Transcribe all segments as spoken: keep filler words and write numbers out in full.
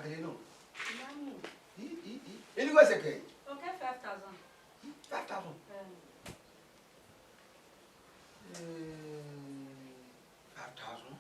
Ade nọ. Mami. I, i, i. Ini wẹ sẹ kẹ? Okay, five thousand. Five thousand. Eh. Eh, five thousand.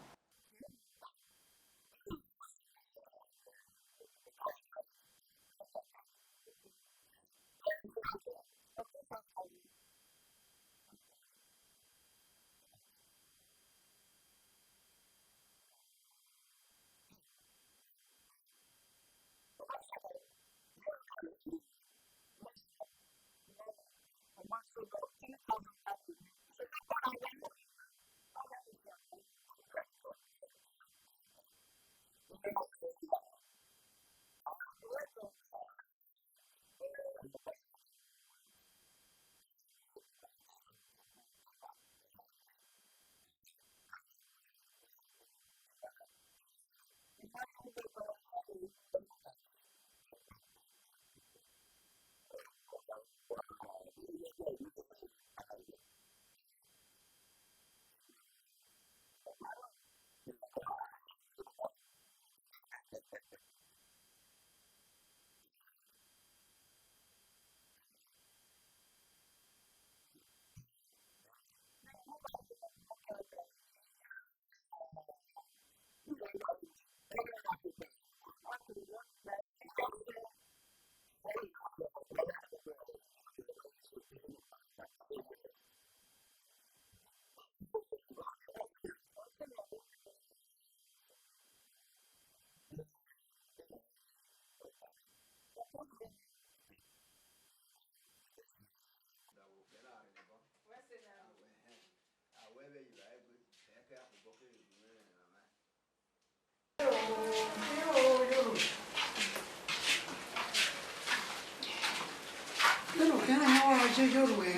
Vbene ọ khian na wa ye yo ruẹ,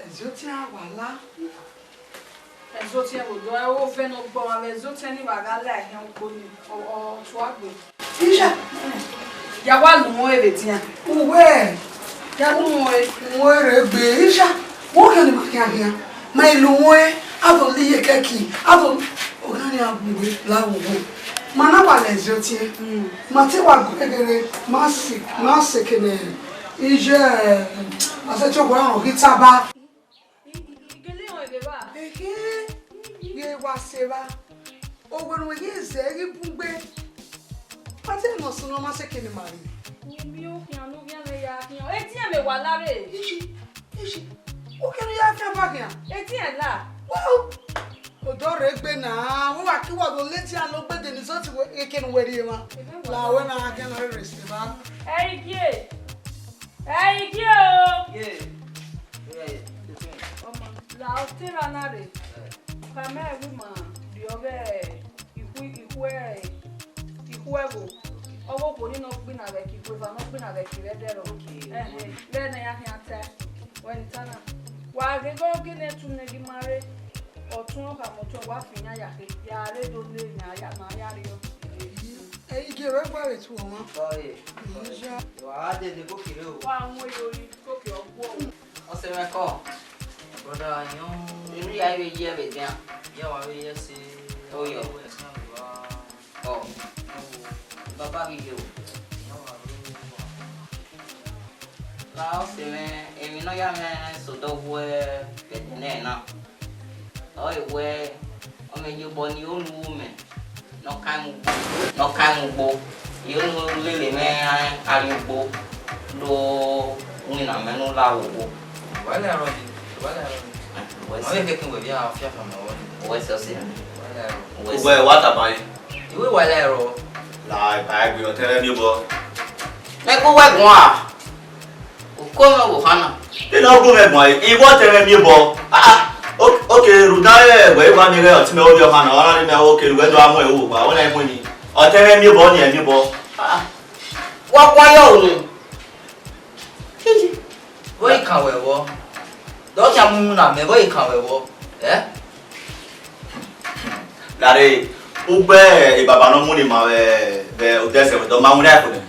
ẹzọtiẹn a wa la. Ẹzọtiẹn vbe odọ ẹre ovẹn ne ọ gbe ọmwa vbe ẹzọtiẹn ni wa gha la ẹhiẹn ukpo ni, ọ, ọ tua gbe. Isha, ya wa lu wọn ẹre vbe edian. Uwẹ, ya lu wọn ẹre. Wọn ẹre gbe, Isha, wẹ khian ni ma khian khian. Ma i lu wọn ẹre, a do la iye kẹki, a do, ọ gha ni a gbe la wo wo. Ma na wa la ẹzọtiẹn. Ma te wa gu ẹgẹrẹ, ma se, ma se kene iye, a sẹ te owa rẹn ghi taba. I, I, I gele rẹn vbe evba. Ehe, ye wa se evba. Owerriẹ ghi zẹ ghi bun gbe. Ma te nọ sunu, ọ ma sẹ kene ma rre. Umi okhian ne u khian mwẹ ya khian. Edian mẹ wa la rre. Ishi, ishi. U khian ne u ya fian ba khian. Edian la. Wow. Odọ rre gbe na, wẹ wa ki wa do leti a lo gbe de ni sọti wẹ, ekene wẹ rhie emwa. La wẹ na khian na rre se evba. Ẹ i gie. Ẹ i gie o. Ye. Ye. Ọmọ, la ọ te ra na rre. Ka mẹ wu ma rriọ vbe ikhu, ikhu, ikhu ẹvbo. Ọ ghe okhuo ni ne ọ gbinna vbe ẹki, ikhuo eva ne ọ gbinna vbe ẹki vbe ẹdẹrọ. Okay. Ẹhẹn, vbe ne ya khian ta. Wẹ ne I ta na. Wa ghe ghe ọ gele tu ne ghi ma rre. Ọtuẹn ọ khama ọtuẹn, wa fi iran ya khe, ya rre do le iran ya, ma ya rriọ. Ẹ i gie, vbe gba vbe tu ọmwa. Sorry. Iya. Wa gha dede gòkè rre o. Wa wọn yori, gòkè ọgua o. Ọse mwẹ kọ. Brother, yọn. Inu ya vbe ye vbe dian. Ye wa vbe ye si. Oyọ. Ọ. Baba ghi ye o. La ọse mwẹ, emwi ne ọ ya mwẹ sẹ odọ wẹ vbe ẹdẹnẹrẹ na. Ọ re wẹ, ọ mwẹ iyobọ ne I ru ne u ru mẹ, ne ọ kan mu ugbo, ne ọ kan mu ugbo. I ru ne u lele mwẹ arriugbo, do winna mẹ ne u la vbe ugbo. Wa la ẹrọ ni, wa la ẹrọ ni. Wẹ Ọ sẹ. Vbe kẹkẹ wẹ vbe a fiafia ma wọ ni. Wẹ sẹ ọse. Wa la ẹrọ. Wẹ sẹ. Ugbẹ wa tama yi. Iwe wa la ẹrọ. La ẹba ẹgbẹ ọtẹn rẹ miẹn obọ. Mẹ kpe uwẹ guan. Uko mwẹ vbe okhan na. Te ne ọ gu mwẹ guan, I wẹ ọtẹn mwẹ miẹn obọ. Ah, ah, o-, okay, rhunmwuda wẹ I wa miẹn ighẹ ọtẹn mwẹ ovbi ọkhan na, ọ na rhie mẹ, okay, wẹ do a mu ẹre vbe owa, ọ na i mu eni. Ọtẹn mwẹ miẹn obọ, ọni ẹ miẹn obọ. Ah, ah. Wa guan yọ unu. Vbọ i kan wẹ vbọ? Dọkhian mu unu na mẹ, vbọ i kan wẹ vbọ? Ẹ? Lare, ugbẹ e baba ne ọ mu ne ima vbe, vbe odẹ ẹsẹ vbe dọ, ma winna ẹko nẹ.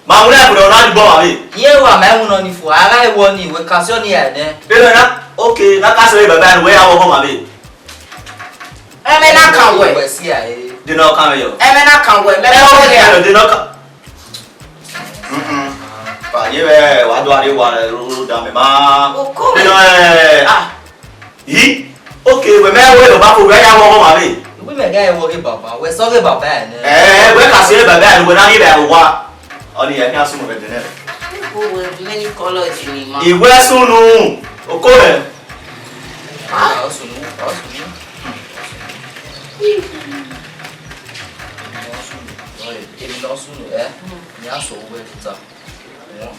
Ma winna ẹko nẹ, ọ na dugbo ma vbe. Iye wa ma ẹmwẹ nọ ni fua, a gha wọ ni, wẹ ka sẹ ọni ya nẹ. Ere na, okay, na ka sẹ ọni baba, wẹ ya wọ ọmọ ma vbe. Ẹmwẹ na kan wẹ. Wẹ si a e. Dena ọkan mwẹ yọ. Ẹmwẹ na kan wẹ, mẹ Ẹ wẹ ọ wẹ ghe gha. Dena ọkan. Mm-mm. Fa ye vbe wa do are wa ru da mẹ ma. Oko Dena mwẹ. Ẹ, ah. Yi. Okay, wẹ mẹ wẹ lọ ba ko wẹ ya wọ ma vbe. Iwu mẹ ga wọ ghe baba, wẹ sọ ghe baba ẹ nẹ. Ẹ, wẹ ka sẹ baba ẹ wẹ na ni vbe wa. Ọni ya kan sunu vbe dene. People with many colors in him mouth. Iwẹ sunu. Oko mwẹ. Ah, ọ sunu, ọ sunu. Èmi lọ sunu, ẹ? Ìyẹn aṣọ owó ẹ tuta. Wọ́n.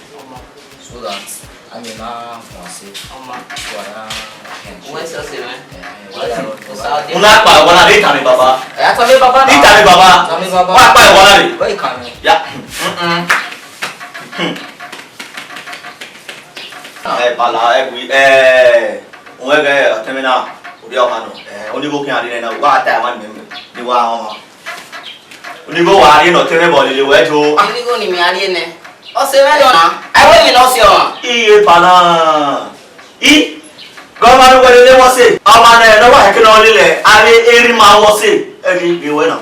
So that a lè máa fún wa sí. Ọmọ. So I am. Wọ́n sọ sí mi. Ẹ, ẹ, wọ́n sọ sí mi. Mo náà pa ìwọ náà ní ìtàn mi bàbá. Ẹ, àtàmì bàbá náà. Ní ìtàn mi bàbá. Àtàmì bàbá. Wọ́n á pa ìwọ náà rè. Wọ́n ìkà mi. Ya. Mm-mm. Hmm. Ẹ, bala, ẹ, wi, ẹ, òun ẹgbẹ́ ọ̀tẹ́mínà, orí ọmọ nù. Ẹ, onígbòkè àdínlẹ̀ náà, wà á ta ìwọ nìyẹn, ni wà á hàn. Onigo wa rhie ne ọ te mwẹ vbe ọlele wẹ do. Onigo ni mẹ a rhie nẹ. Ọ sẹ mwẹ nọ na. Ẹ wẹ emwi ne ọ sẹ ọmwa. Iye pa na. I. Gọvanọ wẹ lele wọ sẹ. Ọmwa nẹ ne ọ wa hẹke ne ọ lele avbe erha ima wọ sẹ. Ẹni ghe wẹ na.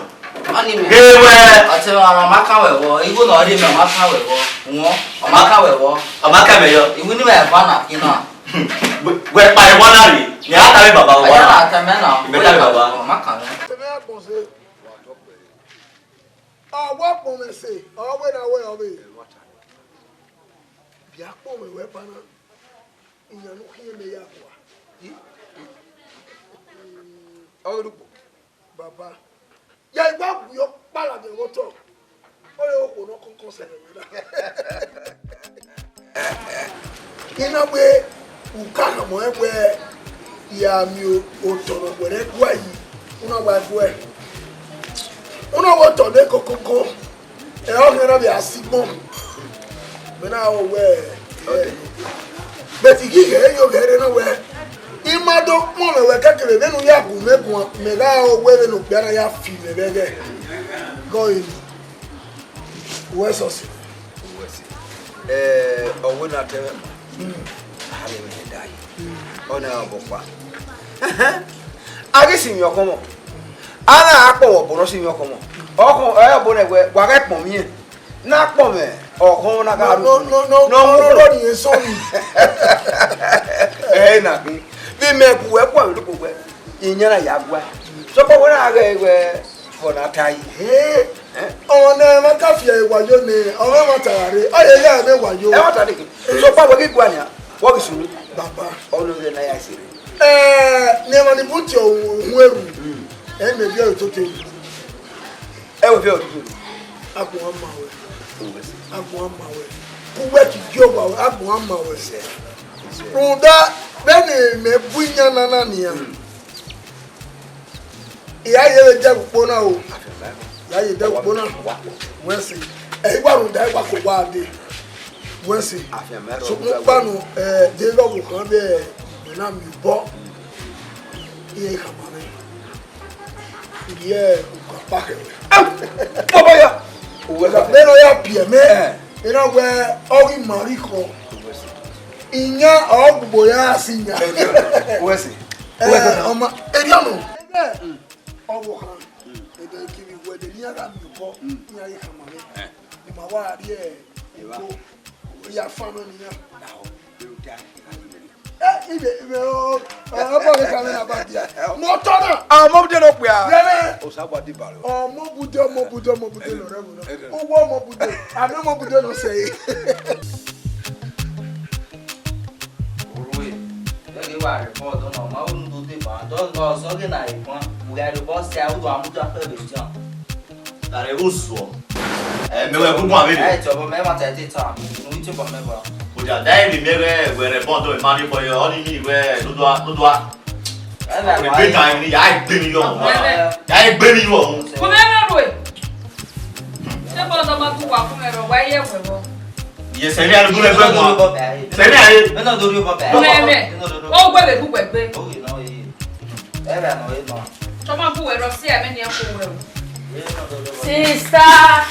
Ọni mẹ. Ghe wẹ. Ọtẹn ọmwa ma kan wẹ vbọ. Igho ne ọ rhie mẹ ma kan wẹ vbọ. Wọn. Ọ ma kan wẹ vbọ. Ọ ma kan mẹ yọ. Iwu ni mẹ va na kina. Wẹ pa ẹwa na rre. Ni a ta vbe baba wa. Ẹ na ta mẹ na. Mẹ ta vbe baba. Ọ ma kan mẹ. Ọ wa kpọnmwẹ ẹse, ọ wẹ na wẹ ọ vbe. Bia kpọnmwẹ wẹ banna, iyan ne u khian mẹ ya gua. Ọ ghi rhie ukpo. Baba, ya i gba gu yọ kpala de vbe otọ. Ọ re okhuo ne ọ kọnkọn sẹ vbe na. I na wẹ u ka khama ọnrẹn wẹ, ya miẹn otọ ne ọ wẹrẹ gua yi, u na wa guẹ. U na wẹ otọ ne kokoko, ẹ, ọ khian na vbe a si gbọn. Mẹ na ho wẹ, ẹ, bẹt I ghi ghẹ yo ghẹ rre na wẹ, I ma do kpọnmwẹ wẹ kẹkẹvbe vbene u ya gu mwẹ guan, mẹ gha ho wẹ vbene okpia na ya fi mwẹ vbe ẹghẹ. Gọ eni. Uwẹ sọsi. Uwẹ si. Ẹ, ọ wẹ na tẹmwẹ ma. A rhe mwẹ da yi. Ọ na ọbọ kpa. A ghi si emwi ọkhọnmwọ. A na a kpọnmwẹ ọbọ ne ọ si emwi ọkhọnmwọ. Ọkhọn, ẹ, ọbọ nẹ wẹ, wa ghẹ kpọnmwẹ irẹn. Na kpọnmwẹ ọkhọnmwẹ na gha ru. No, no, no, no, no, no, no, ni eso ni. Ẹ na ghi. Vbe mẹ gu wẹ kpọnmwẹ loko wẹ. Iyan na ya gua. Sokpan wẹ na ghẹ wẹ. Fọ na ta yi. Ee, ọmwa ne ma ka fi ẹre wayo nẹ, ọ mwẹ ẹmwata gha rre, ọ ye ya ẹmwẹ wayo. Ẹmwata niki. Sokpan wẹ ghi gua nian, wẹ ghi sunu. Baba. Ọ nọ rẹ na ya sere. Ẹ, ne emwa ni bun tie uhun eru, ẹ mẹ viọ ẹre toto eru. Ẹ wẹ viọ ẹre toto eru. Agbọn a ma wẹ. Agbọn a ma wẹ. Uwẹ ki gie owa wẹ, agbọn a ma wẹ. Rhunmwuda, vbene mẹ bu iyan na na nian. I ya ye vbe dẹghe ukpo na o. I ya ye dẹghe ukpo na. Wẹ sẹ. Ẹ i wa rhunmwuda, ẹ i wa ke owa dee. Wẹ sẹ. Sokpan ukpanu, ẹ, de vbe ọvbokhan vbe wẹ na miẹn obọ. Iran khama mwẹ. I rhie ukapa khẹ wẹ. Baba ya. Vbene ọ ya biẹ mẹ, erha wẹ ọ ghi ma rre ikọ. Iyan ọ gbugbo ya si iyan. Wẹ sẹ. Ẹ, ọma, erriọ nọ. Ọvbokhan, ẹdẹ kevbe iwẹdẹ ne iran gha miẹn obọ, iran ghi khama mwẹ. Ne ima wa rrie ugbo, ya fan nọ ne iran. Ẹ, ibe, ibe, ọ, ọ, ọ, bọ ghe ka mwẹ na ba dia. Mọ otọ na. Ah, ọmọ bude nọ kpia. Yẹrẹ. Osa gba di baro. Ọmọ bude, ọmọ bude, ọmọ bude nọ rẹ vbo na. Uwu ọmọ bude. Amẹ ọmọ bude nọ sẹ. Orue, ẹgẹ wa rẹ bọ dọ na, ma unu do de ba, dọ na ọzọ ghe na rẹ bọ, u gha rẹ bọ sẹ, u do amudu afẹ vbe tian. Tare uzuọ. Ẹ, mẹ wẹ gungun avbe. Ẹ, tọbọ mẹ ma ta ẹte ta, unu ite bọ mẹ ba. Oja, da emwi mẹ wẹ, wẹ rẹ bọ dọ, ma rhie bọ yọ, ọ ni mi wẹ, dodua, dodua. Ẹ, mẹ wẹ ba. Be ta emwi ni, ya gbe ni yọ. Ẹ, mẹ. Ya gbe ni yọ. Ko mẹ mẹ ro e. Se bọ dọ ma tu wa kun mẹ ro, wa ye wẹ bọ. Yes, ẹni a lè dúró ẹgbẹ́ kan. Sẹ́ni àyè. Mẹ na do ri obọ bẹ. Mẹ, mẹ. O gbe vbe bu wẹ gbe. O ye nọ ye. Ẹ bẹ nọ ye nọ. Tọmọ bu wẹ rọ si ẹmẹ ni ẹ ko wẹ o. Sister.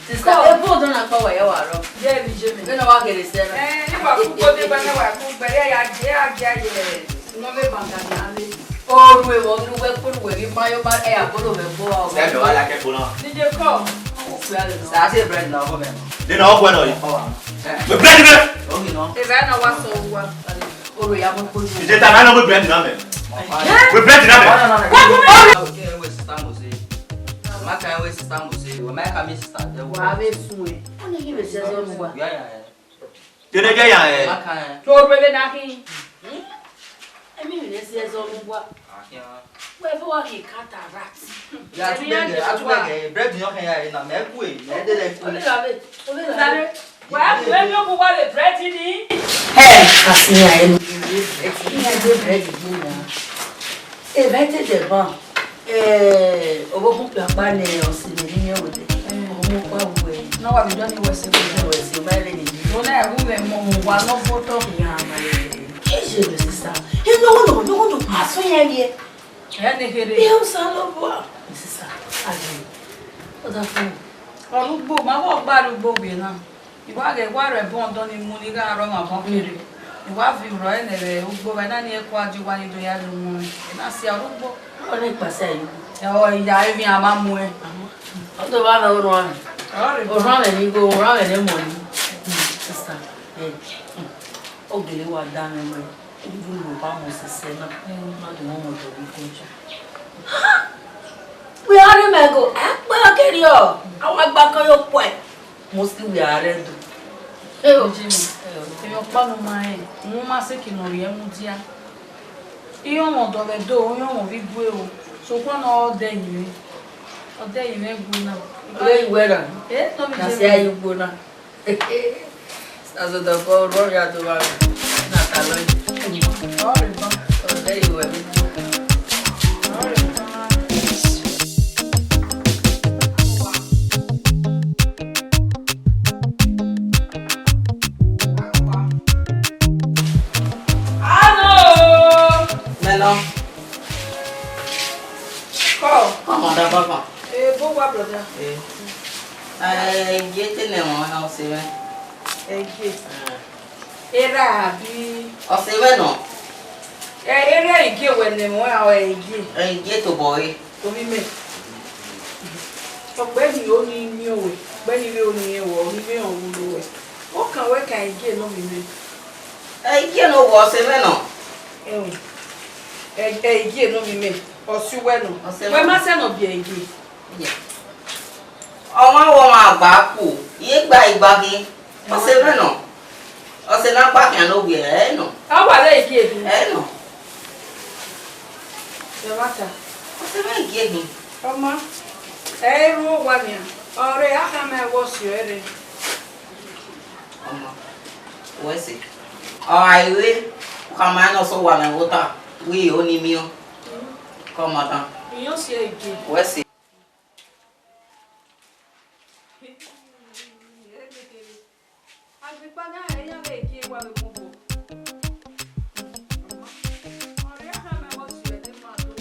Sister, e bu odọ na kpa wa ya wa rọ. Ye mi je mi. Mẹ na wa gele sẹ. Eh, ni wa Ugbo de gba ne wa ku gbẹre ya je a je ye. No me banga na le. Oru ẹvbo ne uwẹ kpolo uwẹ ghi ma yo ma ẹ ya bolo vbe ẹvbo a. Sẹ mẹ wa la kẹ kpolo. Ni je kọ. Sa se bread na ọkọ mẹ. De na ọkọ ẹ nọ yi. Wẹ bread mẹ. Ogi nọ. Eva na wa sọ wa. Oru ya mo kpolo. Ije ta na nọ wẹ bread na mẹ. Wẹ bread na mẹ. Ogi wẹ sister Mose. Ma ka wẹ sister Mose. Wẹ ma ka mi sister de. Wa vbe sun ẹ. Oni ghi vbe sẹ zọ nu wa. Ya ya ya. Tene je ya ẹ. Te oru ẹvbo na khin. Emi vbe ne si ẹzọ mu wa. Wẹ vbe wa ghi cataract. Ya, a tu bẹgẹ, a tu bẹgẹ, bread yọ khin ya ena, mẹ kue, mẹ de lẹ kue. Ole la ve, ole la ve. Wa ku emi obu wa le bread ni. Ẹ, a si ya enu. Ẹ ti ya de bread ni na. Eva te dẹ ban. Eh, ọvbokhan okpia ọkpa ne ọ si mwẹ ne imẹ wẹdẹ. Mm. Ọ mu ọkpa wu ẹre. Ne ọ wa vbe dọni wẹ ẹse wẹ. Wẹ ẹse, ọ ma rẹn vbe ni. Ọ na ru mwẹ mọ mu wa ne ọ vbe otọ. Ya ma rẹn vbe. Ke je vbe sisa. Ẹ nọ, nọ, nọ, nọ, ma sọ ya vbiẹ. Ẹ ne kherhe. Ẹ Osanobua. Sisa, a je. Ọ da fun. Ọre ugbo, ma vbe ọgba rre ugbo wiẹ na. I wa ghẹ wa rre ẹbọn ọdọ ni mu ne I gha rrọọ mwẹ abọ kherhe. I wa viọ urhọ ẹre nẹ vbe ugbo vbe na ni ẹko a je wa ni do ya rrie umwẹ. I na sia ọre ugbo. Ọ ne ikpasi a ye ugbo. Ẹ, ọ ya emwi a ma muẹn. Ọ do vba na orhuan mwẹ. Ọre. Orhuan mwẹ ni igho, orhuan mwẹ ne emọ ni. Sista, ẹ, ọ gele wa da mwẹ wẹ, u ru ne u ba mọ sẹsẹ na. Mm. Ma do mọ mọ dọ vbe igoja. Wẹ ọre mẹ go, a kpe ọ kẹrriọ, a wa gba akọn ye okhuẹ. Mostly we are red. Eo. Jimmy, emwi ọkpa ne u ma rẹn, u ma sẹ eke ne ọ rhie mudia. Iran mwẹ ọdọ vbe do, iran mwẹ ovbi igue o. Sokpan ne ọ dẹ ẹre mwẹ. Ọ dẹ ẹre mwẹ gue na. Ọ dẹ ẹre mwẹ na. Eh, no be Jimmy. Na si a ye ugbo na. Azọdọkọ rọrọ ya do vba na ta lọ yi. Ọ rẹ ba. Ọ dẹ ẹre mwẹ. Ọ rẹ ba. Alo! Mẹ nọ. Kọ. Ọmọ da baba. Eh, bo wa, brother. Eh. Eh, ye te nẹ wọn ha ọse mwẹ. Eh, ye. Eh. Erha abi? Ọse mwẹ nọ. Eh, erha igie wẹ nẹ wọn ha, eh, igie. Eh, igie tobọ re. Ovbi mẹ. Ọgbẹni oni miẹn wẹ, ọgbẹni vbe oni miẹn wẹ, oni vbe họn vbe ulo wẹ. Okan wẹ kan igie nọ ovbi mẹ. Eh, igie nọ wẹ ọse mwẹ nọ. Ẹhun. Eh, eh, igie nọ ovbi mẹ. Ọse uwẹ nọ. Ọse mwẹ. Wẹ ma sẹ nọ biẹ igie. Ọmwa wẹ ọmwa gba ku, iye gba igba ghi. Ọse mwẹ nọ. Ọse na gba khian ne ovbi ẹre nọ. A wa vbe igie ghi. Ẹre nọ. Ẹmwata. Ọse mwẹ igie ghi. Ọma, ẹ i ru owa nian. Ọre a khama ẹvbo si ẹre. Ọma, wẹ sẹ. Ọ gha re, u khama ẹn ne ọ sẹ owa mwẹ vbe ota, wẹ oni miẹn. Kọ ma dan. Iyẹn si ẹre igie. Wẹ sẹ. Agbekpa na rẹn iran vbe gie wa vbe mu obọ. Ọ rhie khama ẹvbo si ẹre ma do.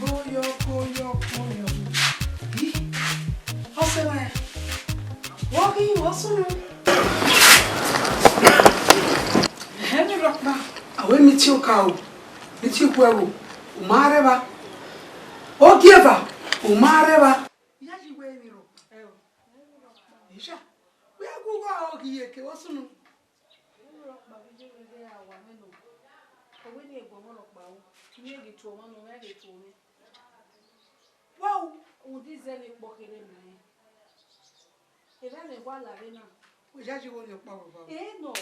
Koyo, koyo, koyo. Ih, ọse mwẹ. Wọ ghi, wọ sunu. Ẹhẹn, emwi rhọkpa. A wẹ emwi tie oka o, emwi tie ikhuẹvbo, u ma rre evba. Ogieva, u ma rre evba. Iyayi wẹ emwi rhọkpa. Ẹ o. Isha, wẹ gu uwa ọ ghi ye ke vbọ sunu. Emwi rhọkpa vbe iye vbe ghe a wa mwẹ nọ. Ọ wẹ ne I guọmọ rhọkpa o, ne I ghi tuẹ ọmwa nọ, ọ ghi tuẹ mwẹ. Wa u, rhunmwuda izẹ ne kpọ kherhe ma rẹn. Evba ne wa la vbe na. Wẹ iyayi wẹ ọni ọkpa vbe evba o. Ẹ nọ.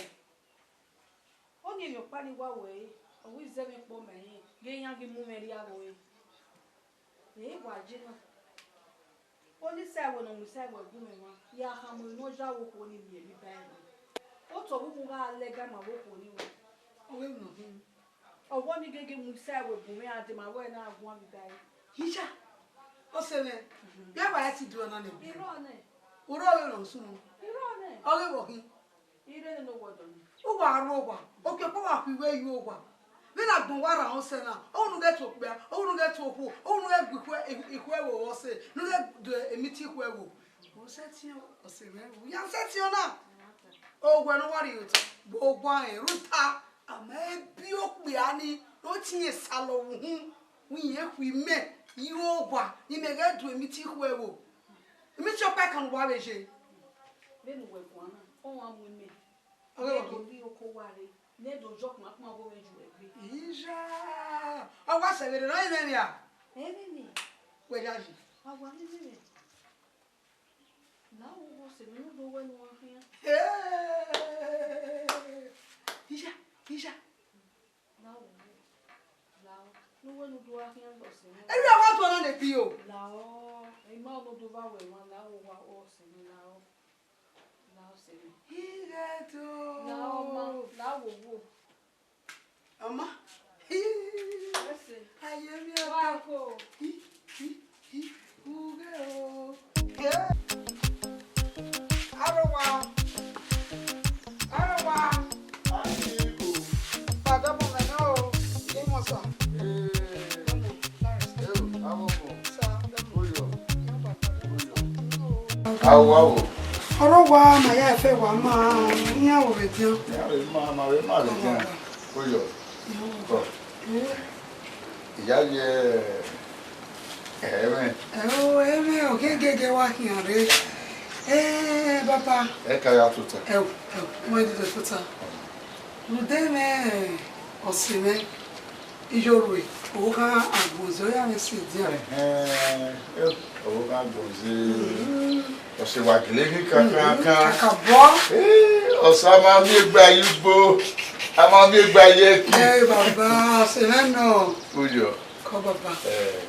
Ọni emwi ọkpa ni wa wẹ ẹre, ọ wẹ izẹ mwẹ kpọ ma rẹn, ghe iran ghi mu mwẹ rrie avbe ọre. Ẹ wa ye na. Ọni sẹ ẹvbo ne ọ mu sẹ ẹvbo gu mwẹ mwa, ya khama ne ọ ya vbe okhuo ni miẹn emwi ba ẹre. Otọ vbe uwu gha lẹga ma vbe okhuo ni wẹ. Ọ ghe emwi nọ khin. Ọvbọ ni gege mu sẹ ẹvbo gu mwẹ a dema vbe na guan vbe ba ẹre. Isha, ọse mwẹ, vbe a wa ẹtin do ọna nẹ. Irọ nẹ. Oro ọre nọ sunu. Irọ nẹ. Ọ ghe vbọ khin. Irẹn nene owẹ ọdọ ni. U wa rre owa, okpia ọkpa wa khui wẹ ye owa. Vbene agbọn wa rhan ọsẹ na, ọ wẹ ne u ghẹ tuẹ okpia, ọ wẹ ne u ghẹ tuẹ okhuo, ọ wẹ ne u ghẹ gu ikhuẹ, ikhuẹvbo ọse, ne u ghẹ do emiti ikhuẹvbo. Ọ sẹtin, ọse mwẹ, u ya sẹtin na. Owẹ ne ọ wa rhie otọ, gbe owa rẹn, rhunmwuda, a ma he biẹ okpia ni, ne ọ tie esalọ vbe uhunmwu, wẹ irẹn khu imẹ, I ru owa, ne imẹ ghẹ do emiti ikhuẹvbo. Emiti ọkpa kan ne uwa vbe ye. Vbene uwẹ guan na, ọ wa mu imẹ. Ọghe ne ọ do rhie oko uwa rre, ne do yọ kpakpa ọghe mwẹ yu ẹgbe. Iya, ọ wa sẹ vberriọ, ọ i mwẹ mwẹ a? Ẹmwẹ mwẹ. Wẹ ya yi. A wa mwẹ mwẹ. La wo wo sẹ vbene u do wẹ ne u wa khian. Hey! Iya, iya. La wo wo. La o. Ne u wẹ ne u do wa khian lọ sẹ mwẹ. Erriọ wa do na ne bi o. La o. Ima no do va wẹ emwa, la wo wa ọ sẹ mwẹ, la o. La o sẹ mwẹ. Ighe do. La ọma, la wo wo. Ọma. Hi. Ẹse. Aye mi wa ọtọ. Ko. Hi, hi, hi. Ughe o. Ye. Arowa. Arowa. Ayibo. Padà mọ mẹ náà o. Ye mọ sọ. Ee. Ọmọ. Ee, àwọn ọmọ. Sir, ọmọ. Oyọ. Oyọ. Awo, awo. Ọrọ wa ma ya ẹfe wa ma, iran wo vbe dian. Iran vbe ma, ma vbe ma vbe dian. Oyọ. Kọ. Iya ye ẹmwẹ. Ẹo, ẹmwẹ, ọ gẹgẹgẹ wa khian rre. Eh, baba. Ẹ ka ya tota. Ẹo, ẹo, wọ́n ti tota. Rhunmwuda mwẹ, ọse mwẹ, Iyorhue, ovbokhan Agbọnze, ọ ya mwẹ sẹ edian. Ẹhẹn, ovbokhan Agbọnze, ọse wa gele ghi kakaka. Kakabọ. Eh, ọse a ma miẹn egbe ye ugbo, a ma miẹn egbe ye ẹki. Ẹ baba, ọse mwẹ nọ. Oyọ. Kọ baba. Eh.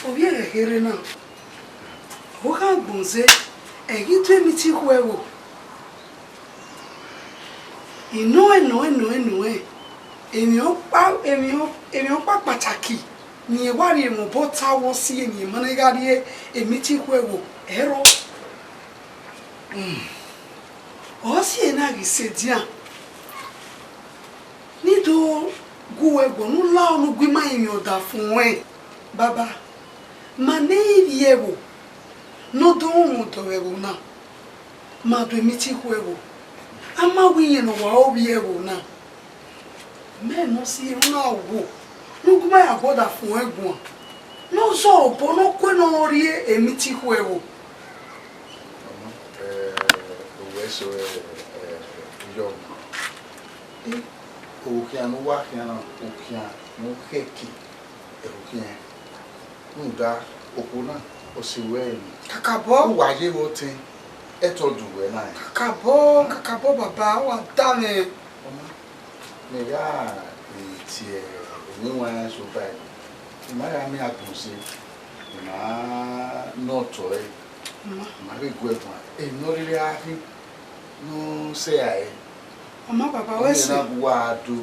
Ovbi ẹghẹ kherhe na, ovbokhan Agbọnze, ẹ ghi do emiti ikhuẹvbo. Inọẹn, nọẹn, nọẹn, nọẹn, emwi ọkpa, emwi ọ-, emwi ọkpa kpataki ne irẹn wa rhie mwẹ obọ ta vbe ọsi, ne irẹn ma na gha rhie emiti ikhuẹvbo, ẹrọ. Ọ si ẹre na ghi sẹ edian, ne I do gu uwẹ ẹguọnọ, ne u la ọnii gu ima rinmwian ọdafẹn ruẹn, baba. Ma ne ẹ i vbiẹ ẹvbo ne ọ do mwẹ odọ vbe ẹvbo na, ma do emiti ikhuẹvbo. A ma wẹ irẹn ne ọ wa re ovbi ẹvbo na. Mẹ ne ọ si emwa wo ne u gu ima ya gu ọdafẹn ruẹn guan, ne ọ zẹ obọ ne ọ kue ne ọ rhie emiti ikhuẹvbo. Ọmọ, eh, owẹ so, eh, eh, yọ. Eh, okhian ne uwa khian na, okhian ne u khẹke, ẹre okhian. Rhunmwuda okhuo na, ọ sẹ ruẹ eni. Kakabọ. Uwa ye vbe ọtẹn, ẹtọ du uwẹ na. Kakabọ, kakabọ baba, wa da mwẹ. Ọmọ, mẹ ya tie emwi iran eso ba ẹre. I ma ya miẹn Agbọnze, I ma nọ otọ ẹre. Ọmọ. I ma vbe gu ẹre guan. Emwi ne ọ rhirhi gha khin, ne u sẹ rae. Ọmọ baba, wẹ sẹ. Ọ na gu uwa do.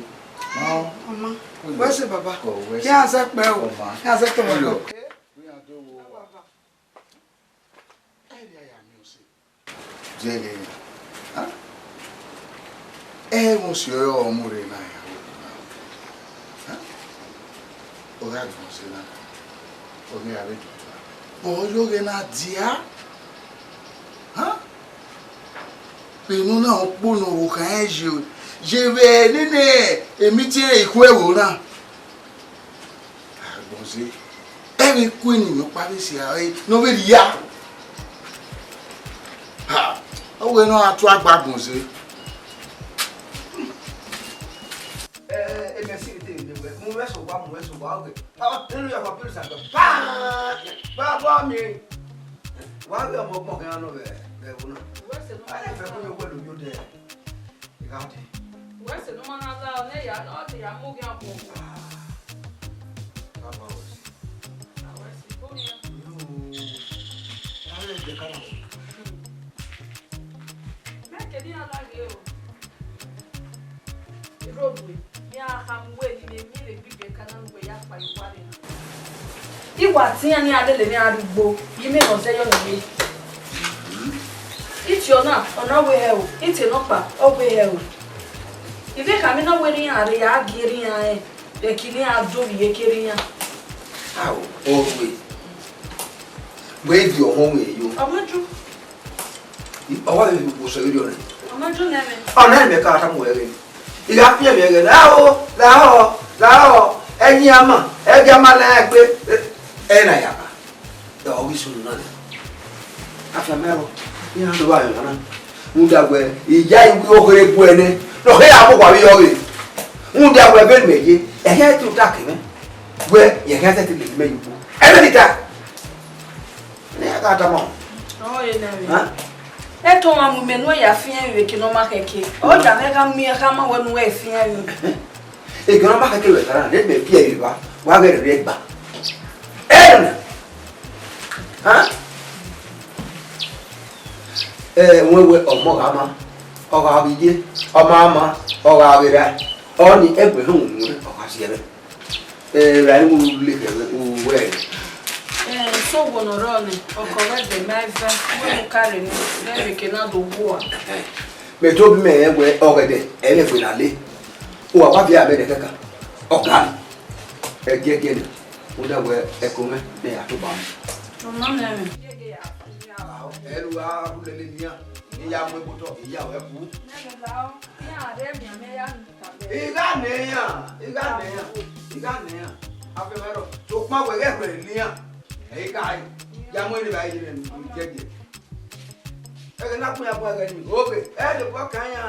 Ọmọ, wẹ sẹ baba. Kọ, wẹ sẹ. Ya zẹ kpẹ o. Ọmọ. Ya zẹ kpẹ baba. Oyọ. Iran do wo uwa. Ẹ vbe a ya miẹn ọse. Jẹ ghe, ha? Ẹ i mwẹ ọse ọre ọ mu rre na ya ro na. Ha? Ọ gha gbọn ọse na, ọ ghi ra vbe dọta. Ọ yọ ghe na dia. Ha? Vbe unu na ọ kpo ne ọvbokhan rẹn ye, ye vbe nene emitiẹn ikhuẹvbo na. Agbọnze, ẹ vbe ku eni ne ọkpa vbe sia ẹre ne ọ vbe rhia. Ha, ọ wẹ ne ọ ra tu agba Agbọnze. Ẹ, ẹ, mẹ si te ne wẹ, mu wẹ sẹ owa, mu wẹ sẹ owa, ọ ghe. Ọ, nenu ya kwa pelu sa gba. Ba, ba, ba mi. Wa ghe ọmọ ọgbọn khian nọ vbe, vbe ẹvbo na. Wẹ sẹ ne ọ ma na la. A ya fẹ ko yo wẹ lo yo dẹ. I gha dee. Wẹ sẹ ne ọ ma na la, ọ ne ya, ọ te ya mu ghian ọkpọkpọ. Ah, baba wẹ sẹ. A wẹ sẹ, ko nian. Yo. A rẹ ẹgbẹ ka na. Mẹ kẹ ne iran la ghe o. Iroro, iran khama uwẹ ne imẹ miẹn vbe egbe ibiẹka na ne uwẹ ya kpa ye owa rre na. I wa tian ne iran lele mwẹ gha rrie ugbo, ye imẹ ne ọ zẹ yọ ne imẹ. Itiọ na, ọ na wẹ hẹ o, itie nọkpa, ọ wẹ hẹ o. I vbe khama na wẹ ne iran rre ya gie erha iran rẹn. Ekini a do vbe iyeke rre iran. Ao, Orhue. Wẹ gie ọmọ wẹ yo. Ọ ma ju. Ọ wa vbe wo sẹ vberriọ nẹ? Ọ ma ju nẹ mwẹ. Ọ nẹ mẹ ka tama ruẹ ẹghẹ. I gha fian mwẹ ẹghẹ, lahọ, lahọ, lahọ. Ẹyin a ma, ẹgie a ma la egbe. Ẹ na ya ba. Ọ ghi sunu na nẹ. Afianma ẹrọ, iran do vba emwa na. Rhunmwuda wẹ, iya iwe okhere gu ẹnẹ, ne ọ khe ya mu owa vbe yọ ghe. Rhunmwuda wẹ, vbene mẹ ye, ẹghẹ te ota ke mwẹ, wẹ, ẹghẹ te lele mẹ ye ukpo. Ẹmwẹ ni ta. Ne a ka tama. Ọ ye na mwẹ. Hàn? Ẹ tọ ọmwa mu mẹ nuẹn ya fian vbe eke ne ọ ma khẹke. Ọ ya mwẹ gha miẹn khama wẹ ne uwẹ fian vbe. Eke ne ọ ma khẹke vbe ẹka na, ne mẹ fian vbe evba, wa ghẹ rre ẹgba. Ẹ na. Hàn? Ẹ, wẹ wẹ ọmọ gha ma, ọ gha vbe iye, ọ ma ma, ọ gha vbe ra, ọni ẹgbẹe uhunmwu ọ gha si ẹmwẹ. Ẹ, ra iwu le kẹ uwẹ. Ẹ, so wo nọ rọ nẹ, ọkọ ghẹ dẹ ma eva, wẹ mu kare nẹ, vbe eke na do gua. Mẹ to bi mẹ rẹn wẹ ọghẹdẹ, ẹ i vbe egbe na le. Uwa wa viẹ amẹ nẹ kẹkan, ọ kan. Ẹgiẹgiẹ nẹ, rhunmwuda wẹ ẹko mwẹ ne ya tobọ amẹ. Ọ ma nẹ mwẹ. Ẹ ru a ru lele nian, ne I ya mu egbe otọ, I ya wẹ ku. Nene la ọ, iran rre emianmẹ ya nu. I gha nẹ iran, I gha nẹ iran, I gha nẹ iran. Afianma ẹrọ, sokpan wẹ ghẹ rhẹrẹ ne iran. Ẹ i gha ya mu ẹre vbe a ye rẹ nu, jẹjẹ. Ẹghẹ ne a kpẹn ya bun ẹghẹ ni, oke, ẹ lè bọ kan iran.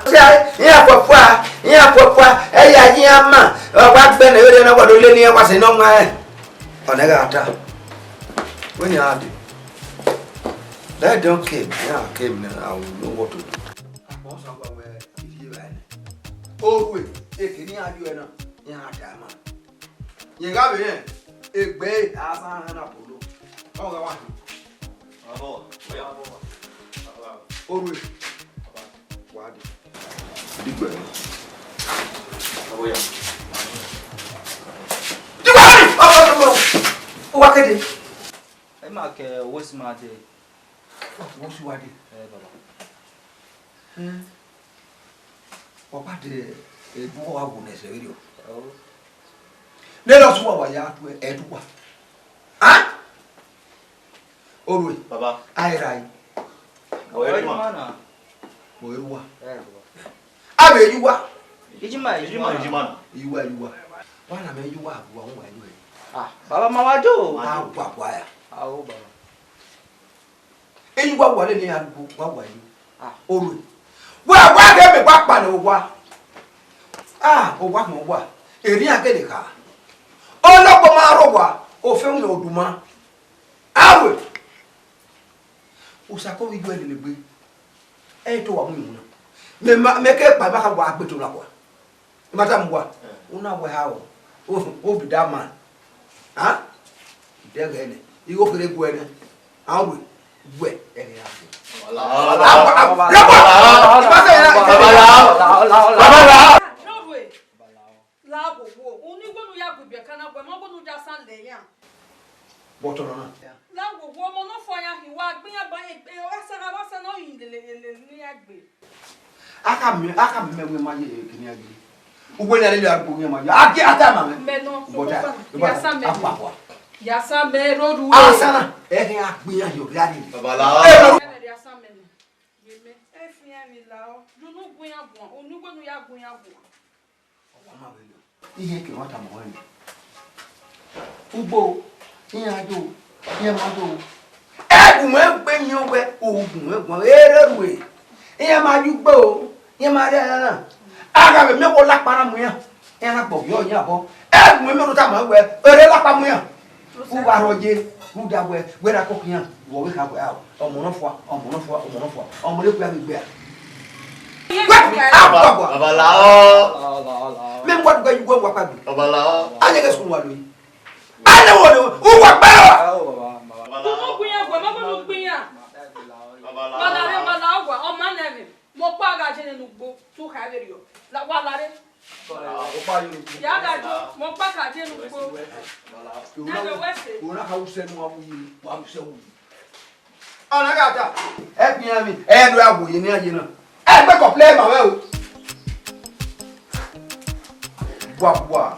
Iran fuafua, iran fuafua, ẹ ya yi iran ma, ọ wa gbẹnnẹ vberriọ ne ọ wa do le ne iran wa sẹ ne ọ wan rẹn. Ọ nẹ gha ta. Wẹ nian dee. Let them came, iran came now, I will know what to do. Akpọ Ọsagua wẹ iye vbe nẹ. Orhue, eke ne iran ye na, iran da ma. Yẹn gha vbe rẹn, egbe a sa hẹn na bolo. Ọ gha wa hin. Orhue. Wa de. Digbe. Digbe. Uwa kede. Ẹ ma kẹ owosima dee. Owosima dee. Ẹ, baba. Ẹ. Ọ ba de ebu wa wo nẹ ẹsẹ vberriọ. Ọ. Nene ọsẹ uwa wa ya tu ẹdẹ uwa. A? Orhue. Baba. A i ra yi. Ọ i ru uwa. Ọ i ru uwa. Ẹ, baba. A vbe yu uwa. Ijima, ijima. Ijima, ijima. Yu uwa, yu uwa. Wa na mẹ yu uwa, wa wa yu uwa. Ah, baba ma wa do. A wa wa ya. Ao, baba. Eyi wa wa lele arugbo, wa wa yi. Ah. Orhue. Wa wa ghe mẹ wa kpalẹ owa. Ah, owa mẹ owa. Erriọ iran gele kha. Ọlọkpa ma rre owa, ofẹn wẹ oduma. Awe. Usako vbe ijuẹ lele egbe. Ẹ i to wa mu iwun na. Mẹ ma, mẹ ke kpa, ma kha wa gbe to na kua. I ma tama uwa, u na wẹ ha o, o, o be that man. Hàn? Dẹghẹ nẹ, igho kherhe guẹ nẹ. Hàn wẹ, wẹ, ẹghẹ ya fẹ. Babalao. Babalao. Babalao. Babalao. Nọrhue, la wo wo, unu igho ne u ya gu ibiẹka na guẹ, ma igho ne u ya san lẹ iran. But ọnọ na. La wo wo, ọmọ ne ọ fua ya hin wa gbe iran ba, e, e, ọ gha sa, a gha sa ne ọ hin lele, lele, lele ne iran gbe. A ka mẹ, a ka mẹ wẹ ma ye kini a ye. Uwẹ na lele arugbo wẹ ma ye. A ke a ta ma mẹ. Mẹ nọ, but a, but ya sa mẹ. A pa wa. Ya sa mẹ ro ru. A sa na. Ẹ ke a gbe iran yo gari. Babalao. Ẹ ro. Ya sa mẹ nọ. Ye mẹ. E fi iran vbe la o. Ju nu gun iran guan. Unu igho ne u ya gun iran guan. Ọ ma vbe lọ. Iye ke wa tama ruẹ nẹ. Ugbo, iran do, iran ma do. Ẹgumwẹ gbe miẹn wẹ, ugumwẹ guan, erhorhue. Iran ma ye ugbo, iran ma rre arana. A gha vbe miẹn wẹ olakpa na mu iran, iran na gbọghe iran obọ. Ẹgumwẹ miẹn do tama wẹ, erha olakpa mu iran. U wa rhọ ye, rhunmwuda wẹ, wẹ na koko iran, wẹ ọvbokhan wẹ, a, ọmọ ne ọ fua, ọmọ ne ọ fua, ọmọ ne ọ fua, ọmọ ne ọ fua vbe egbe a. Wẹ, a, wa, wa. Babalao. Mẹ wa gbe yu wẹ wa kpagbe. Babalao. A ye ghe sunu wa lo yi. A ye wo lo, u wa kpẹ wa. Babalao. Unu gbe iran guẹ, ma gbe unu gbe iran. Babalao. Babalao, babalao wa, ọma nẹ mwẹ. Mẹ ọkpa gha je nene ugbo, te u kha vberriọ. La, wa lare. Ya gha jo, mẹ ọkpa ka je ne ugbo. Ẹdẹ wẹ se. Ona ka usẹ nu awu yi, wa usẹ wu. Ọna gha ta. Ẹ gbe iran vbe, ẹ do ya wo ye ne iran ye na. Ẹ gbe complain ma mwẹ o. Bua bua.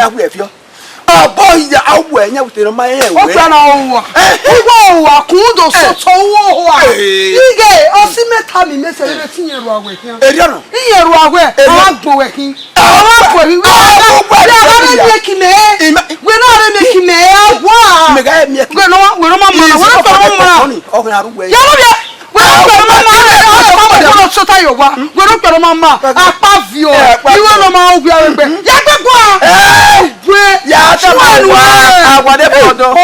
ya wẹ fiọ. Ọbọ ya awẹ yan wute no ma ye wẹ. Okpia na owa. Uwa owa kun do sotọ uwa owa. Ighe, ọ si mẹ ta mi mẹ sẹ vbe ti yẹn ru awẹ khian. Eriọ nọ. Iye ru awẹ, a gbọ wẹ khin. A gbọ wẹ khin. Wẹ na re mie khin mẹ. Wẹ na re mie khin mẹ. Awa. Mẹ ga mie khin. Wẹ no, wẹ no ma ma. Wẹ no ma ma. Ọkùnrin arúgbó. Ya no bia. Wẹ no kpẹrọ ma ma. Wẹ no kpẹrọ ma ma. Akpa viọ. Iwe no ma ogun awẹ gbẹ. Ya gbẹ gua. Wẹ. Ya ta ma wa. Awa de bọ ọdọ.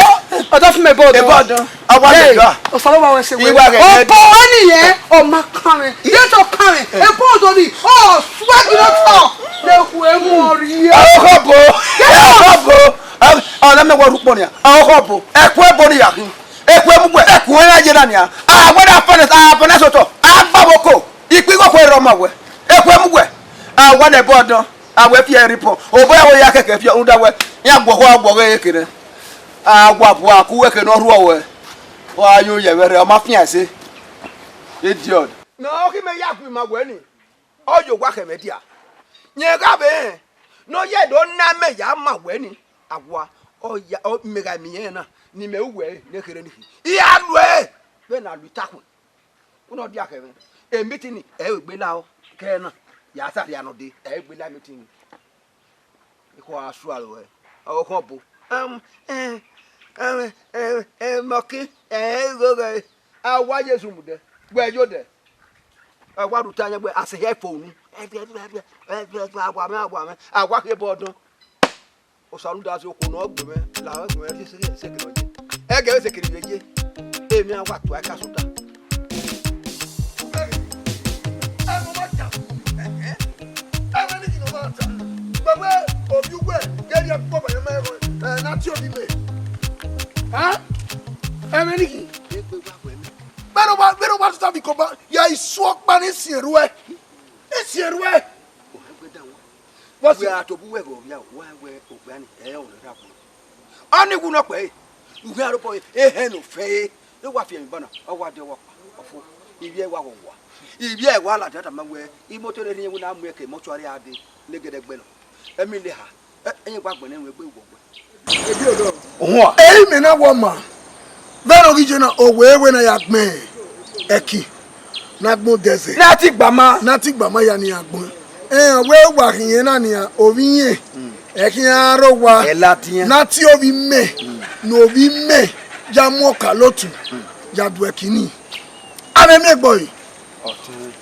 Ọdọ fún mi bọ ọdọ. Ebo ọdọ. Awa de ga. Ọsọlọ wa wẹ se wẹ. Iwa gẹ. Ọkọ wẹ nìyẹn. Ọ ma kàn rẹ. Iye tó kàn rẹ. Ebo ọdọ ni. Ọ suwa gidi tọ. Ne hu emu ọri. Ọkọ bo. Ọkọ bo. Ọ̀nà mẹ́wàá orúkọ ni. Ọkọ bo. Ẹkú ẹbọ ni yàgì. Ẹkú ẹmúgbẹ. Ẹkú ẹyà jẹ náà ni. Àwọn náà fẹ́rẹ̀, àwọn náà sọ̀tọ̀. Àgbàwọ̀ kò. Ìpín kòkó ẹ̀rọ ọmọ wẹ̀. Ẹkú ẹmúgbẹ. Àwọn ẹ̀bọ ọdún. Àwọn ẹ̀fí ẹ̀rí pọ̀. Òbọ̀ ẹ̀wọ̀ ya kẹ̀kẹ́ fi ọ̀hún dáwẹ́. Yà gbọ̀họ́ gbọ̀họ́ ẹ̀kẹ́ rẹ̀. Àwa bu àkúwẹ̀ kẹ́ náà rú ọ̀wẹ́. Wọ́n á yóò yẹ̀ wẹ́rẹ́. Ọmọ fíàn ṣe. Idiot. Nà ọ́ kí mẹ yà kú ìmọ̀ wẹ̀ ni. Ọ ye owa khẹ mwẹ dia. Yẹn gha vbe rẹn ne ọ ye do na mẹ ya ma wẹ ni. Awa, ọ ya, ọ, mẹ gha miẹn na, ne imẹ uwẹ ne kherhe ni khin. I gha lu ẹre, vbene a lu itakhun. Uno dia khẹ mwẹ. E meeting ni, ẹ i gbe la ọ, kẹ na, ya sa rhia nọ dee, ẹ i gbe la meeting ni. Ikhuo a sua ruẹ, ọ khọn bo. Ẹm, ẹ, ẹ, ẹ, ẹ, mọki, ẹ, ẹ, igho ghẹ, a wa Jesu mu dẹ, wẹ yo dẹ. A wa ru ta yan wẹ, a sẹ hẹ fo unu. A wa mwẹ, a wa mwẹ, a wa khe bọ ọdọn. Osa nu da si okhuo ne ọ gbe mwẹ, la mwẹ gbe mwẹ, sekiri ọ ye. Ẹgẹ vbe sekiri vbe ye. Emwi a wa tua ka sota. Ẹmwẹ ne ọ ma ta, ẹmwẹ ne ọ ma ta, wẹ wẹ ovbi uwẹ ghe rhie kpọkpa ye mẹ, ẹ, ne a tie ovbi mẹ. Ẹmwẹ ne ọ ma ta. Vbene ọ wa, vbene ọ wa tota vbe ikọba, ya isu ọkpa ne I siẹn ruẹ, I siẹn ruẹ. Wẹ a tobọ uwẹ ghe ovbi a, wa wẹ okpia ni, ẹ, ọ na rha kpọnọ. Ọni wu nọ kpẹre, uwẹ arobọ ehẹn ne ofẹn re, ne wa fi emwi ba na, ọ wa de ọvbokhan, ọ fo, ivbi ẹre wa ghọghọ. Ivbi ẹre wa ladian tama wẹ, imoto ne rhie ẹvbo na mu ẹre ke mọtuari a dee, ne gẹdẹgbẹ nọ. Ẹmwẹ ne ha, ẹ, ẹyẹn wa gbẹnnẹ ẹmwẹ egbe ghọghọ. Ebi odọ. Uhua. Ehe imẹ na wọ ma, vbene ọ ghi ye na, owẹ wẹ na ya gbẹn ẹki, ne a gbẹn odẹ ẹzẹ. Ne a ti gba ma. Ne a ti gba ma ya ne iran gbẹn. Ẹn, wẹ wa khian na nian, ovbi irẹn, ẹ khian rre owa. Ẹ ladian. Ne a tie ovbi mẹ, ne ovbi mẹ ya mu ọkaolotu, ya du ẹki nii. Avbe miẹn egbe ọre. Ọtẹn,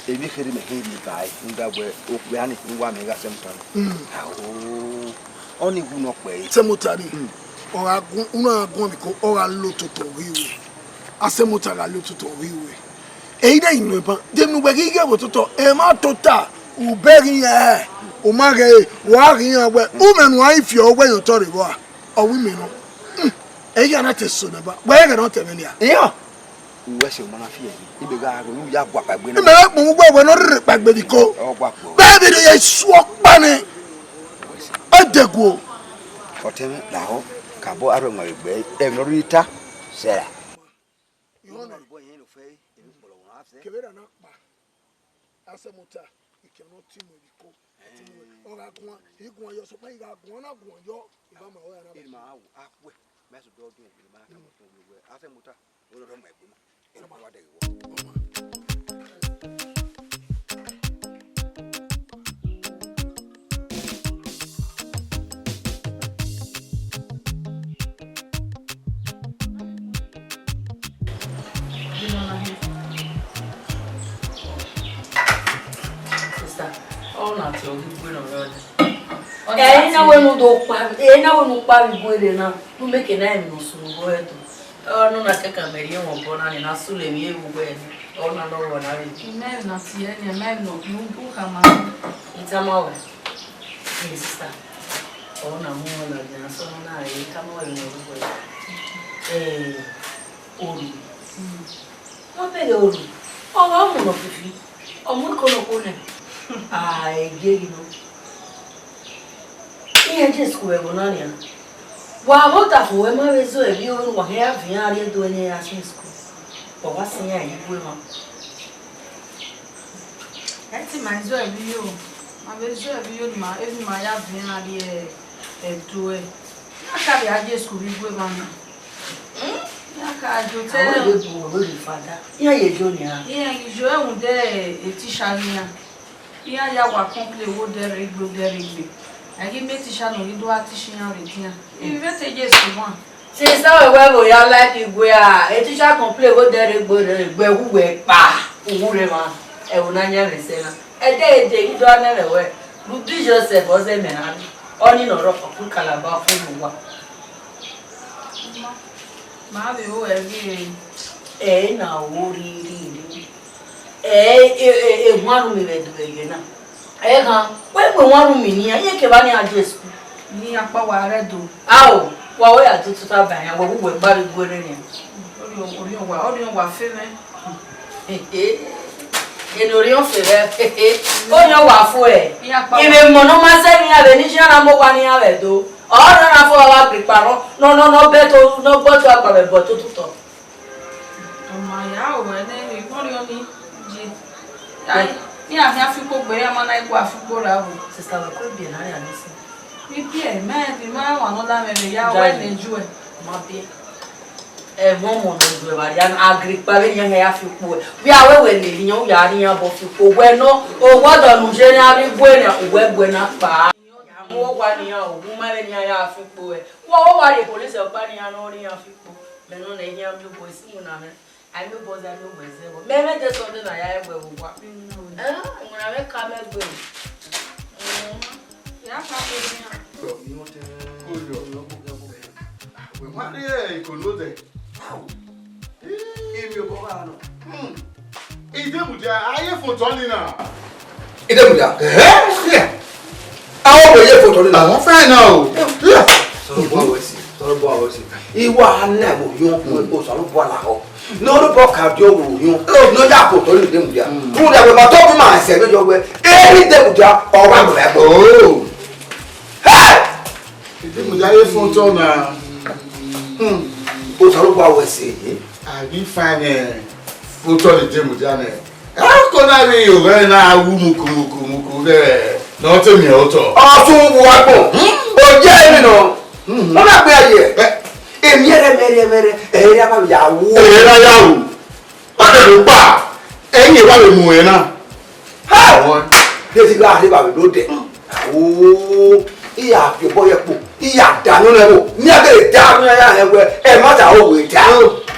emwi kherhe mẹ kherhe ba ẹre, rhunmwuda wẹ okpia ni ne uwa mẹ gha sẹ ẹmwata na. Ao, ọni wu nọ kpẹre. Sẹ ẹmwata ni, ọ gha gun, unu gha guan vbe iko, ọ gha lo toto vbe iwe. A sẹ ẹmwata gha lo toto vbe iwe. Eyi na inu eban, de ne uwẹ ghi ghe vbe ototọ, ẹ ma tota, u bẹghe iran, u ma ghee, wa ghe iran wẹ, u mẹ ne uan fiọ wẹ yan otọ rre vbọ a, ọ wẹ imẹ nọ. Ẹ i ya na te so nẹ ba, wẹ ghẹ ne ọ tẹ mwẹ nia. Iran. Uwẹ sẹ ọmọ na fi ẹre, ibe gha ro, u ya gua kpaegbe na. Imẹ gha kpọnmwẹ uwẹ wẹ ne ọ rherhe kpaegbe vbe iko. Ọ gua kpọ. Vbe vbe rhie isu ọkpa nẹ, ọ dẹguo. Ọtẹn mwẹ lahọ, kabọ arhuẹ wan vbe egbe ẹmwẹ ne ọ rhirhi ta, sẹ ra. Kevbe ra na kpa, a sẹ ẹmwata, ikian ne ọ ti mu vbe iko, ọ ti mu, ọ gha guan, I guan yọ, sokpan I gha guan na guan yọ, I gha ma ọre a na. Erima a wo, a khuẹ, mẹ a sẹ odọ ọdun, erima a ka mọ tọn vbe wẹ, a sẹ ẹmwata. Ọ na rhọ ma egbe ma. Erima wa dẹghe wọ. Sister, ọ na te ọ ghi gbe nọ rẹ ọdẹ. Ẹ i na wẹ ne u do kpa, ẹ i na wẹ ne u kpa vbe igue rre na, ne u make na emwi ne ọ sunu obọ ẹdẹ. Ọ nọ na kẹkan mẹ rhie ẹmwẹ obọ na ni na sunu emwi evbugbẹ ni, ọ na nọ rọ na rre. Imẹ na tie ẹre ni, imẹ nọ, ne u khama. I tama wẹ, my sister, ọ na mu ọna dia sọ na, I tama wẹ ne u wẹ. Eh, Oru. Ọ bẹghe Oru, ọ gha mu nọ fifi, ọ mu iko nọ kpo nẹ. A, e gie ghi nọ. Iran je school ẹvbo na nian. Wa vbe ọdafẹn wẹ ma vbe zẹ ẹvbo ne uwa khian ya viọ iran rrie do ne iran sin school. Wa wa sẹ iran ye igue mwa. Ẹ te ma zẹ ẹvbo, ma vbe zẹ ẹvbo ne ma, emwi ma ya viọ iran rrie ẹdẹ. Iran ka vbe a je school vbe igue mwa na. Hmm? Iran ka je otọ. Àwọn ìwé bu ọ̀rọ̀ rẹ̀ fada. Iran ye jo ni a. Iran ye jo ẹwùn dẹ e teacher ni iran. Iran ya wa complain wo dẹ rre egbe, wo dẹ rre egbe. A ghi miẹn teacher nọ ghi do a teach iran vbe edian. Ivbi vbe te Jesu wan. Sister, wẹ wẹ vbe ya like igue a, e teacher complain wo dẹ rre egbe, rre egbe, uwu wẹ kpa, uwu rre mwa. Ẹvbo na yan mwẹ sẹ na. Ẹdẹ ẹdẹ ghi do a nẹ mwẹ wẹ, Ruby Joseph, ọ zẹ mẹ na ni. Ọni nọ rọ, ọ ku kalaba fo mu wa. Ma vbe ru ẹre. Ẹ na wo rhirhi. Ẹ, e, e, ehuan ru mi vbe do ẹre na. Ẹ ghan, wẹ wẹ ehuan ru mi nian, iye kevba nian je school. Ni akpa wa rẹ do. Ao, wa wẹ ya do tota ba yan, wẹ wu wẹ gba vbe guerre nian. Orhiọn, orhiọn wa, orhiọn wa fe mwẹ. Ene orhiọn fe mwẹ. Orhiọn wa fo ẹ. Iye akpa wa. Ivbe emọ ne ọ ma sẹ ne iran vbe ne iran na mu owa ne iran vbe do. Ọ na na fo wa gbe ikpa nọ, nọ, nọ, nọ bẹ to, nọ bọ to agbavẹ bọ to tutọ. Ọ ma ya ru ẹre nẹ, I kpọnrriọ ni, je. Ai, iran khian fi ukpo gbe, iran ma na gua fi ukpo ra vbo. Sister, wẹ kue biẹ na ya ni sin. I biẹ, mẹ, I ma wan ne ọ la mwẹ vbe ya, wẹ ne ju ẹ. Ma biẹ. Ẹmwẹ ọmọ ne ọ ju ẹvba rria, Agrikpa vbe iran khian ya fi ukpo ẹ. Wẹ a wẹ wẹ lele iran, u ya rri iran obọ fi ukpo. Wẹ nọ, owa ọdọ ne u ye ne a rri igue na, uwẹ gue na kpa. Mu owa ne iran, u ma vbe ne iran ya fi ukpo ẹ. Wẹ ọ wa rrie police ọkpa ne iran ne ọ rri iran fi ukpo. Mẹ nọ nẹ, iran miẹn obọ esi mu na mwẹ. A miẹn obọ zẹ, a miẹn obọ ẹzẹ vbọ. Mẹ mwẹ de Sunday na ya ẹguẹ vbe owa. Ẹn, iwinna mwẹ ka mẹ gbe. Mm. Ya ka gbe iran. Wẹ ma rhie ikolo dẹ. Hmm. Idemudia, a ye fotọ nii na. Idemudia? Ẹhẹ, yeah. A wẹ ye fotọ nii na. Àwọn fẹ́ náà o. Yeah. Sọ̀rọ̀ bọ́ àwẹ̀ sí. Sọ̀rọ̀ bọ́ àwẹ̀ sí. Iwa na mo yọ, o sọ̀rọ̀ bọ́ la ho. No, no, bọ́ ka di o yọ. No, ya fotọ nii Idemudia. Hmm. Idemudia, wẹ ma tọ bi ma ẹsẹ mi yọ wẹ. Eni Idemudia, ọ wa gbẹ bọ. Oh. Hey! Idemudia ye fotọ na. Hmm. O sọ̀rọ̀ bọ́ àwẹ̀ sí. A ghi fian nẹ, otọ ni Idemudia nẹ. A ko na vbe yo ghẹ na wu muku, muku, muku vbe ne ọ te miẹn otọ. Ọsun wu agbọn. Hmm? O je emwi nọ. Hmm. Ọ na gbe aye. Eh. Emwi ẹrẹ, mẹrẹ, mẹrẹ, ẹre a ma ya wu. Ẹre a ya wu. Ọ te do kpa. Ẹyin e wa vbe mu ẹre na. Ha! Ọwọ. Ye ti gha rre evbavbe ne odẹ. Hmm. Oh, I ya fi obọ ye kpo, I ya da nọ nẹ vbo, ne a gele da nọ ya rẹn wẹ, ẹ ma ta o wẹ da.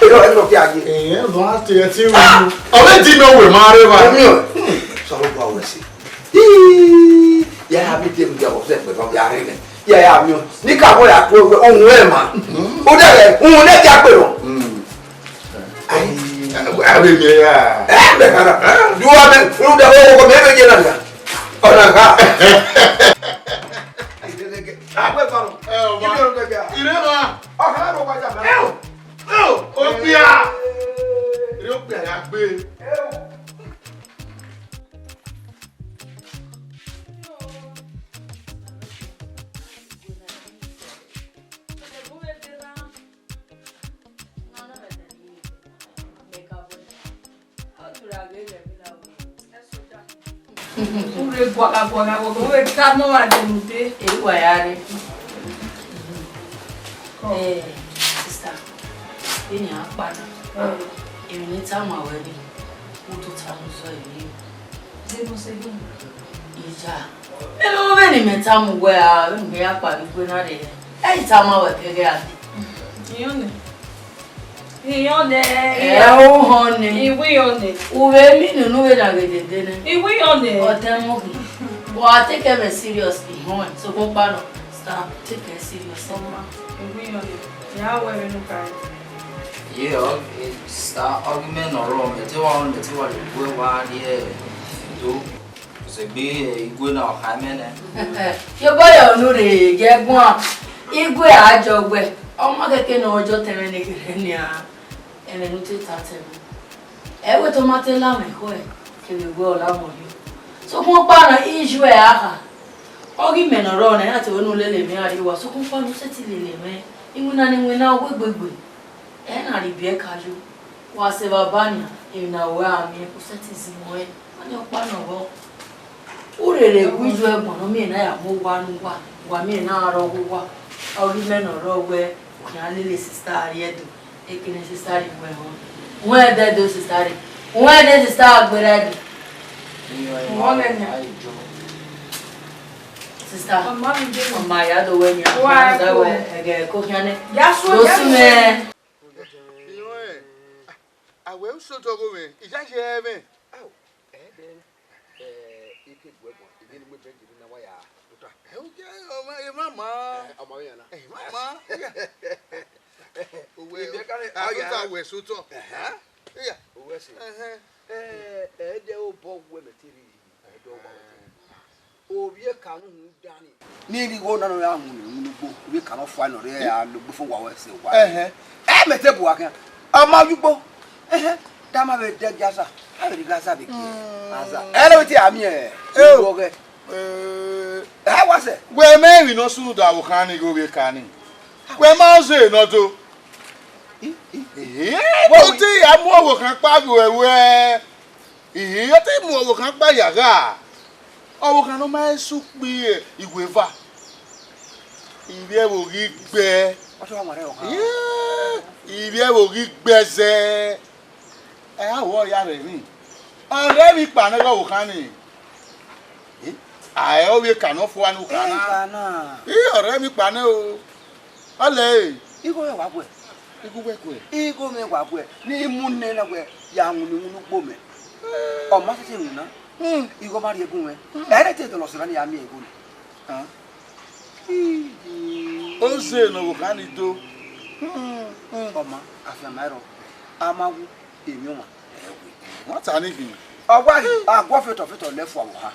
Erọ, erọ fi a ye. Ẹ̀yẹn lọ a te ẹtí ru. Ọ vbe di mẹ wẹ ma rre va. Ẹmi ọ, sọrọ gba wẹ si. Hii, ya ya mi de mi ya wọ sẹ pẹ va ya rre nẹ. Ya ya mi ọ. Ni ka bọ ya to wẹ, ohun ẹ ma. O de rẹ, ohun ne dia gbe nọ. Ai, a vbe miẹn ya. Ẹ, mẹ kara. Du wa mẹ, ru da wo wo mẹ vbe ye na na. Ọna kha. Agbe kọrọ. Ẹ, ọba. Ibi ọrọ gẹgẹ. Ire ma. Ọkàn ló wájà mẹ. Ẹ o. Ẹ o. Okpia. Ire okpia ya gbe. Ẹ o. Ure guagha guagha guagha, ure ka nọ gha dee nude. Ewa ya re. Eh, sister, vbene a kpa na, emwi ne I tama ruẹ nii, u tota mu zọ emwi. Deghẹ ọ sẹ gbe. Iya, mẹ ne ọ vbene imẹ tama uwẹ a, vbene imẹ ya kpa vbe igue na rre, ẹ i tama ruẹ kẹghẹ a dee. Iyọn nẹ. Iyọn nẹ. Ẹ, u họn nẹ. Iwu iyọn nẹ. U vbe mi nunu vbe na ghe dede nẹ. Iwu iyọn nẹ. Ọtẹn mu ghi. Wa take ẹmwẹ serious, ihọn ẹ, sokpan kpa nọ, star, take ẹ serious. Ọma, iwu iyọn nẹ. Ya wẹ vbene u kare. Ye, ọ, eh, star, argument ne ọ rrọọ, mẹ te wa, mẹ te wa rhie uwu ẹre wa rrie do. Sẹ egbe, eh, igue na ọ kha mẹ nẹ. Ye obọ ye unu rre, gie guan. Igue a jọ wẹ, ọ ma kẹkẹ ne ọ jọ tẹmwẹ ne ghe nian. Ẹmwẹ ne u te ta tẹmwẹ. Ẹ wẹ te ọ ma te la mwẹ ekhọe, kevbe wẹ ọ la mwẹ ọhiọn. Sokpan ọkpa na, iye ẹ a kha. Ọ ghi mẹ ne ọ rrọọ na, iran te wẹ ne u lele mwẹ a rrie owa, sokpan ọkpa na u sẹtin lele mwẹ. Iwinna ne iwinna, ọ wegbe egbe. Ẹ na rhie ibiẹka yo, wa sẹ evba ba nian, emwi ne a ru a miẹn, u sẹtin zẹ ruẹn, ọnii ọkpa nọ vbọ. U rere gu iye ẹgbọn ne ọ miẹn ne a ya mu owa ne uwa, wa miẹn ne a rre ọghe uwa, ọ ghi mẹ ne ọ rrọọ wẹ, u khian lele sista rrie Ẹdo, ekene sista rrie wẹ họn. Wẹ Ẹdo, sista rrie, wẹ Ẹdo, sista gberra Ẹdo. Wọ lẹ nian. Sista, ọ ma vbe ije nọ. Ọ ma ya do wẹ nian, ọ ma da wẹ ẹghẹ ko khian nẹ. Ya suẹn, ya suẹn. Irẹn, a wẹ u sotọ gho mwẹ, I ya ye ẹmwẹ. Ao, ẹ dẹ, ẹ, I ke gu ẹguan, I ghi ne u mu bẹnji ne a wa ya tota. Ẹ, u ke, ọ ma, emwa ma. Ẹ, ọ ma vbe yan na. Ẹ, emwa ma. Owẹ, I biẹ ka ne a tota ya. Wẹ sotọ. Ẹhẹn. Iya. Owẹ si. Ẹhẹn. Ẹ, ẹ dẹ obọ wẹ mẹ te rhie, ẹ dẹ obọ wẹ te rhie. Ovbi eka ne uhunmwu dan ni. Ne I rhie igho na ne ọ ya wunu, wunu ugbo, ovbi eka ne ọ fua nọ rre, a lo gbe fo wa wẹ sẹ wa. Ẹhẹn. Ẹ mẹ te bu wa khian. Ọ ma yu ugbo. Ẹhẹn. Da ma vbe dẹ gi aza. A vbe rhie gha aza vbe gie. Mm. Aza. Ẹ lọ vbe te a miẹn. Ẹ o. Ugbo ghẹ. Eh. Ẹ wa sẹ. Wẹ mẹ emwi ne ọ sunu da vbe okhan ni ghe ovbi eka ni. Wẹ ma ọ zẹ ne ọ do. I, i. Eh, wẹ ọ te ya mu ọvbokhan kpa vbe wẹ. Ihi, ọ te mu ọvbokhan kpa ya gha. Ọvbokhan ne ọ ma he su kpe iweva. Ivbi ẹvbo ghi gbe. Ọ te wa wanrẹn ọvbokhan. Iye, ivbi ẹvbo ghi gbe zẹ. Ẹ, a wẹ ọ ya rẹ emwi. Ọ rẹ emwi kpa nẹ ọvbokhan ni. Eh, a ẹ ovbi eka ne ọ fua ne okhan na. Eka na. Iye, ọ rẹ emwi kpa nẹ o. Ọlẹ e. Igho mwẹ wa guẹ. Igho wẹ guẹ. Igho mwẹ wa guẹ. Ne I mu nẹ na wẹ ya wunu iwunu ugbo mẹ. Ọ ma sẹtin winna. Hmm. Igho ma rhie gun mwẹ. Hmm. Ẹre te dọlọ sẹ na ne I ya miẹn igho nẹ. Hẹn? Ọ zẹ ne ọvbokhan ni do. Hmm, hmm. Ọ ma, afianma ẹrọ. A ma wu. Emwi ọmwa. Nwata ni khin. Ọ wa ghi, a guọ fetọ fetọ lẹ fua vbe oha.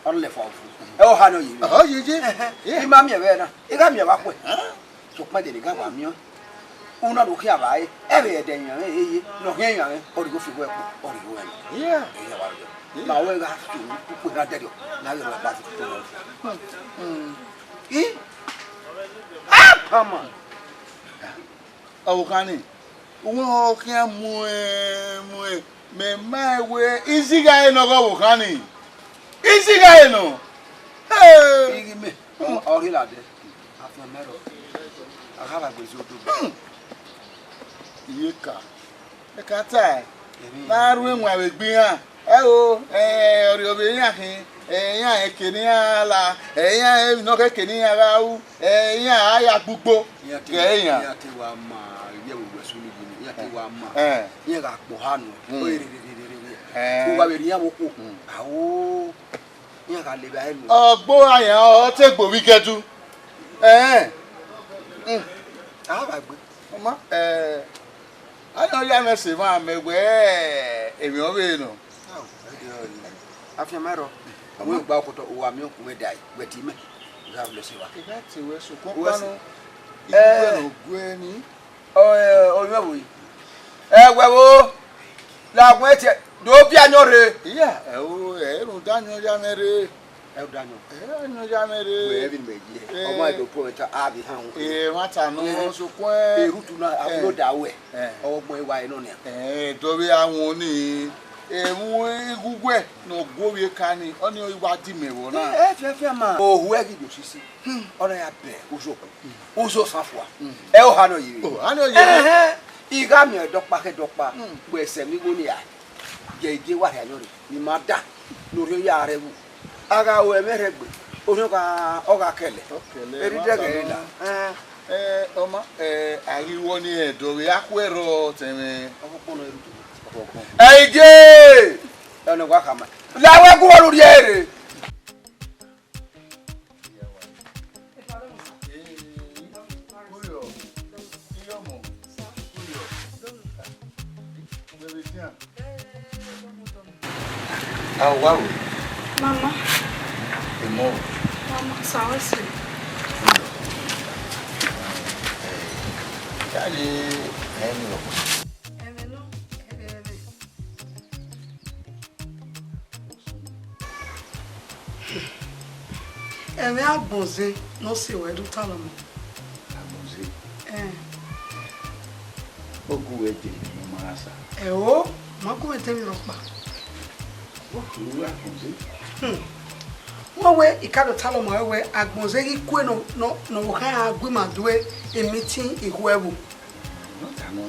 Ọ lẹ fua ofu. Ẹ oha nọ ye. Ọ ye ye. Ẹhẹn. Yeah. I ma miẹn vbe na. I gha miẹn vbe akhuẹ. Huh? Sokpan de ne I gha wa miẹn. Una do khian vba ẹre. Ẹ vbe ẹdẹ yan mwẹ, eye. Ne ọ khian yan mwẹ. Ọ rhie igho fi wẹ kpo. Ọ rhie igho ẹnẹ. Yeah. Ẹ ya wa rhie. Yeah. Ma wẹ gha fi ukpo na dẹrriọ. Na ghe wa ba fi ukpo na. Hmm. I? Ah, pama. Ọvbokhan ni, uwẹ ọ khian mu ẹn, mu ẹn, mẹ ma wẹ izigha ẹre nọ ghe ọvbokhan ni. Izigha ẹre nọ. Hey! Ighi mẹ, ọ, ọ rhie ladian. Afianma ẹrọ. A gha vba gbe zẹ odogbe. Hmm. Iyeka. Ẹ ka tae. Emwi. Na rhie iwan vbe egbe iran. Ẹo, eh, ọrriọ vbe iran khin, eh, iran eke ne iran la, eh, iran emwi ne ọ khẹke ne iran gha ru, eh, iran a ya gbugbo. Iran te, ghẹ iran. Iran te wa ma, ivbi ẹvbo wẹ sunu yi ni, iran te wa ma. Eh. Iran gha kpọha nọ. Hmm. Ore re re re re re. Eh. Uwa vbe rhie iran vbe okhuo. Hmm. Ao, iran gha le vbe enu. Ọgbo ayan ọ te gbe ovbi Igẹdu. Eh. Hmm. A vba gbe. Ọma, eh, Ayọn ya mwẹ sẹ emwa, mẹ wẹ emwi ọvbehe nọ. Ao, ẹ dẹ ọre. Afianma ẹrọ. Ọmọ, wẹ gba ọkotọ, uwa miẹn okun mwẹ dae, wẹ tie mẹ. Gha rhulẹ sẹ evba. Ẹ gha tie wẹ sokpan, wẹ ọkpa sẹ nọ, eh, iye wẹ ne ọ guẹ ni. Ọ, ẹ, ọ mwẹ vbo? Ẹ wẹ vbo? La wẹ tie, do viọ ayọn rre. Iya, ẹ o, ẹ rhunmwuda ayọn ya mwẹ rre. Ẹ da nọ. Ẹ, ayọn ya mwẹ rre. Wẹ vbe mẹ ye. Eh. Ọmọ ẹdẹ okhuo ta, a vbe han wọn. Eh, ẹmwata nọ, eh, sokpan. Erutu na, eh, a wẹ da wẹ. Eh. Ọgbọn iwa enọ nia. Eh, dọvbe a wọn ni. Emwi ighuguẹ ne ọ gu ovbi eka ni, ọnii ọ i wa di mẹ vbọ na. Eh, eh, fiafia ma. Ohu ẹghi do sisi. Hmm. Ọ na ya bẹ ozo. Hmm. Ozo san fua. Hmm. Ẹ oha nọ ye. Oha nọ ye. Ẹhẹn. I gha miẹn ẹdọkpa khẹ ẹdọkpa. Hmm. Wẹ sẹ emwi igho nia. Gie gie wa rhie ayọn rre, ne ima da, ne orhiọn ya rre ẹvbo. A gha ru ẹmwẹ rhẹgbe, orhiọn gha, ọ gha kẹlẹ. Ọ kẹlẹ, erha idẹghẹ re la. Ẹn. Ẹ, ọma, ẹ, a ghi wọ ni ẹdọ vbe a khu ẹrọ tẹmwẹ. Ọkpọkpọ nọ eru to. Ọkpọkpọ. Ẹ, ige! Ẹ, ọnẹ wa khama. La wẹ gu wọ rhie rre. Ao, wa ru. Mama. Emọ. Mama, sa wẹ sẹ. Ya ye ẹmwẹ nọ. Ẹmwẹ nọ, ẹmwẹ, ẹmwẹ. Ẹmwẹ agbọn zẹ ne ọ sẹ wẹ do talọ mẹ. Agbọn zẹ? Ẹn. Ogu wẹ dee ne ọ ma ra sa. Ẹo, ma gu mwẹ dee emwi rhọkpa. Ogu wẹ agbọn zẹ? Hmm. Wẹ wẹ, I ka do talọ mẹ wẹ, agbọn zẹ ghi kue nọ, nọ, nọ vbe okhan a gu ima do emitin ikhuo ẹvbo. Nọta nọ,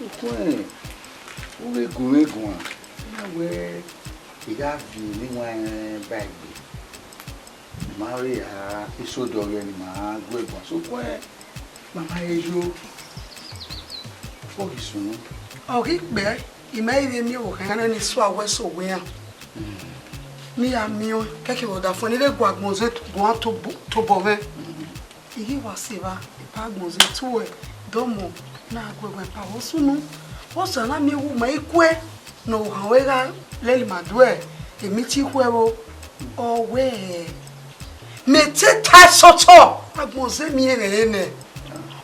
ukun ẹnrẹn, u vbe gu mwẹ guan, na wẹ I gha viọ emwi iwaẹn ba egbe, ne ima vbe ra eso dọghe ne ima gu ẹre guan, sokpan ma ma he yo, ọ ghi sunu. Ọ ghi kpẹẹ, I ma i vbe miẹn vbe okhan iran ni sua wẹ sẹ owa iran. Ne I ya miẹn ọẹn, kẹkẹ vbe ọdafẹn ne I vbe gu agbọn zẹ guan tobọ, tobọ mwẹ. I ghi wa sẹ evba, epa agbọn zẹ tuẹ, dọmọ, na gu ẹguẹn pa vbe sunu. Vbọzẹ na miẹn vbe ima i kue, ne ohan ruẹ gha lele ima do emitin ikhuo ẹvbo, ọ wẹẹ, mẹ te ta ẹsọtọ, agbọn zẹ miẹn ẹghẹ nẹ.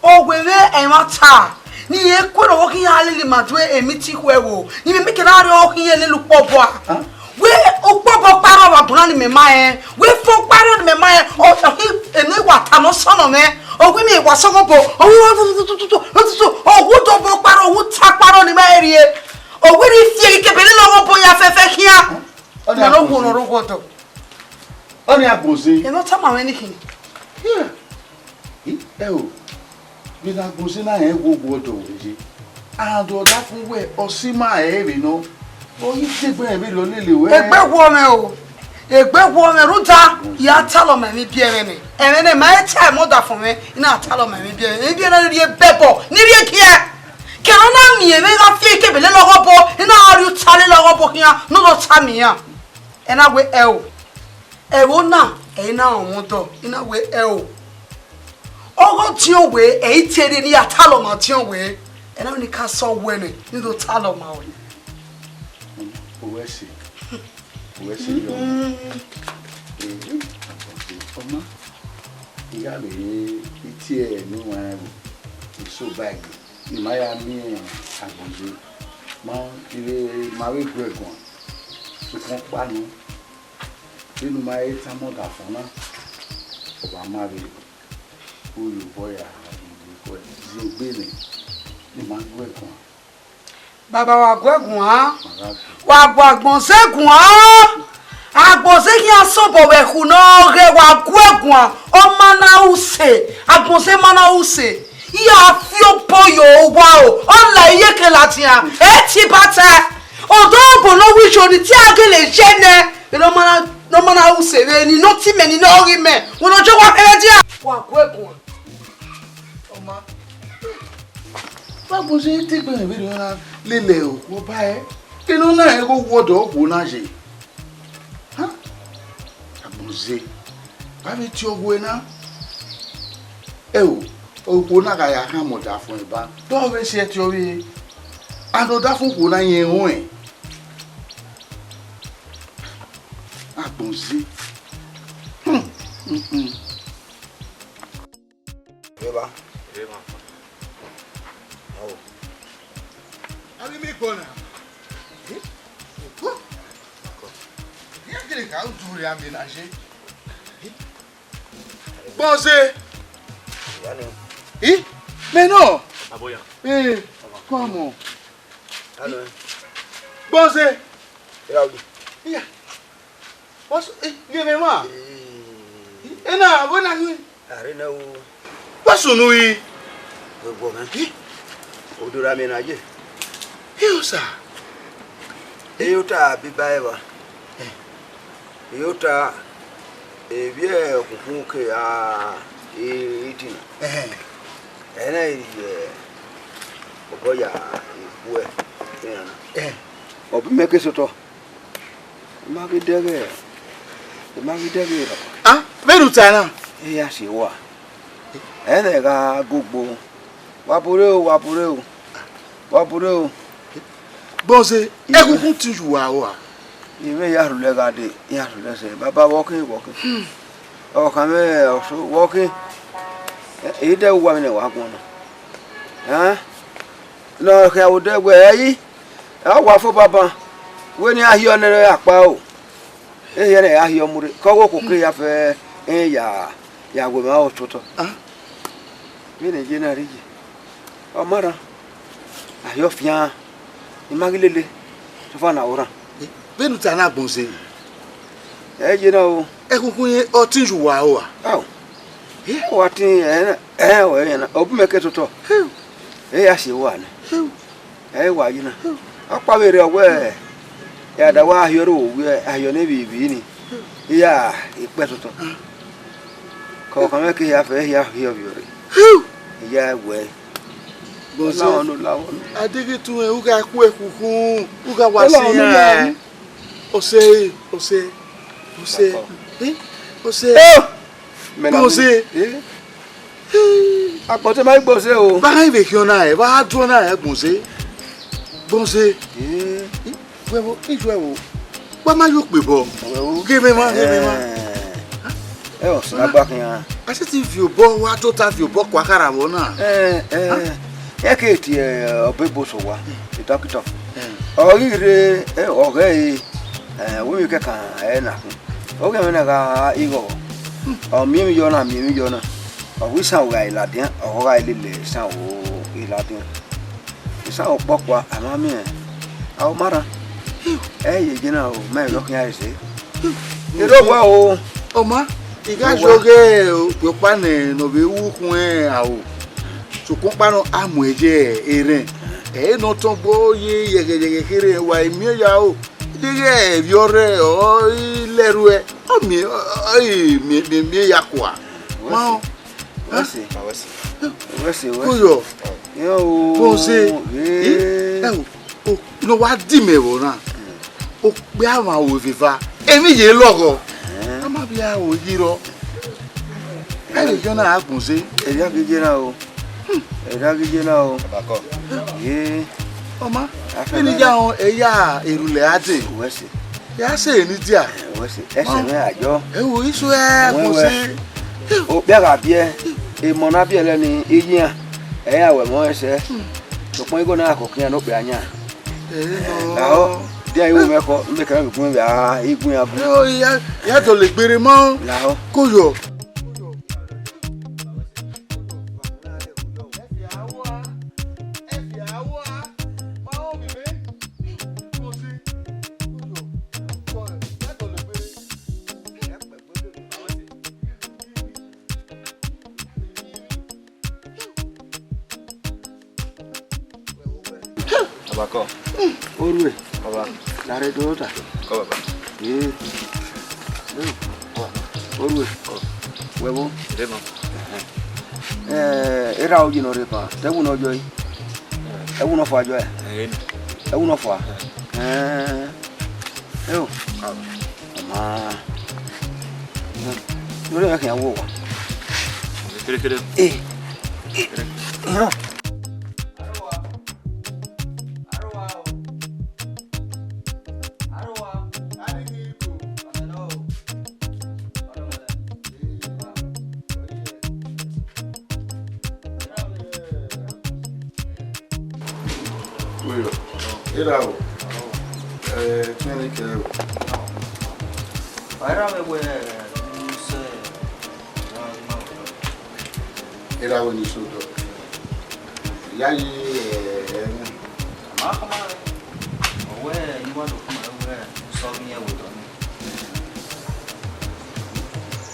Ọ wẹ vbe ẹmwata, ne irẹn kue ne ọvbokhan iran lele ima do emitin ikhuo ẹvbo, ne imẹ miẹn ke na rrie ọkhan iran lele ukpọbọ a. Wẹ ukpọbọ ọkpa rrọọ vbe agbọn na ne imẹ ma rẹn, wẹ fo ọkpa rrọọ ne imẹ ma rẹn, ọ, ọ, eno I wa ta ne ọ sọnnọ mwẹ, ọ wẹ imẹ wa sẹ ọmọ obọ, ọ wẹ tututu, ọ wẹ odobọ ọkpa rrọọ, ọ wẹ uta ọkpa rrọọ ne I ma rẹn rrie, ọ wẹ ne I fi eghi kebe lele ọmọ obọ ya fẹfẹ khian. Ọnii ma ne ọ wo agbọn zẹ. Ne ọ rre owa ọdọ. Ọnii agbọn zẹ. Eno ọ tama mwẹ ni khin. Yeah. I, ẹ o, vbene agbọn zẹ na rẹn wo owa ọdọ wẹ ye. And ọdafẹn wẹ ọ sẹ ima ẹre vbe nọ, ọ i degbe rẹn vbe lọ lele wẹ. Egbe wọọ mwẹ o, egbe wọọ mwẹ rhunmwuda, ya talọ ma emwi biẹ mwẹ nẹ. Ẹmwẹ ne ma i ta ẹmwẹ ọdafẹn mwẹ, I na talọ ma emwi biẹ mwẹ. Emwi biẹ na rhie bẹbọ, ne I rhie giẹ. Kẹrẹ ọ na miẹn mwẹ gha fi eghi kebe lele ọghe obọ, I na rhie uta lele ọghe obọ khian, ne ọ do ta miẹn iran. Ẹ na wẹ ẹ o. Ẹvbo na, ẹ i na rọnmwẹ ọdọ, I na wẹ ẹ o. Ọghe ọdiọn wẹ, ẹ i te rre ne I ya talọ ma ọdiọn wẹ, ẹ na wẹ ne I ka sẹ ọwẹ nẹ, ne I do talọ ma ruẹ. Wẹ se, wẹ se yọ. Ee, Agbọnze, ọma, I gha vbe re itie ne uwa rẹn vbo, eso ba ẹgbẹ, ne ima ya miẹn Agbọnze, ma, I vbe, ma vbe gu ẹre guan, sokpan ọkpa nọ, vbene u ma he tama ọdafẹn na, ọ wa ma vbe ru ye obọ ya, zin egbe nẹ, ne ima gu ẹre guan. Baba, wa gu ẹre guan. Wa gu Agbọnze guan. Agbọnze khian sẹ obọ vbe ẹkhu ne ọ ghe, wa gu ẹre guan. Ọ ma na ru use, Agbọnze ma na ru use. Iran fi obọ ye owa o, ọ la iyeke ladian, e tie ba tae. Ọdọ obọ ne ọ wu ijo ni te a gele ye nẹ, vbene ọ ma na, ne ọ ma na ru use vbe ni, ne ọ ti mẹ ni, ne ọ ghi mẹ, wẹ ne ọ jọ wa kherhe dia. Wa gu ẹre guan. Ọma, wa Agbọnze te egbe mwẹ vberriọ na lele okhuo ba ẹre, kene ọ na rẹn ghe owọdọ okhuo na ye. Ha? Agbọnze, wa vbe tie ọghe na. Ẹo, okhuo na gha ya khama ọdafẹn ba, te ọ vbe si ẹtin ọvbehe. And ọdafẹn okhuo na yẹn ruẹn. Agbọnze. Hmm, hmm, hmm. Eva. Eva. Awo. Abi mi gbọ na. Eh? Ogo. Iran kere ka u dure a mi na ye. Gbọnze. Eva ni. Ih, mẹ nọ. Aboya. Eh, come on. Alo. Gbọnze. Eva wi. Iya. What's, eh, ghe mwẹ ma. Eh. Ena, wẹ na ghi. Are na o. Wa sunu yi. Gbogbo mẹ. Hi. Odo ra mi na ye. Hi osa. Eyota biba eva. Eh. Eyota, evbi okunkun ke a, e, idin. Eh. Ẹnẹ ye obọ ya ikhuẹ. Eh. Ọ bu mẹ ke sotọ. I ma ghi dẹghe, I ma ghi dẹghe rọ. Ah, vbene u ta na? Eya si wa. Ẹnẹ gha gogbo. Wa bore o, wa bore o. Wa bore o. Gbọnze, ẹkhukhun ti yu wa ua. I mwẹ ya rhulẹ gha dee, ya rhulẹ sẹ. Baba, vbọ khin, vbọ khin. Ọkhan mwẹ ọso, vbọ khin. E, e dẹ uwa vbene wa guan na. Ẹn? Ne ọ khian vbe odẹ wẹẹ, ẹ i, ọ wa fo banban, wẹ ne iran hiọ nẹ akpa o, ehia ne a hiọ mu rre, ke ọ ghe okhuo ke ya fẹ rẹn ya, ya gu emwa ototọ. Ah. Vbene je na rre ye, ọ ma rran, a hiọ fian, I ma ghi lele, sọfa na ọ rran. Vbene u ta na Agbọnze? Ẹ ye na o. Ẹkhukhun ọtẹn yu wa ua. Ao. Ẹ wa tin, ẹ, ẹ, ọ, ẹ na, ọ bu mẹ ke totọ. Ẹ ya si wa nẹ. Ẹ wa yi na. Ọkpa vbe rre ọ wẹ, ẹ da wa hiọ ro wẹ, a hiọ ne vbe ivbi ni. Iya, ikpẹ totọ. Kọ khan mwẹ ke hia fẹ, hia hiọ vbiọ rre. Iya wẹ. Bọzẹ. Ọlavọ nọ, ọlavọ nọ. Adeghe tuẹn, u gha khu ẹkhukhun, u gha wa si iran. Ọse, ọse, ọse, eh, ọse. Gbọnze. Akpọtẹ ma ghi gbọzẹ o. Ba gha vbe khian na ẹ, ba gha duọ na ẹ, Gbọnze. Gbọnze. Wẹ vbo, ijuẹ vbo. Wa ma yo kpe bọ. Ghe mwẹ ma, ghe mwẹ ma. Ẹ ọ sẹ gba khian. A sẹtin viọ obọ, wa tota viọ obọ kua khara vbọ na. Ẹ ẹ. Ẹ ke tie ọbo ebo sẹ owa, the doctor. Ọ ghi rre, ẹ, ọ ghẹ re, ẹ, wẹ emwi kẹkan ẹ na khin. Ọ ghi ẹmwẹ na gha ighọghọ. Ọ miẹn emwi yọ na, miẹn emwi yọ na. Ọ gu isan gha ladian, ọ gha lele isan gha ladian. Isan ọkpọkpa, a ma miẹn. A ma rran. Ẹ ye je na o, ma emwi ọ khian ẹse. Erha owa o. Ọ ma, I gha yo ghe okpia ọkpa nẹ ne ọ vbe ru khuẹn aro. Sokpan ọkpa nọ, a mu ẹre ye erhẹn. Ẹ i nọ tọn gbe ye yẹghẹyẹghẹ kherhe, wa i miẹn ya o. Deghẹ ẹvbi ọrrẹ ọ i lẹrhuẹ, ọ miẹn, ọ i miẹn, miẹn, miẹn ya kua. Ma ọ. Wẹ se. Wẹ se, wẹ se. Koyọ. Yo. Bọzẹ. Ẹ o, o, ne wa di mẹ vbọ na. Okpia mwa ru eveva. Emwi ye lọghọ. A ma vbe aro yi rọ. Ẹ vbe yọ na Agbọnze. Ẹ ya ghi ye na o. Ẹ ya ghi ye na o. Ye. Ọ ma, vbene I ya rẹn, ẹ ya erhulẹ a dee. Wẹ sẹ. Ya sẹ ne I dia. Wẹ sẹ, ẹsẹ mwẹ a yọ. Ẹ wo, iso ẹ Wẹ, kò wẹ. Sẹ. Okpia gha biẹ, emọ ne a biẹlẹ ni, iyian, ẹ i ra wẹ ẹmwẹ ọnrẹn sẹ. Sokpan igho na koko iran ne okpia yan. Ẹ nọ. Lahọ, dia iwu mwẹ kọ, mẹ kẹmẹ vbe gun vbe a, igun iran bu. Ẹ o, ya, ya dọlegbe rre ma. Lahọ. Koyọ. Baba, kọ. Orue. Baba. Lare do ta. Kọ, baba. Ee. Orue. Wẹ vbo? Ire nọ. Eh, erha uyi nọ rre pan. Te ẹwu nọ yọ yi. Ẹwu nọ fua yọ ẹ? Eh. Ẹwu nọ fua. Eh. Eo. Ọ ma. Nore khian wo wa. Kere, kere. Eh. Eh. Iro. Wẹ, erha o. Eh, twenty kẹ o. Ọ erha mwẹ wẹ, eh, sẹ, Erha wẹ ne I so dọ. Ya yi, eh, ẹmwẹ. Ama khama, ọ wẹ, I wa do khama wẹ, sọ ghi yẹn wẹ dọ ni.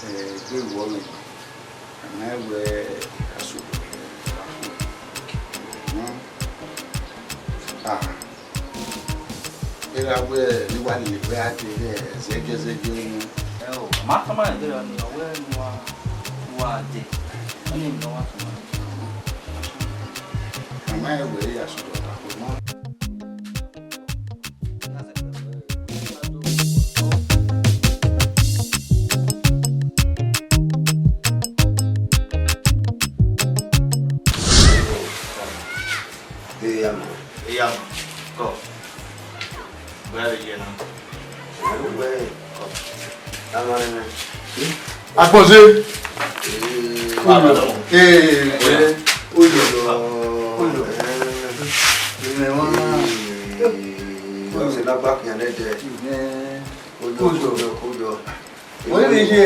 Eh, gbe wọ mwẹ. Ama wẹ, a so dọ. Hmm. Ah. Erha wẹ, ne I wa lele wẹ a dee zẹgiẹzẹgiẹ unu. Ẹ o, ma tama ẹdẹ ra ni, ọ wẹ ne uwa, ne uwa dee. Ọni ne ọ wa tama. Ama wẹ ya sọdọ ta kpo nọ. Eya ma. Eya ma. Kọ. Wẹ a vbe ye na. Wẹ, kọ. Tama nẹ. Akpọnze. Ee, ee, oyo, oyo, oyo. Ee, ọse na gba khian nẹdẹ. Oyo, oyo, oyo. Wẹ vbe ye,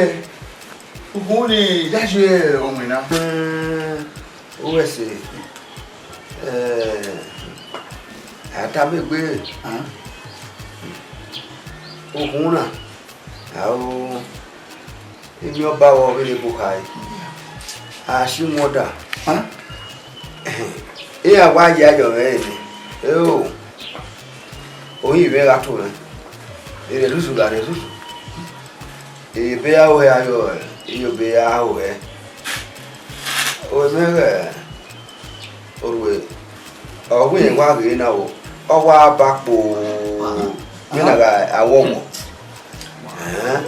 ugbẹn ni ya ye ọmọ na. Uwẹ sẹ, eh, a tama egbe, okhunmwu na, a o, eni ọba vbe vbene ebo khare, a si mu ọda, iran wa ya yọ mwẹ rre, eo, orinmwi mwẹ gha to mwẹ, erriọ ẹzuzu gha rriọ ẹzuzu. Ebe a ho hẹ ayọ, iyobọ a ho hẹ. Ọmọ mwẹ ghẹ orhue, ọ wẹ irẹn wa ghe na o, ọ wa ba kpo, vbene a gha awọ wọ. Ẹn,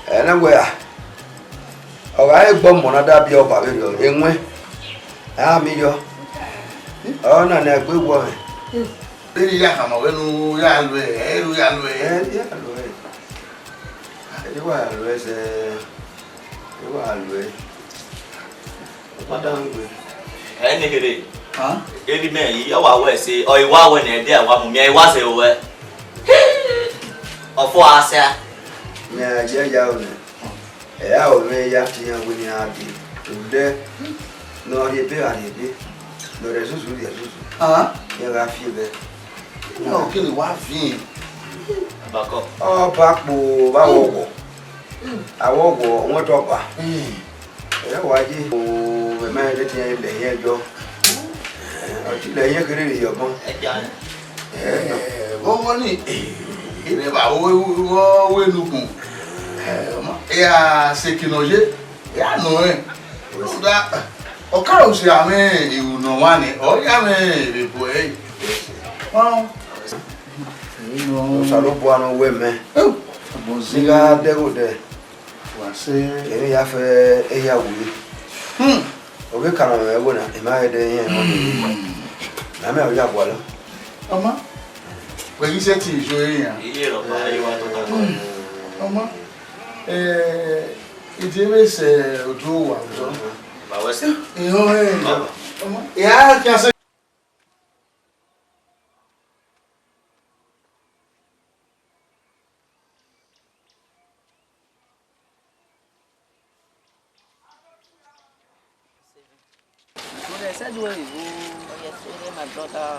ẹ na wẹ a, ọ gha re gbe ọmọ na da biẹ ọba vberriọ, ewẹn, a miẹn yọ. Ọ na ne egbe wọ mwẹ. Vbene I ya khama wẹ ne u ya lo ẹre, ẹ i re u ya lo ẹre. Ẹ i ya lo ẹre. Ẹ wa lo ẹre sẹ, ẹ wa lo ẹre. Ọ ma da gbe. Ẹ ne kherhe. Hàn? Erha mẹ yi, ọ wa wẹ ẹse, ọ i wa wẹ ne ẹdẹ a wa mu miẹn, ẹ i wa sẹ ruẹ. Ọfọ a sẹ a. Mẹ a jẹ ya o nẹ. Ẹ i ra ho mwẹ ya te iran wẹ ne iran dee, odẹ ne ọ rhie ebe gha rhie ebe, ne ọ rhie ẹzuzu rhie ẹzuzu, iran gha fi ẹghẹ. Iran kele wa viẹn. Bakọ. Ọ ba kpo vbe awọ wọ, awọ wọ, ọwẹn tọ ba. Ẹ wa ye o, ẹmẹ rẹ te iran lẹ iran yọ. Ọ te lẹ iran kherhe rre yọ ọgbọn. Ẹ, vbọghọ ni, ẹ, ene evba vbe wẹ nukhun, ẹ, ọ ma, ẹ, a sẹ eke ne ọ ye, ẹ, a nọ rẹn. Rhunmwuda, ọ ka ru sẹ amwẹ ero ne ọ wan nẹ, ọ ya mwẹ vbe ebo ẹre. Osanobua ne ọ wẹ mẹ, I gha dẹ ẹghẹ odẹ, wa sẹ, ẹmwẹ ya fẹ eya wu. Ọ vbe ka nọ mwẹ ẹvbo na, I ma he dẹ rẹn, na mẹ ọ ya gualọ. Ọma, wẹ ghi sẹtin yo ẹre yan. Iye rọ ba, iye wa tota. Ọma, eh, ide vbe sẹ odu owa ọzọ. Ba wẹ sẹ. Ehọ, eh, ọma, ya kian sẹ. Brother, I said where you go. Oh, yes, eh, my brother.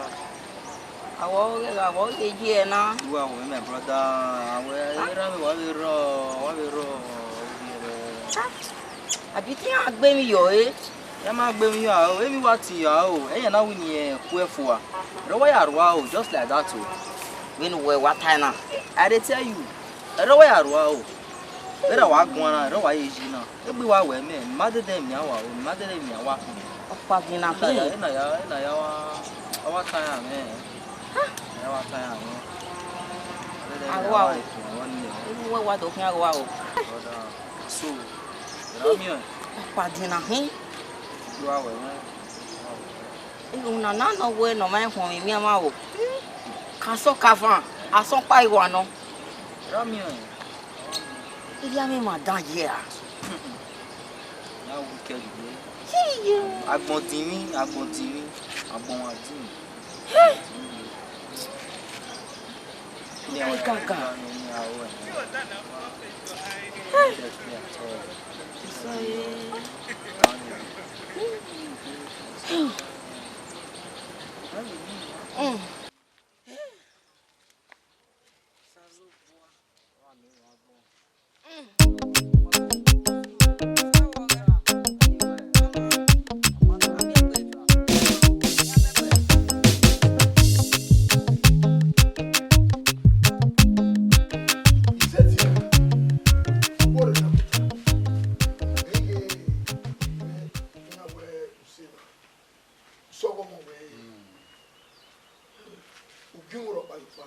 Awọ ghe, awọ ghe ye na. You are with my brother. Awẹ, era mi wa vbe rọ, wa vbe rọ. Abi te iran gbe emwi yọ ẹre? Ya ma gbe emwi yọ aro, emwi wa ti yọ aro, ẹyan na wini ẹ khuẹ fua. Ẹre wa ya rua o, just like that o. Vbene uwẹ wa tae na. I dey tell you, ẹre wa ya rua o. Ẹre wa guan na, ẹre wa ye yi na. Egbe wa wẹ mẹ, ma dede miẹn wa o, ma dede miẹn wa. Ọkpa gin na khin. Ena ya, ena ya, ena ya wa, wa ta ya mẹ. Ena ya wa ta ya mẹ. Arua o. Enu wẹ wa do khian arua o. Brother, so, ra miẹn. Ọkpa gin na khin. Egbe wa wẹ mẹ. Erhunmwu na na nọ wẹ ne ọ ma họn mwẹ imianmwẹ o. Ka sọ ka van, a sọ ọkpa iwa nọ. Ra miẹn. Ivia mwẹ ma dan ye a. Ya wicked boy. Iye. Agbọn dinmwi, agbọn dinmwi, agbọn wa dinmwi. Iye gaga. Sorry. Mm. Sọghọmọ wẹ, ugie uhunmwu rhọkpa ye ọkpa.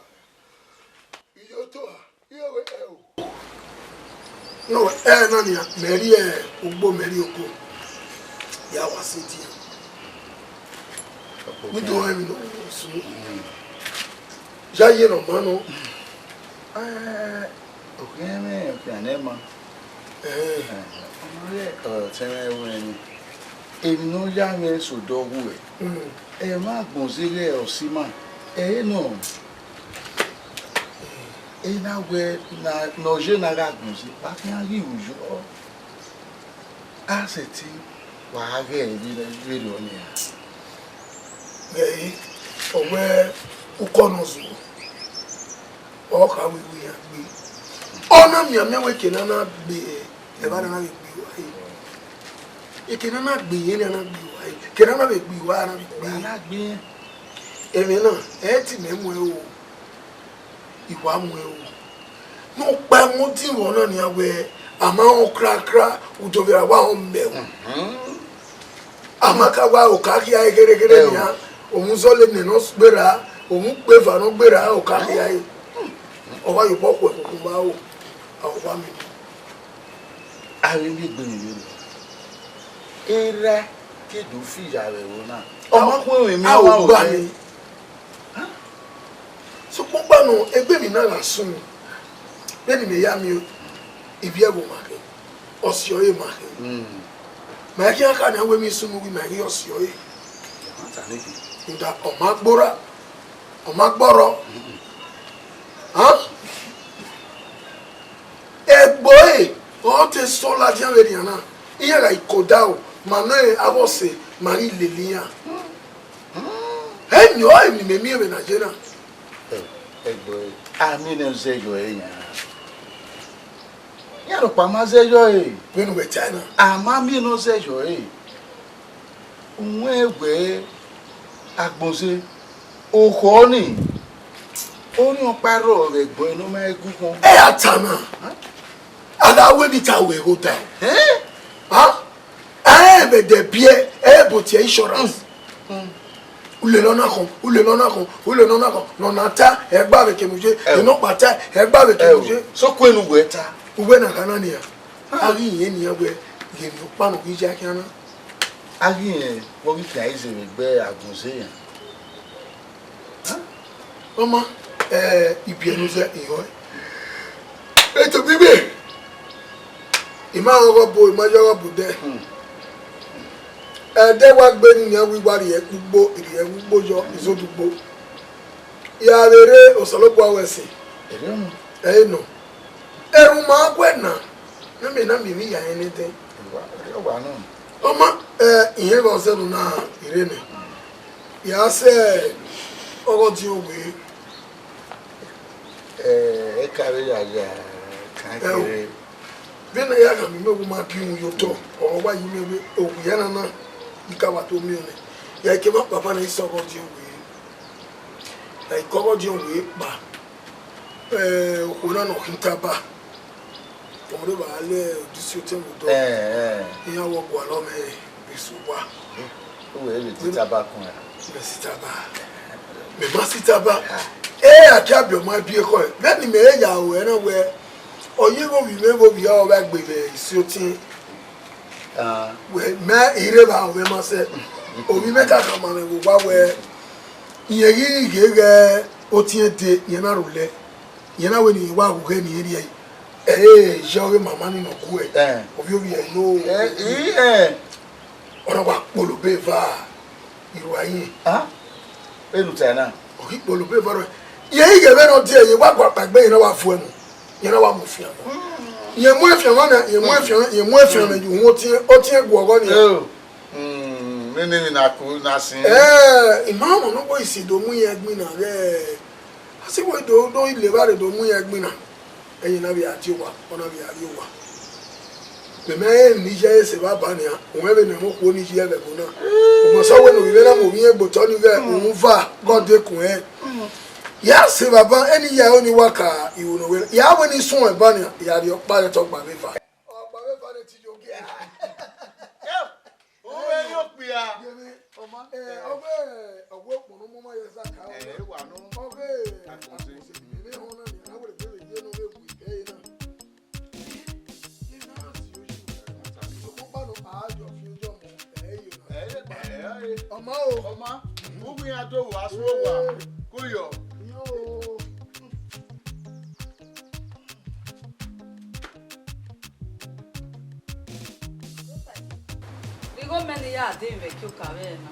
Iye otọ a, iye wẹ ẹ o. No, ẹ na nia, mẹ rhie ugbo, mẹ rhie oko. Ya wa sẹ edian. Udu ọnrẹn emwi ne ọ sunu. Ya ye ne ọ ma nọ. Eh, okhian mwẹ, okhian ne ma. Eh. Eh, ọ ma ghẹ, ọ, ọtẹn mwẹ ru ẹni. Emwi ne ọ ya mwẹ sẹ odọ wu ẹ. Mm. Ẹ ma gbọn zeghe ọse ima. Ẹ i re nọ. Ena wẹ na, ne ọ ye na gha gbọn ze, wa khian ghi ru yọ. A sẹtin wa ghẹ vberriọ nia. Ghẹ i, ọ wẹ ukọ nọ zuọ, ọ kha wẹ iran gbe. Ọ na mianmian wẹ eke ne a na gbe, evba na na vbe gbe uwa re. Eke ne a na gbe irẹn, a na gbe uwa re. Eke ne a na vbe gbe uwa, a na vbe gbe. A na gbe irẹn. Ẹmwẹ na, ẹ i te mẹ mu ẹre o. I wa mu ẹre o. Ne ọ kpa ẹmwẹ odin vbe ọna nian wẹ, a ma họn krakra, udovbe ra wa họn mẹ o. Mhm. A ma ka wa oka khia kherhe kherhe nian, ovun zọlọ nene ọ gberra, ovun kpeva ne ọ gberra, oka khia re. Ọ wa ye obọ khuẹ khukhun vba o, a wa mi. A ghi miẹn egbe ni vberriọ. Erha ke do fi ya vbe ẹvbo na. Ọ ma khu ẹmwẹ emwi a ọmwa gba wẹ. Sokpan ọkpa nọ, egbe emwi na gha sunu, vbene imẹ ya miẹn ivbi ẹvbo ma khin, ọse ọre ma khin. Mm. Ma i khian kha nian wẹ emwi sunu ghi ma i ghi ọse ọre. Rhunmwuda ọ ma gborra, ọ ma gbọrrọ. Mm-mm. Hàn? Egbe ọre, ọ te sọ ladian vberriọ na. Iran gha i koda o, ma nọ avbe ọse ma ghi lele iran. Eni ọre emwi ne imẹ miẹn vbe na ye na. Ẹ, egbe ọre, a miẹn ne ọ zẹ yọ ẹre yan. Iran rhọkpa ma zẹ yọ ẹre. Vbene uwẹ tae na. A ma miẹn ne ọ zẹ yọ ẹre. Uwẹ wẹ agbọn ze, okhọ ni, orhiọn ọkpa rrọọ vbe egbe ọre ne ọ ma gu khọn. Ẹ a ta na. A gha wẹ ne I ta wẹ ghe odaro. Ẹ? Ha? Ẹ vbe de biẹ, ẹ bo tie insurance. Mm, mm. Ulele ọna khọn, ulele ọna khọn, ulele ọna khọn. Ne ọ na ta, ẹ gba vbe kemwi ye. Ẹ o. Ne ọ kpa ta, ẹ gba vbe kemwi ye. Ẹ o. So kuẹ ne uwẹ ta. Uwẹ na gha na nian. A ghi rẹn nian wẹ, ghe emwi ọkpa ne ọ ghi ya khian na. A ghi rẹn, vbe ọ ghi khian ize vbe egbe agbọn ze yan. Ọ ma, eh, ibiẹnu zẹ ihọẹn. Eto bibe, I ma ghọghọ bo, I ma ya ọghọ bo odẹ. Ẹdẹ wa gbe ne I ya wi wa rhie ẹkpo ugbo, I rhie ẹkpo ugbo yọ, I zodẹ ugbo. Ya vbe rre Osanobua wẹ ẹse. Ẹre nọ. Erhunmwu ma wẹ na, ne mẹ na miẹn emwi ya rẹn nẹdẹ. Ọ ma, eh, I rẹn vbe ọ zẹ ne u na rre nẹ. Ya sẹ ọghe ọdiọn wẹ. Eh, eka vbe ya ya kan Ẹ o. kere. Vbene a ya gha miẹn imẹ, ọ ma gie uhunmwu ye otọ, ọ wa ye imẹ vbe owiẹ na na, I ka wa do miẹn nẹ. Ya kevbe papa na, I sẹ ọghe ọdiọn wẹ. Ya kevbe ọghe ọdiọn wẹ kpa. Eh, okhuo na ne ọ khin taba. Ọmọdé wa lẹ odisi otẹn vbe odọ. Eh, eh. Iran wọ gualọ mwẹ vbe sẹ owa. Uwẹ vbe tita ba kun ra? Mẹ sita ba. Mẹ ma sita ba. Ah. Eh, a kia biẹ ọma biẹ ekhọe. Vbene imẹ ya ru ẹre na wẹ, ọ ye vbe ovbi mwẹ vbe ovbi ọ vbe gbe vbe isi otiẹn. Ah. Wẹ, mẹ I rre evba, ọ mwẹ ma sẹ. Ovbi mwẹ ka khama mwẹ vbe owa wẹ, irẹn ghi ghe ghẹ otiẹn dee, irẹn na rhulẹ. Irẹn na wẹ ne irẹn wa ru ghẹ ne irẹn rhie ẹre. Ẹ i ye ọghe mama ni ne ọ gu ẹe. Eh. Ovbi ovbi ẹre no. Eh, i, eh. Ọ na wa kpolo obọ eva, irua yin. Ah, vbene u ta na. Ọ ghi kpolo obọ eva rẹ. Irẹn i ghe vbene ọ die, irẹn wa gua kpaegbe, irẹn na wa fu ẹmu. Irẹn na wa mu fian. Irẹn mu ẹfian na, irẹn mu ẹfian, irẹn mu ẹfian na, irẹn mu ẹfian na, irẹn mu otiẹn, otiẹn gu ọghọ ni. Oh. Mm, nene emwi na ku na sin. Eh, I ma mọ ne ọ gbe isi do mu irẹn ẹgbin na ghẹ. A si wẹ do, do ile evbare do mu irẹn ẹgbin na. Ẹyin na vbe a die owa, ọ na vbe a rrie owa. Mẹ mẹ rẹn ne I ye ẹse evba ba nian, uwẹ vbe ne ẹmwẹ okhuo ni ye ẹvbo na. Ugbẹn sẹ wẹ ne ovbi mwẹ na mu ovbi irẹn gbe otọ ni ghẹ uhunmwu eva, gọdẹ kun ẹn. Ya sẹ evba ba, ẹni ya ẹre ni wa ka ihwo ne ọ wẹ. Ya wẹ ne I suẹn ba nian, ya rhie ọkpa rẹ tọ ọgba vbe eva. Ọgba vbe eva ne ti yo gie. Uwẹ i re okpia. Yẹmẹ, ọ ma, eh, ọghe, ọghe okpọnọ ọmọ ma ye za ka. Eh, wa nọ. Ọghe, Agbọnze. Agbọnze, ene họn na ni, a wẹ gbe ye no vbe wi ẹre na. Ye na si oyi. Ọmọ kpa nọ, a yọ fi ojú ọmọ, ẹ, yo na. Eh, eh, eh. Ọ ma o. Ọ ma, uwu iran do wa, sẹ owa, ko yọ. Yo. Igho mẹ ne I ya dee vbe ẹki oka vbe ẹre na.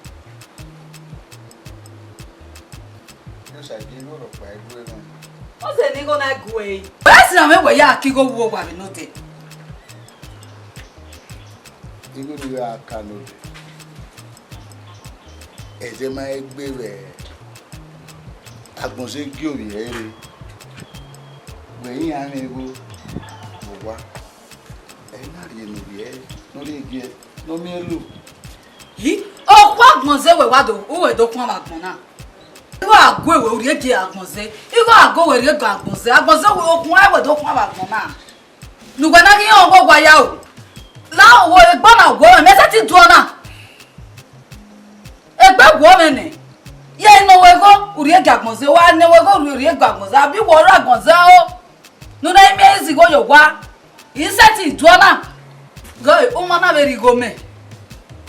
Osa gie igho rhọkpa i gu ẹre na. Ọ zẹ ne igho na gu ẹre. Wẹ sẹ na mwẹ wẹ ya ke igho wu owa vbe nodẹ. Igho ne I gha ka nodẹ. Ẹdẹ ma i gbe vbe Agbọnze gie ovbi ẹre rre. Wẹ iran mwẹ igho vbe owa. Ẹ na rhie ne ovbi ẹre ne ọ rhie gie ne ọ miẹn lo. Hi, okhuo Agbọnze wẹ wa do, u wẹ do khuan vbe agbọn na. Igho a gu ẹre wẹ u rhie gie Agbọnze. Igho a gu ẹre wẹ rhie gie Agbọnze. Agbọnze wẹ okhuo ẹre wẹ do khuan vbe agbọn na. Ne uwẹ na ghi rẹn ọghe owa ya o. La owa egbe na guọ mwẹ, mẹ sẹtin duọ na. Egbe guọ mwẹ nẹ. Ye ne uwẹ igho, u rhie gie Agbọnze, wa ne uwẹ igho, u rhie gie Agbọnze, abi wẹ ọre Agbọnze o. Ne u na miẹn izigho ye owa. I sẹtin duọ na. Gọ, uma na vbe rhie igho mẹ.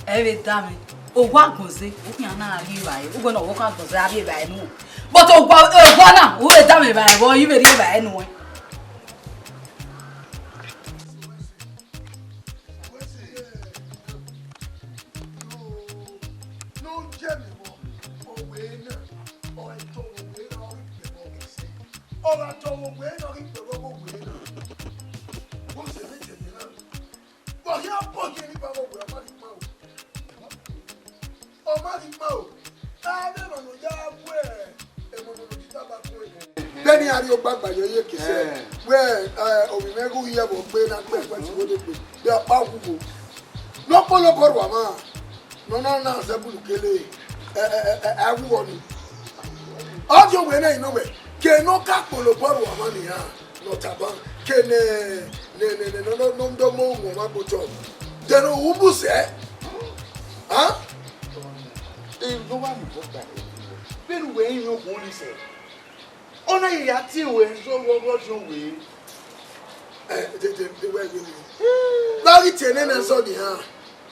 Ẹ vbe da mwẹ. Owa Agbọnze, u khian na rhie evbare. Uwẹ ne ọvbokhan Agbọnze a rhie evbare nuẹn. But owa, owa na, u vbe da mwẹ evbare vbọ, I vbe rhie evbare nuẹn. Ọ gha tọ vbe owe ne ọ ghi kpẹvbe ọghe owe na. Vbọzẹ vbe tẹdẹ na? Vbe ọ hia bọ ye ni ba vbe owe, ọ ma ghi kpa o. Ọ ma ghi kpa o. Avbe emwa ne ọ ya gu emọ ne ọ tita ba kue. Bẹghe ne iran rhie ogbagba ye eke sẹ, wẹ, eh, ovbi mwẹ ghe uhi ẹvbo gbe na gbe ẹkpẹti wo de gbe, de ọkpa wu wo. Ne ọ kpolo obọ rua mwa. Ne ọ na na zẹ bun kele, ẹ, ẹ, ẹ, ẹ, ẹ, wu ọnii. Ọ di owẹ na ino wẹ, ke ne ọ ka kpolo obọ rua mwa nian, ne ọ tama, ke ne, ne, ne, ne, ne, ne, ne, ne, ne, mo mu ọmwa gbe otọ. Then u mu sẹ. Hàn? Ẹ, ne ọ wa mu obọ gba. Vbene uwẹ i yan okhuo ni sẹ. Ọ na ye ya tie ruẹ zọ vbe ọghe ọdiọn wẹ. Ẹ, de, de, de, wẹ, wẹ, wẹ. Vbe a ghi tie nene zọ nian?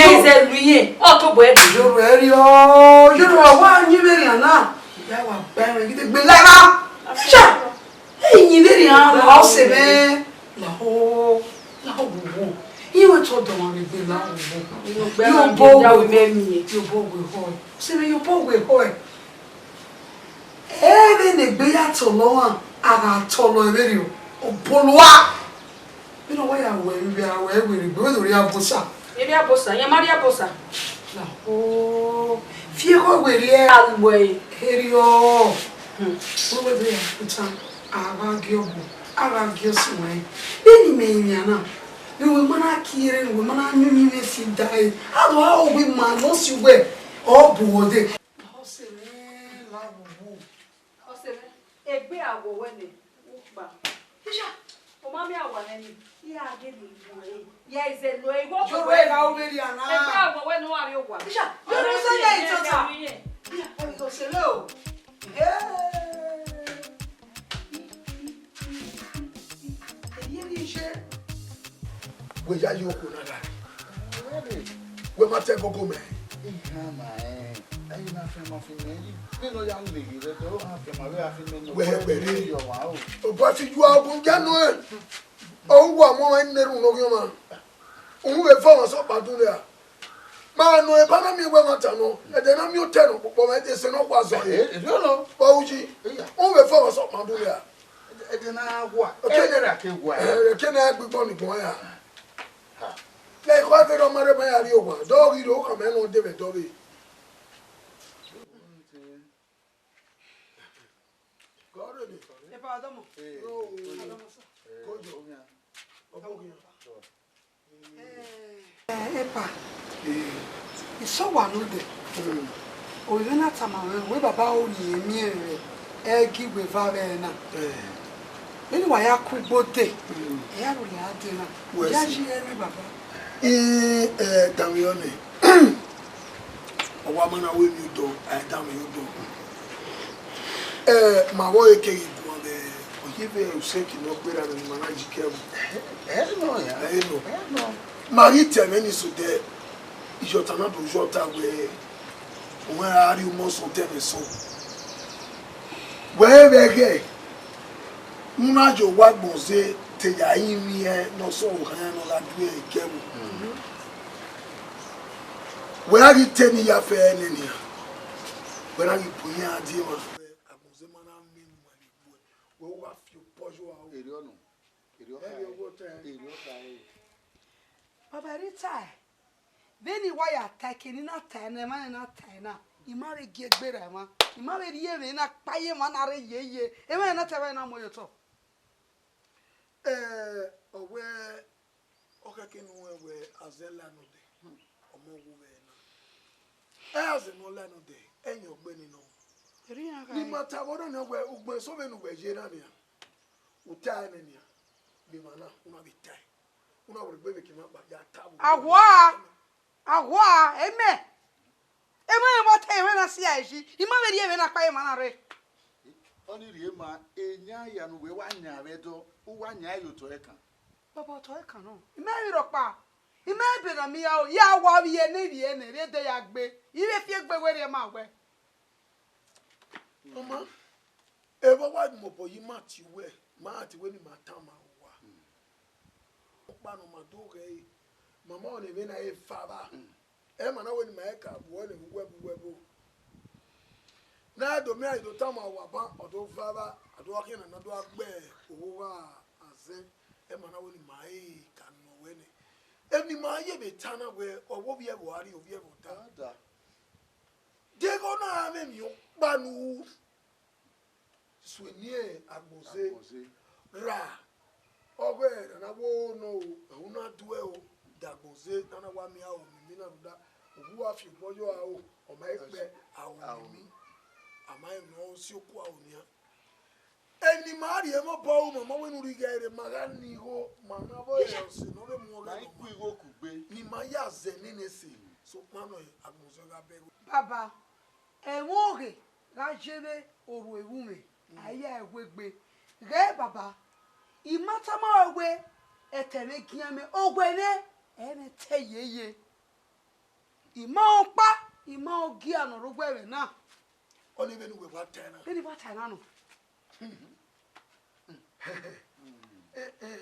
Ye izẹ lu iye, ọ tobọ ẹre. Yoro ẹriọ, yoro wa yin vberrian na. Ya wa ba ẹmwẹ gide gbe la ra. Sha. Eyin vberrian la ọse mwẹ. La ho, la ho wo. Iye wẹ tọ dọmwa vbe gbe la ho wo. Yo bo we ho. Yo bo we ho. Ọse mwẹ yo bo we ho. Ẹ vbene egbe ya tọlọ ọmwa, a gha tọlọ ẹre vberriọ, ọ bọlọ ua. Vbene ọ wa ya wẹ vbe a wẹ werriegbe, wẹ do rhie Abosa. Erriọ Abosa, iran ma rhie Abosa. Na, o, fi ekhọe werriẹ. A wẹ. Erriọ. Hmm. Wẹ wẹ do ya kuta, a gha gie ọgbọ, a gha gie ọse wan. Vbene imẹ rinmwian na, ne uwẹ ma na kie ẹre, ne uwẹ ma na yin uyinmwẹ fi da ẹre, a do a ho wẹ ima ne ọ si uwẹ, ọ bu uwẹ odẹ. Ọse mwẹ la vbe uwu. Ọse mwẹ, egbe a wọ wẹ nẹ, u kpa. Isha, ọ ma miẹn awa nẹ ni, I gha gele ru ẹre. Ya izẹ nọ ẹre, igho. Jọ wẹ gha ru vberriọ na. Egbe a wọ wẹ ne u gha rrie owa. Isha, ọ na vbe sẹ ya itota. Ọse mwẹ o. Hey. Wẹ ya ye okhuo na gha. Wẹ ma te gogo mẹ. Iran ma rẹn, ẹre na fian ma fi mẹ yi. Vbene ọ ya lele rẹ, ọ gha fian ma vbe a fi mẹ nọ. Wẹ, wẹ re. Yọ wa o. Obọ fi ju agun ja nọ ẹ. Ọ wa mọ ẹn ne run nọ ghi ọmwa. Uhunmwu vbe fọ ọmwa sẹ ọkpa dun nia. Ma nọ eba na miẹn wẹ ẹmwata nọ, ẹdẹ na miẹn otẹ nọ kpokpo, mẹ te sẹ ne ọ wa zọ ye. Erriọ nọ. Kpọ uyi. Uhunmwu vbe fọ ọmwa sẹ ọkpa dun nia. Ẹdẹ na wa. Ẹdẹ ra ke wa. Ẹkẹ na gbe igbọn ni gbọn ya. Lẹ ikọ ẹvbe rọ ma rre ma ya rrie owa, dọ ghi rre okhan mẹ nọ de vbe dọ vbe. Gọrọ ni. Epa ọdọmọ. Ọdọmọ sọ. Kojo. Ọbọ ghian. Eh, epa. Isọ wa nọ dẹ. Ovbi mwẹ na tama mwẹ wẹ baba, o ni miẹn mwẹ, ẹ gi wẹ eva vbe ẹre na. Vbene wa ya ku ugbo dee, ẹ ya rhulẹ a dee na. Wẹ ya si. Yi ẹre baba. Ẹ, ẹ, danmwehọ nẹ. Ọ wa ma na wẹ emwi odọ, a i danmwehọ odọ. Ẹ, ma vbe ọre keghi guan vbe ọ ye vbe usẹki ne ọ gberra ne ma na yi ke ẹvbo. Ẹ nọ ya. Ẹ nọ. Ẹ nọ. Ma ghi ta ẹmwẹ ni sẹ odẹ, iyọta na do yọta wẹẹ, ọ wẹ a rrie umọ sẹ otọ ẹmwẹ sẹ. Wẹ vbe ẹghẹ, u na ye owa agbọn ze te ya rinmwian ne ọ sẹ ọvbokhan ne ọ gha du ẹre ke ẹvbo. Wẹ gha ghi te ne I ya fẹ ẹre nẹ nian, wẹ na ghi bu iran die emwa. Agbọn ze ma na miẹn ne uwa vbe gbuẹ, wẹ u gha fi obọ ye uwa o. Erriọ nọ, erriọ Ẹ vbe khae, ọghe otọ ẹre. Erriọ khae. Baba Rita, vbene I wa ya ta ẹe, eke ne I na tae na, emwa ne I na tae na, I ma vbe gie egbe ra emwa, I ma vbe rhie emwi na kpa ye emwa na rre yeye, emwa ne I na tae emwa na mu ye otọ. Ẹ, ọ wẹ, ọ khẹke ne u rẹn wẹ azẹ la nọ dẹ, ọmọ wu vbe ẹre na. Ẹ azẹ ne ọ la nọ dẹ, ẹyin ọgbe ni nọ. Erriọ iran Ni khae. Ma ta vbe ọna nian wẹ ugbẹn eso vbene uwẹ ye na nian, u tae nẹ nian, vbe emwa na, u na vbe tae. U na wẹ egbe vbe ke ima gba ya ta vbe. Awa, awa, emẹ. Emwa ne wa ta emwa na si a yi, I ma vbe rhie emwi na kpa ye emwa na rre. Ọ ni rhie ma, eyan ya ne uwẹ wa yan vbe ẹdọ, u wa yan ye otọ ẹkan. Baba, otọ ẹkan nọ. I ma vbe rhọkpa. I ma ebe na miẹn ya o, ya wa vbiẹ ne vbiẹ nẹ, rhie ẹdẹ ya gbe. I vbe fi egbe werriẹ ma wẹ. Ọma, evba wa mobọ yi ma tie uwẹ, ma tie uwẹ ne ima tama uwa. Ọkpa ne ọ ma do ghẹ ẹre, ma ma ọnii vbene a i fa vba. Ẹ ma na wẹ ne ima i ka bu ẹre vbe uwẹ vbe uwẹ vbo. Ne a do miẹn a i do tama uwa ban, ọ do va vba, a do gha khian na, na do gha gbe owa azẹ, ẹ ma na wẹ ne ima i ka nọ wẹ nẹ. Emwi ne ima ye vbe ta na wẹ, ọ vbe ovbi ẹvbo a rrie, ovbi ẹvbo ta. Deghẹ ọ na gha mwẹ emwi ọkpa ne u suẹn eni Agbọnze ra, ọghẹ ne a na wo nọ o, ẹhu na duẹ o, de Agbọnze ne a na wa miẹn aro mimi na rhunmwuda uwa fi obọ yọ aro, ọ ma i kpẹ aro mimi, a ma rẹn ne ọ si oku aro nian. Eni ma rhie mwẹ obọ ru, ma ma wẹ ne u rhie igho rre, ma gha ni igho, ma na vbe ọse ne ọ vbe mu ọghẹ ma i ku igho kugbe. Ne ima ya zẹ nene ẹse, sokpan nọ Agbọnze gha bẹghe. Baba, ẹmwẹ ọghe gha ye vbe orhu evbumwẹ, a i ya ẹre wegbe. Ghẹ baba, I ma tama ruẹ wẹ, ẹtẹ mwẹ gian mwẹ, owẹ mwẹ, ẹ i mwẹ ẹtẹ yeye. I ma rẹn ọkpa, I ma rẹn ogia ne ọ rre owa ẹmwẹ na. Ọnii vbene uwẹ wa tae na. Vbene I wa tae na nọ. Eh, eh.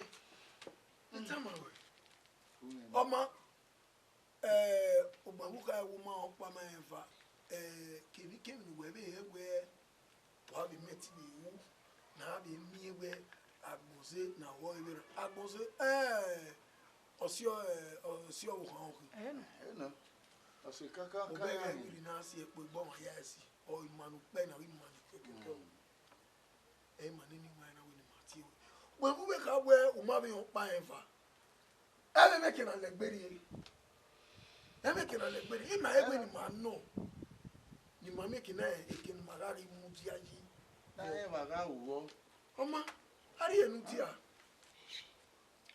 I tama ruẹ. Ọma, eh, ugbẹn vbe u kha ru ma ọkpa ma rẹn eva, eh, kevbikevbi ne uwẹ vbe hẹ wẹ, wa vbe mẹ te vbe ru, ne a vbe miẹn wẹ Agbọnze ne a wẹ ọre vberra. Agbọnze, eh, ọ si ọ, eh, ọ si ọvbokhan ọ khin. Ẹhẹn. Ẹhẹn. Ọ si kaka kaka. Obẹ ghẹ vbe rhie ne a si ẹkpo egbe ọmwa ya ẹse. Ọ ima ne ukpẹ na, ọ ima ne kẹkẹkẹ. Mm. Ẹ ma nene iwan na wẹ ne ima tie ruẹ. Wẹ vbe uwẹ kha wẹ u ma vbe rẹn ọkpa rẹn eva. Ẹ vbe mwẹ eke na lẹgbe rrie. Ẹ mwẹ eke na lẹgbe rrie. Ima ẹgbẹ ne ima nọ. Ne ima miẹn eke na, eke ne ima gha ghi mudia yi. Na rẹn emwa gha ru vbọ. Ọma, a rhie ne u dia.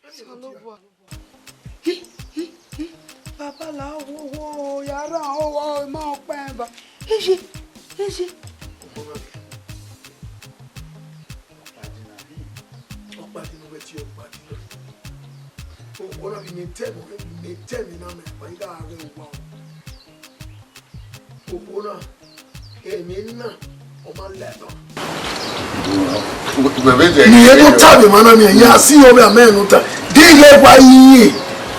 Osanobua. Hi, hi, hi. Baba la wo wo ya ra o wa ma ọkpa rẹn eva. Iye, iye. Ọkpa di na, ọkpa di na, wẹ tie ọkpa di na. Ọna vbe mẹ tẹ, mẹ tẹ emwi na mẹ, wa i gha ghe owa. Okhuo na, emwi na, ọ ma lẹ nọ. Wẹ vbe zẹ. Mẹ i do ta vbe emwa na, mẹ ya si ọmwa amẹ ne u ta. De ighẹ wa yi,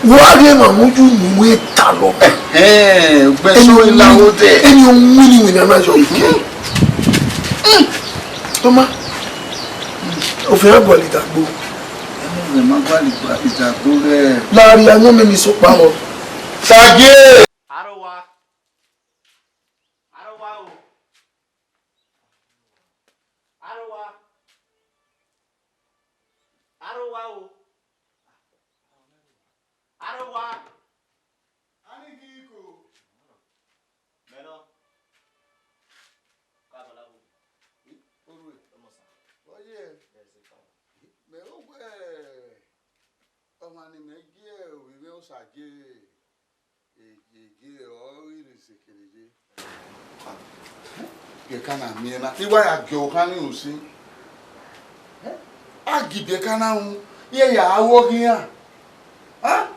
wa ghe emwa mu ju ne uwẹ ta lọ. Ẹhẹn, ugbẹn so i la wo dẹ. Emwi ọwinniwinna na yọ ike. Toma, ofẹn a gualọ idagbo. Ẹmwẹ ma gualọ idagbo rẹ. Larian, ne ọ mẹ emwi sokpan rọ. Sagie! Arowa. Arowa o. Arowa. Arowa o. Arowa. Ani ghi ko. Mẹ nọ. Ka bala bu. Orue. Ọmọ sa. Oye. Yes, sir. Mẹ wẹ ọmwa ne imẹ gie ovbi mwẹ Osagie, e, e gie ọ ghi rre sekere ye. Biẹka na miẹn na, I wa ya gie ọkhan ni usin. A gie biẹka na ru, iran ya ru ọghe iran. A?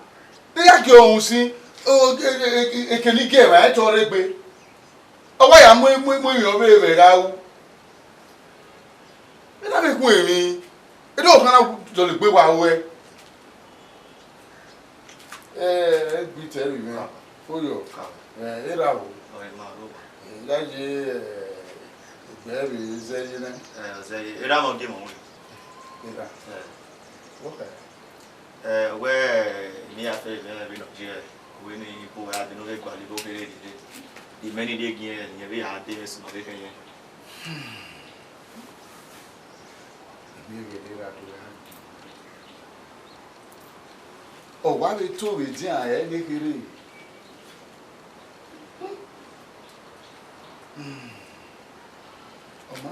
De ya gie ọhunmwu usin, o, e, e, e, eke ne I gie ẹmwẹ, a i tọ rre egbe. Ọ wa ya mu, mu, mu emwi ọvbehe vbe gha ru. Ena vbe khu emwi, ena ọkhan na dọlegbe wa ruẹ. Ẹ, ẹ gbe itẹ vbe mwẹ. Oyọ. Ẹ, erha vbo? Ọ, ẹ ma rho. Ẹ, ya ye, ẹ, egbe vbe zẹ ye nẹ. Ẹ, ọ zẹ ye. Erha mọ gie mọ wẹ. Erha. Ẹ. Okay. Ẹ, wẹ, ẹ, ne I ya fe vbe, vbe nọ je, wẹ ne I bu wẹ a dẹ ne ọ vbe gualọ igho kherhe rre. Imẹ ni de gie, ẹ, rẹn vbe ya dẹ mwẹ sunu vbe kẹyẹ. Ivbi ghe ne erha do gha gie. Ọ wa vbe to vbe edian ẹre ne kherhe. Ọ ma,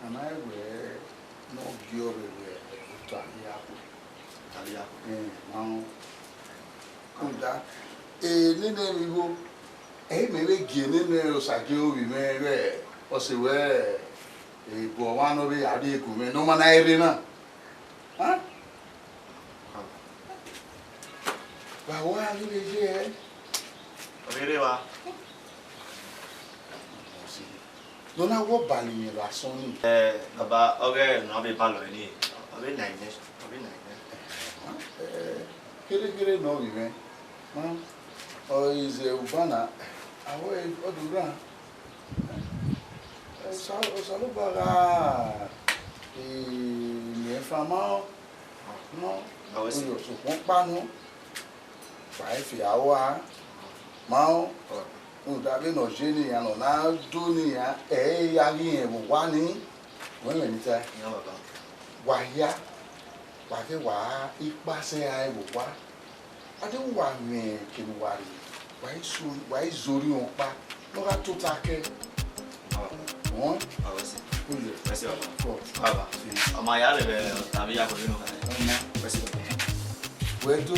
a ma rẹn wẹ ne ọ gie ọvbehe vbe otọ Aliakhu. Aliakhu. Ẹ, ma rẹn. Rhunmwuda, e nene emwi igho, ẹ i mẹ vbe gie nene Osagie ovbi mwẹ vbe ọse wẹ, e, bu ọmwa ne ọ vbe ya rrie egu mwẹ ne ọ ma na rre na. A? Vbe a wa ghi vbe ye ẹre? Ọ vbe rre evba. Ne ọ na wẹ ọba ne imẹ vbe asọn nii. Ẹ, baba, ọghe ne ọ vbe balọ nii, ọ vbe na imẹ, ọ vbe na imẹ. Ẹ, kherhe kherhe ne ọ vbe mwẹ. Ma, ọ i zẹ uba na, avbe ọ do rran. Osa-, Osanobua gha, e, miẹn fan ma nọ, sokpan ọkpa nọ, wa i fi aro a, ma rẹn, rhunmwuda vbene ọ ye ne iran, ne ọ na do ne iran, ẹ i ya ghi rẹn vbe owa ni, wẹ mwẹ ne I tae. Wa hia, wa ke wa ikpasẹ rae vbe owa. A deghẹ uwa mwẹ eke ne uwa rre, wa i so, wa i zẹ orhiọn ọkpa ne ọ gha tota kẹ. Họn? Ọ ma ya rre vbe ọta vbe iyakọ vbe nọ kha. Ọ ma. Wẹ do.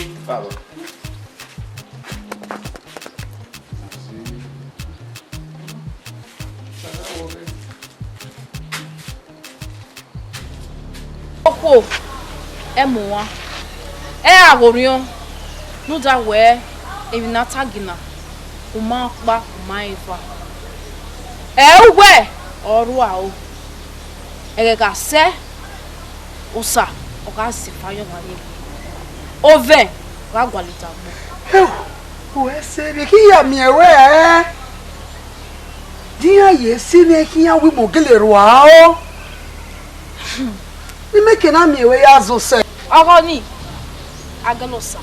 Okhuo, ẹ mu wan, ẹ ra ghe orhiọn, rhunmwuda wẹ emwi ne a ta gie na, u ma ọkpa, u ma rẹn eva. Ẹ uwẹ ọre ọ ru aro, ẹghẹ gha sẹ, Osa ọ gha zẹ efa ye ọmwa ni, ovẹn gha gualọ idagbo. Heo, u ẹ sẹ vbe khin ya miẹn ruẹ, de iran ye si mwẹ khian wẹ imẹ gele rua o. Imẹ ke na miẹn ruẹ ya zẹ osẹ. Ọghọ nii, a gele Osa.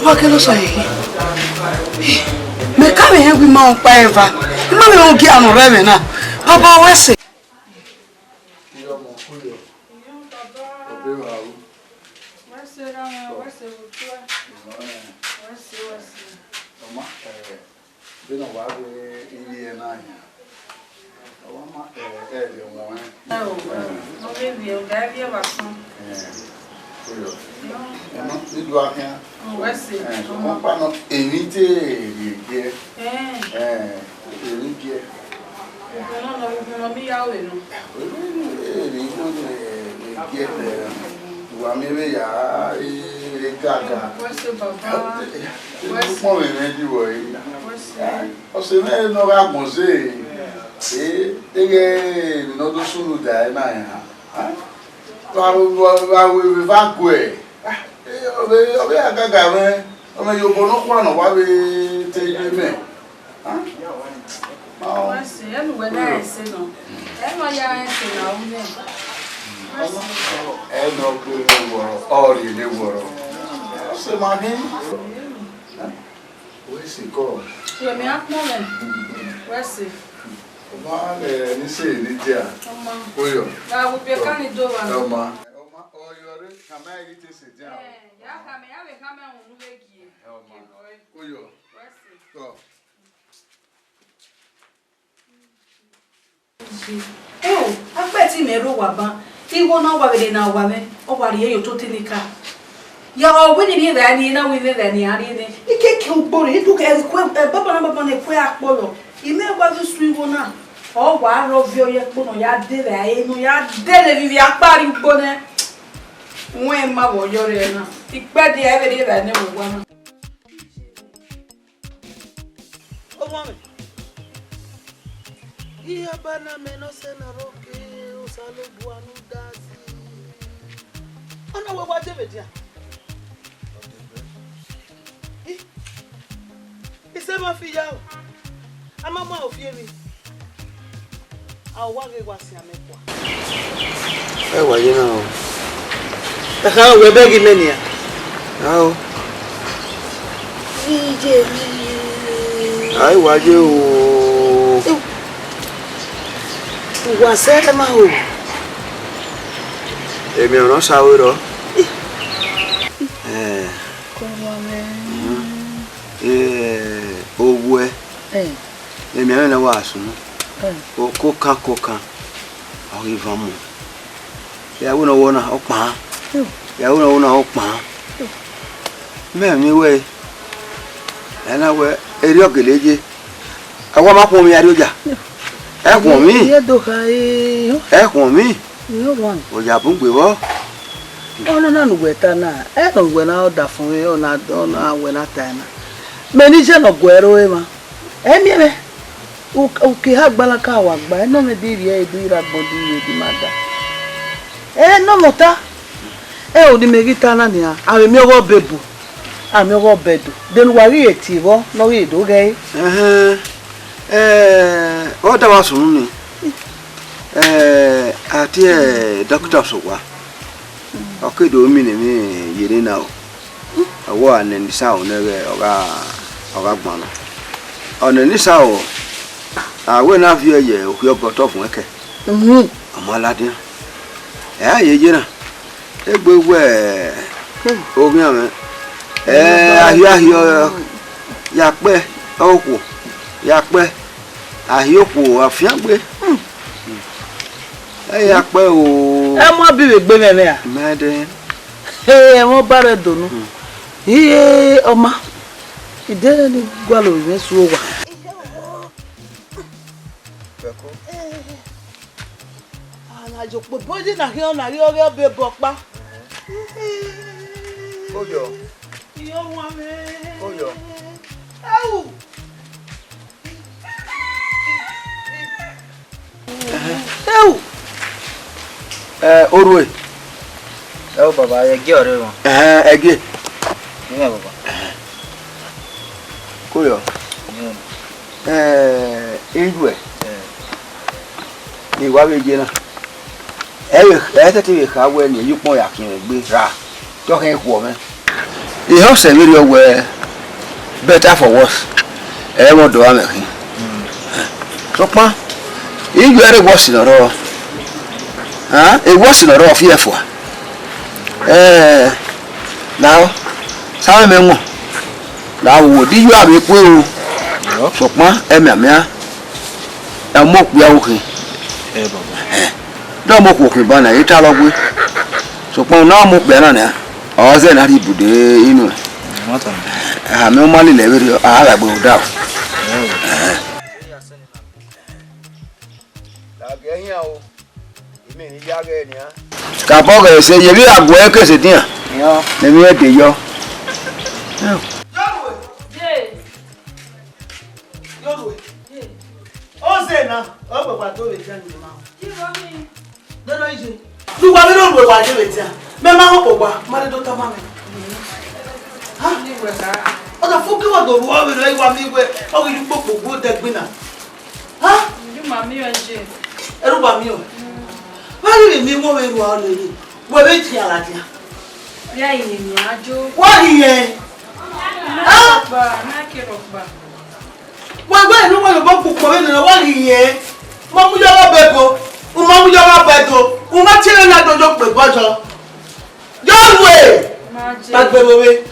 Ọ wa kẹ lọ sẹ ẹre. Mẹ ka vbe hẹn wẹ ima ọkpa eva. Ima vbe gie anọ rẹ ẹmwẹ na. Baba, wẹ sẹ. Wẹ se ra mwẹ, wẹ se vbe otua. Wẹ se, wẹ se. Ọ ma, eh, vbene ọ wa vbe ivbi ẹre na yan, ọ wa ma, eh, ẹre ọmọ ẹn. Ẹ o, ọ vbe vbiẹ, ọ ga vbiẹ vbe asọn. Eh, ọ yọ. Ẹ ma, ne I do akhian. Wẹ se. Eh, ọ ma kpa nọ, emwi te rhie giẹ. Eh. Eh, emwi giẹ. Ugbẹn nọ, ugbẹn nọ, mi ya ru nọ. Emwi nọ, eh, giẹ, eh, wa miẹn vbe ya, eh, gaga. Wẹ se baba. Wẹ se. Ukpọn mwẹ mwẹ di wẹ. Wẹ se. Ọse mwẹ ne ọ gha gbọn zẹ, eh, deghẹ emwi ne ọ do sunu da ẹre na ya. Ah, wa, wa, wa, wa, wa guẹ. Ah, eh, ọ vbe, ọ vbe agaga mwẹ, ọ vbe ye obọ nọkhua ne ọ wa vbe te ye mẹ. Ah, ma ọ. Wẹ se, ẹnu wẹ na ẹse nọ. Ẹnu ya ẹse na u nẹ. Wẹ se. Ẹnu ọ gbe ne wọrọ, ọ rhie ne wọrọ. Ọ sẹ ma hin. Wẹ se kọ. Wẹ mẹ akpọ mẹ. Wẹ se. Ọ ma ghẹ ne I sẹ ne I dia. Ọ ma. Oyọ. Wa wo biẹ ka ni do wa. Ọ ma. Ọ ma, ọ yọ re, khama ẹre te sẹ dia. Eh, ya khama, ya vbe khama ẹhunmwu vbe gie. Ọ ma. Oyọ. Wẹ se. Tọ. Eo, akpẹti mẹ rre owa ban, igho na wa vbe rre ne a wa mwẹ, ọ wa rhie ye ototọ eni ka. Ya ọ wẹ ne I rhie vbe a ni na, wẹ I vbe vbe a ni a rhie nẹ. I keke ugbo rre, I do kẹ kue, ẹ, baba na baba na kue akpọ lọ. I mẹ wa vbe su igho na, ọ wa rhọ viọ ye ẹkpo ne ọ ya de vbe a re, ne ọ ya de vbe ivbi akpari ugbo nẹ. Wẹ ma vbe ọ yọ rre na. Ikpẹdẹ a vbe rhie vbe a nẹ vbe owa na. Ọmọ mwẹ, iye ọba na mẹ ne ọ sẹ ne ọ rre oke Osanobua ne u da zẹ. Ọ na wẹ wa dee vbe dia? I, isẹ ma fi ya o, a ma mu aro fi emwi. A wa ghe wa sian mẹ kua. Ẹ wa ye na o. Ẹkhan wẹ bẹghe imẹ nian. Ao. Iye. Ai wa ye o. Uwa sẹ ma o. Emi ọnrẹn sa vbe rrọọ. Eh. Kọ wa mẹ. Mhm. Eh, owẹ. Eh. Emianmwẹ ne wa sunu, eh, okokan kokan, ọ ghi van mu. Ya wẹ ne ọ wọ na, ọ kpaan. Hmm. Ya wẹ ne ọ wọ na, ọ kpaan. Hmm. Mẹ miẹn wẹ, ẹ na wẹ, erriọ gele ye, a wa ma khuọnmwi ya rrie oja. Hmm. Ẹ khuọnmwi. Iye do kha e. Ẹ khuọnmwi. Iye wan. Oya bun gbe vbọ. Ọnọna ne uwẹ ta na, ẹ nọ uwẹ na ọdafẹn, ọna, ọna wẹ na ta na. Mẹ ne iye ne ọ guẹ ẹre emwa. Ẹ miẹn mwẹ, u, u ke ha gbalaka wa gba, ẹ nọ mwẹ di rhie ẹre, di ra agbọn di rhie, di ma da. Ẹ nọ mwẹ ọta, ẹ o ne imẹ ghi ta na nian, a vbe miẹn ọghe ọbe bu, a miẹn ọghe ọbe do, de ne uwa ghi re tie vbọ, ne ọ ghi re do ghẹ ẹre. Ẹhẹn, ẹ, ọ da wa sunu ni, ẹ, a tie dọkita Ọsowa, ọ ke do miẹn emwi ye erha na o. Ọ wa nene isao nẹ ghẹ ọ gha, ọ gha gbannọ. Ọ nene isao, a wẹ ne a viọ ye okhiọbọ ọtọ vuọn ẹkẹ. Mhm. Ọ ma ladian. Ẹ a ye ye na, egbe wẹ, hmm, oghian mwẹ. Ẹ, ahiọ, ahiọ, ya kpẹ, okhuo, ya kpẹ, ahiọ okhuo, afiangbe. Hmm. Ẹ ya kpẹ o. Ẹ mu abi vbe egbe mwẹ mwẹ a? Mẹ dẹ. He, ẹmwẹ ọba rẹ donu. Hmm. Iye, ọma. Ide ne I gualọ ovbi mwẹ su owa. Ana ye okpobọ ye na khian na ghi ọghe ọbe bọ ọkpa. Koyọ. Iye ọmwa mwẹ. Koyọ. Au. Ẹhẹn. Eu! Ẹ, orhue. Ẹ o baba, ẹgie ọre wọn. Ẹhẹn, ẹgie. Ìyẹn baba. Ẹhẹn. Koyọ. Ìyẹn. Ẹ, iyuẹ. Ẹ. Ni wa vbe ye na. Ẹ vbe, ẹ sẹtin vbe kha wẹ ne iyukpọn ya khian egbe ra, te ọ khẹn khuọ mwẹ. Ehọ sẹ vberriọ wẹẹ, better for worse, ẹ i mwẹ ọdọ ọmwa mwẹ khin. Sokpan, iyuẹ rre worse ne ọ rrọọ, a, e worse ne ọ rrọọ fi ẹfua. Ẹẹ, lahọ, sa mwẹ mẹ wọn, lahọ, wo di yu avbe kue o, sokpan ẹmwẹ amia, ẹ mu okpia ru khin. Ẹ, baba. Dọmọ okhuo khin ba na, I talọ gbe. Sokpan na mu okpia na nia, ọ zẹ na rhie ibude inu. Amẹ u ma lele vberriọ, a gha gbe odaro. Ẹhẹn. Ladian iran o, imẹ ne I ya ghẹ nian. Ka bọ ghẹ sẹ, ye vbe a guẹ ke sẹ dian? Iran. Ne emwi ẹdẹ yọ. Yọrue. Yọrue. Oze na, ọ gbẹgba do vbe dia ne ma. Dodo iye. Ne uwa vbe roro wa ye vbe dia. Mẹ ma họn kpogba, ma rre do tama mwẹ. Ha? Ọ da fo ke wa do ru ọvbe rẹ wa mi wẹ, ọ ghi yu kpokpo gbe odẹ gbe na. Ha? Ju ma miẹn je. Ẹre uwa miẹn o. Vbe a ghi vbe miẹn wẹ ọ vbe ru aro lele, wẹ vbe jian ladian. Ya iyẹn ni a jo. Wa ghi yẹn. Na rọkpa, na ke rọkpa. Wẹ wẹ ne uwa lobọ kpokpo vbe nọ, wa ghi yẹn. Ma mu yọ gha bẹgbo, u ma mu yọ gha bẹgbo, u ma tiẹre na dojo kpe bọjọ. Yọ rue! Ma je. Kpaegbe vbe ovbe,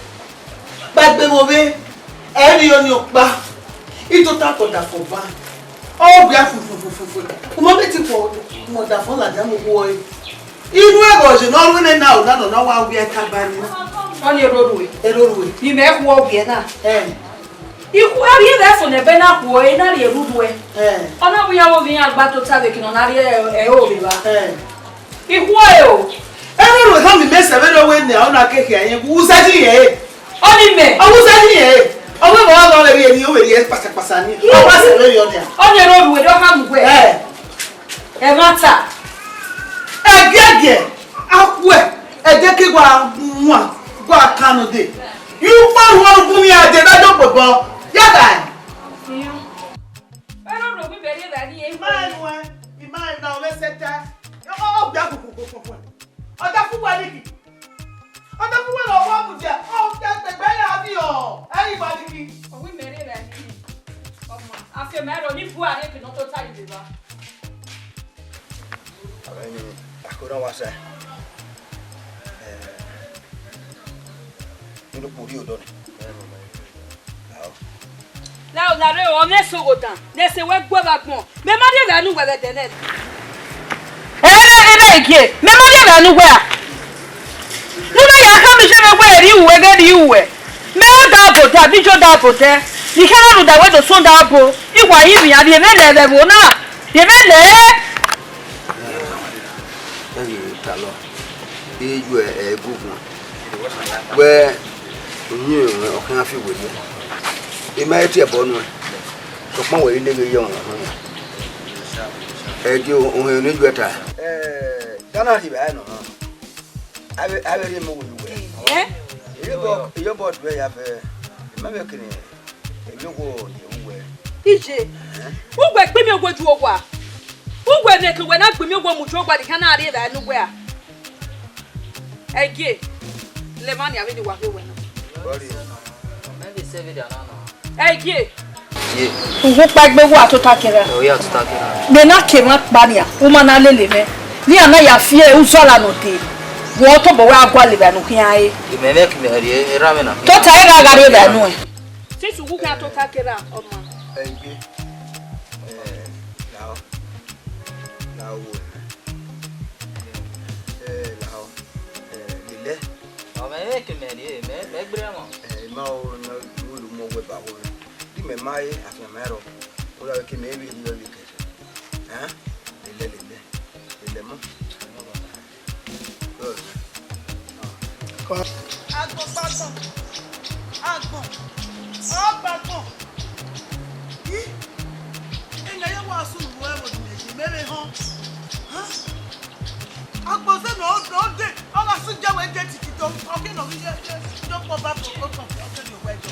kpaegbe vbe ovbe, ẹ i rri ọnii ọkpa, I tota ke ọdafọn ban, ọ gua fufufufufu, u ma vbe ti fo, mu ọdafọn ladian mu okhuo ẹre. Inu ẹghẹ ọye ne ọ ru nene na, ọna nọ, ọ na wa wiẹ ẹka ba ni. Ọnii erorue. Erorue. Ni mẹ khuo wiẹ na. Ẹ. I khu, a rhie vbe ẹfo ne ẹbẹ na khuo ẹre, na rhie rhurhu ẹe. Ẹ. Ọ na mu iran vbe ovbi iran gba tota vbe eke ne ọ na rhie ẹre vbe evba. Ẹ. I khuo ẹre o. Erorue, ekhọe ne imẹ sẹ vberriọ wẹ nẹ, ọ na ke khian yẹn, u zẹ yi yẹn re. Ọnii mẹ. Ọ, u zẹ yi yẹn re. Ọ wẹ vbe ọ gha vbe rhie ni, ọ vbe rhie kpasakpasa ni. Ọ wa sẹ vberriọ nia. Ọnii erorue, do khama uwẹ. Ẹ. Ẹmwata. Ẹgiẹgiẹ, a khuẹ, ẹdẹ ke wa wan, wa kan nọ dee. Yu kpa ruẹ ugbun ni a dee, na do kpobọ. Ya ghae. Erorue, wẹ vbe rhie vbe a rhie. I ma rẹn nuẹn, I ma rẹn na, ọ vbe sẹ ta. Ọ, ọ, ọ, gbia khukhukhukhukhu. Ọ da fu uwa niki. Ọ da fu uwa ne ọ wa mudia. Ọ da gbe egbe ya vbiẹ ọ. Ẹ i wa niki. Ọ wẹ imẹ rhie vbe a rhie. Ọ ma, a fi mẹ rọ ni bu a rhie ke ne ọ tota yi vbe evba. Avbe ni, a ko na wa sa. Eh, ne u kpo rhie odọ nẹ. Lahọ. Lahọ, lahọ, ọ mwẹ sẹ oghotan, ne ẹse wẹ gu ẹvbo agbọn. Mẹ ma rhie vbe anu wẹ vbe ẹdẹ nẹ. Ẹ, ẹ, ẹ, gie, mẹ ma rhie vbe anu wẹ a? Ne u na ya khama iye mwẹ wẹ, rhie uwẹ, ghe rhie uwẹ. Mẹ ọ da obọ odẹ, abi iye ọ da obọ odẹ. Ne I khẹ na rhunmwuda wẹ do sẹ odaro obo. I wa yi vbe iran, rhie mwẹ lẹ vbe ẹvbo na. Rhie mwẹ lẹ. Ẹ ghi talọ, I yu ẹ, ẹ gu guan. Wẹ, uyinmwẹ ọ khian fi werriẹ. I ma he tie ẹbọ nuẹn, sokpan wẹ i lele ye ọmwa ọmwa. Ẹ gie ohẹn ne I yu ẹ ta. Ghana rhie vbe a nọ. Avbe, avbe rhie mu wẹ uwẹ. Iyobọ, iyobọ duẹ ya fẹ. I ma vbe kene. Emiowo ye uwẹ. Iye, uwẹ gbe imiẹn owa ju owa. Uwẹ neke uwẹ na gbe imiẹn owa mu ju owa, ne I khian na rhie vbe anu uwẹ a? Ẹgie, lẹ emwa nia vbene wa khin uwẹ na. Bọrriọ. Mẹ vbe sẹ vbe dia na nọ. Ẹgie. Ye. Uwu kpaegbe wa tota kera. Ọ ya tota kera. Mẹ na ke emwa kpa nia, u ma na lele mwẹ. Ne iran na ya fi uzọla nọ dee. Wẹ ọ tobọ wẹ a gualọ evba ne u khian re. Imẹ mwẹ ke imẹ rhie erha mwẹ na. Tota ẹre gha gha rhie vbe anu ẹn. Since uwu khian tota kera, ọ ma. Ẹgie. Eh, lahọ. Lahọ wo. Eh, lahọ. Eh, lele. Ọ mẹ ke mẹ rhie, mẹ, mẹ gbe ẹmwẹ. Eh, ma o, na, wo lu mọ wẹ ba wo. Di mẹ ma re, afian mẹ rọ. Wo la ke mẹ vbe rhie vbe kẹkẹ. Eh? Lele, lele. Lele mọ. Agbọn gbagbọn, agbọn, ọ gbagbọn. Ih, enẹ ye wa sunu vbe ẹvbo ne imẹ ye, mẹ vbe họn. Agbọn zẹ ne ọ, ne ọ dee, ọ gha sẹ iye wẹ dee titito, ọ ke nọ ghi ye, ye, ye ọkpọ ba koko tọn, ọ ke rhie owẹ dọ.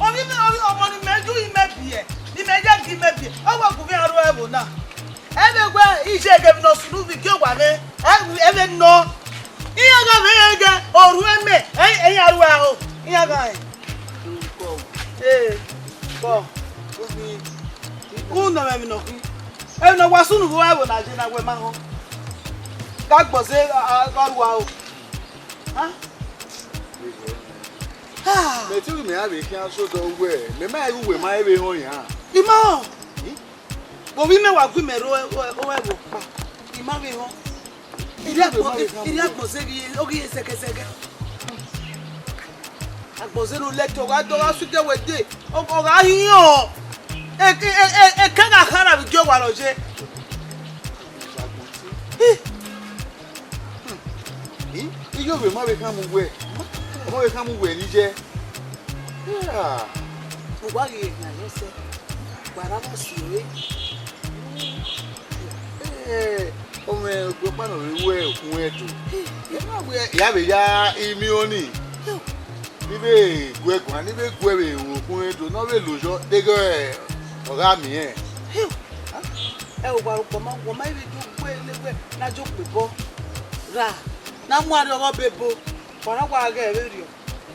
Ovbi mwẹ, ovbi ọmọ ne imẹ yu imẹ biẹ, ne imẹ ya gie imẹ biẹ, ọ wa gu mwẹ aro ẹvbo na. Ẹ vbe wẹ iye ẹghẹ ne ọ sunu vbe igie owa mwẹ, ẹ, ẹ vbe nọ. Iran gha vbe rẹn ghe oru ẹmẹ, ẹ, ẹ, iran ru aro, iran gha rẹn. Ee, kọ, u nọ mwẹ emwi ne ọ khin. Emwi ne ọ wa sunu vbe uwa ẹvbo na ye na wẹ ma họn. Gha gbọzẹ, a, a, gha ru aro. Ah. Ah. Mẹ te wẹ mẹ a vbe khian sẹ odọ wẹ, mẹ ma ru wẹ ma vbe họn yan. I ma họn. Hmm? Vbe ovbi mẹ wa gu mẹ rre ẹ, ẹ, ẹ, vbe ọkpa, I ma vbe họn. Erriọ agbọn, erriọ agbọn zẹ ghi, ọ ghi ye sẹgẹsẹgẹ. Agbọn zẹ ne u lẹ te ọ gha dọ gha sẹ ude wẹ dee, ọ, ọ gha hiọn. E, e, e, e, ekẹn gha khan na vbe igie owa ne ọ ye. Hmm, iyore ma vbe khan mu wẹ, ọ ma vbe khan mu wẹ ne I ye. Yeah. Uwa ghi ghe yan yọ sẹ, wa ra vbọ si ore. Eh, ọmọ okpia ọkpa nọ vbe ru okhuẹn do. Ẹ ma wẹ ya vbe ya imiọn ni. Ni vbe gu ẹre guan, ni vbe gu ẹre vbe ru okhuẹn do, ne ọ vbe lojọ deghẹ ọ gha miẹn. Ẹ, uwa rhọkpa ma, wẹ ma vbe do gbe ne wẹ na jọ kpe obọ ra, na mu arriọghọ be ebo, wa na wa ghẹ vberriọ.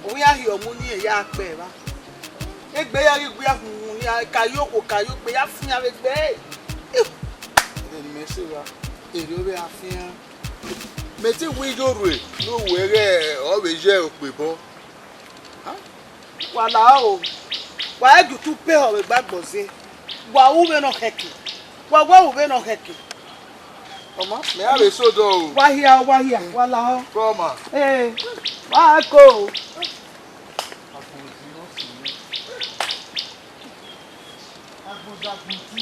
Ovbi iran hiọ mu ne irẹn ya kpẹ evba. Egbe ya ghi gbe iran khunkhun, ne iran ka ye okhuo ka ye okpia, ya fian vbe egbe ẹre. Ẹghẹ ne imẹ sẹ evba, erriọ vbe a fian. Mẹ te wẹ iye orhue ne u wẹ ghẹ ọ vbe ye okpia obọ. Wa la o, wa i gie utu pe họ vbe egbe agbọn zẹ, wa ru vbene ọ khẹke, wa wa ru vbene ọ khẹke. Ọma, mẹ a vbe sẹ odọ o. Wa hia, wa hia, wa lahọ. Kọ ma. Ee, wa ko. Agbọn zẹ agbọn ti.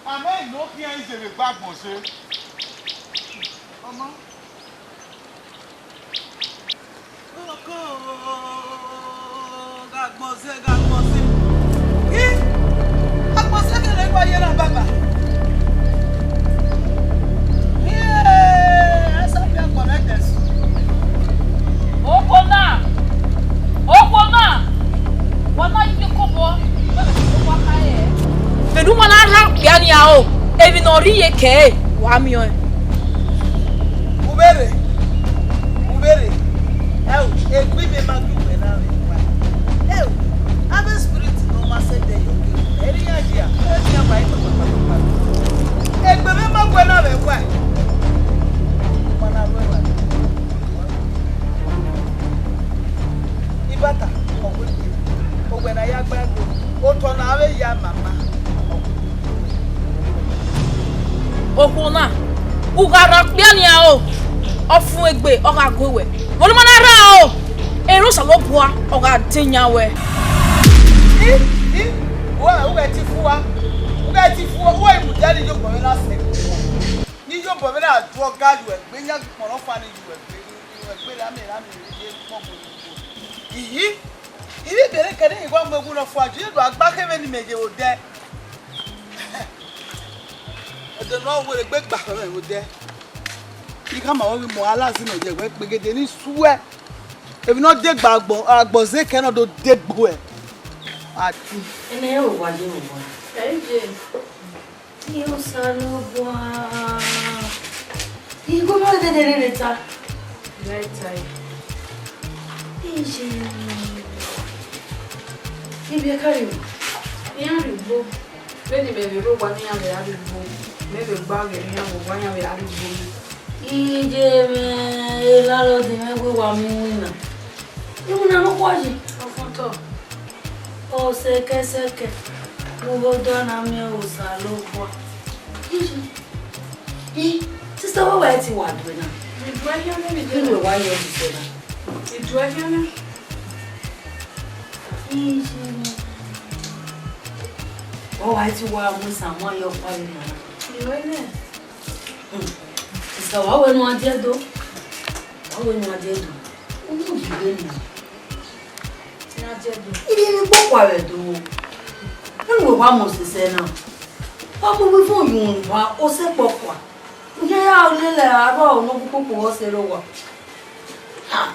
Amẹ ne ọ khian ize vbe egbe agbọn zẹ. Ọma. Oko, gha gbọnzẹ, gha gbọnzẹ. I, a gbọnzẹ kẹrẹ wa ye na baba. Iye, ẹ sa fi agbọn nẹ Jesu. Oko na, oko na, wa na yi kobọ, wẹ vbe kobọ kha rẹ. Vbene u ma na rhan okpia nia o, emwi ne ọ rhie kẹre, wa miẹn ọẹn. Uvberre, uvberre, ẹo, egbe imẹ ma gie uwẹ na vbe ẹguae. Ẹo, avbe spirit ne ọ ma sẹ ẹdẹ ye ọghe, ẹ i re iran hia, ẹ i re iran ma kpakpakpakpa. Egbe mwẹ ma gu uwẹ na vbe ẹguae. Ọ ma na ru ẹmwẹ. Ibata, ọ wẹ, owẹ ne a ya gba ẹgo, otọ ne a vbe ya mama, ọ wẹ. Okhuo na, u gha rhan okpia nia o, ọfumwegbe ọ gha gue wẹ. Vbe ne u ma na rhan o, erha Osanobua ọ gha de yan wẹ. I, i, uwẹ, u ghẹ te fua, u ghẹ te fua, uwẹ mudia ne iyobọ mwẹ na sẹ. Ne iyobọ mwẹ na du ọga ye uwẹ egbe, iran kpọnrọn ọfa ni ye uwẹ egbe, ne uwẹ egbe ra mẹ, ra mẹ ye kpọnmọ. Iyi, I vbe bẹrẹ kẹdẹ, I wa mu ẹwu nọ fua, je do a gba khẹ vbene imẹ ye vbe odẹ. Ẹdẹ ne ọ were egbe gba khẹ vbe odẹ. I khama wẹ ghi mu a la zẹ nọ ye wẹ kpegede ni suẹ. Emwi ne ọ degbe agbọn, agbọn zẹ kẹ ne ọ do degbe uẹ. Ati. Ene ye vbe owa, ye vbe owa. Ẹ i je. Iye Osanobua. Igho ma dede rere ta. Ghẹ ta ẹe. Iye. Ibi ẹ ka rrie? Iran rrie ugbo. Vbene imẹ vbe rre owa ne iran vbe gha rrie ugbo, mẹ vbe gba ghe ne iran vbe owa iran vbe gha rrie ugbo. Iye mwẹ, landlord mwẹ wẹ wa mu iwinna. Iwinna nọkhua yi. Ọfọn otọ. Ọ sẹkẹsẹkẹ, vbe odọ na miẹn Osanobua. Iye. I, sister, wẹ wa i ti wa due na? I due khian nẹ, mi due. Iwẹ wa yọ dise na? I due khian nẹ. Iye. Wẹ wa i ti wa mu isan mu ayọ kpa vbe na? I due nẹ. Hmm. Sister, wa wẹ ne u a die do. Wa wẹ ne u a die do. Unu ghi vbe na. Iran die do. Iye ni kpokpua vbe do. Enu wa mọ sẹsẹ na. Wa mu vbe fo yun wa, o se kpokpua. U ye ya lele aro ne u kpokpua o se ro wa. Ha.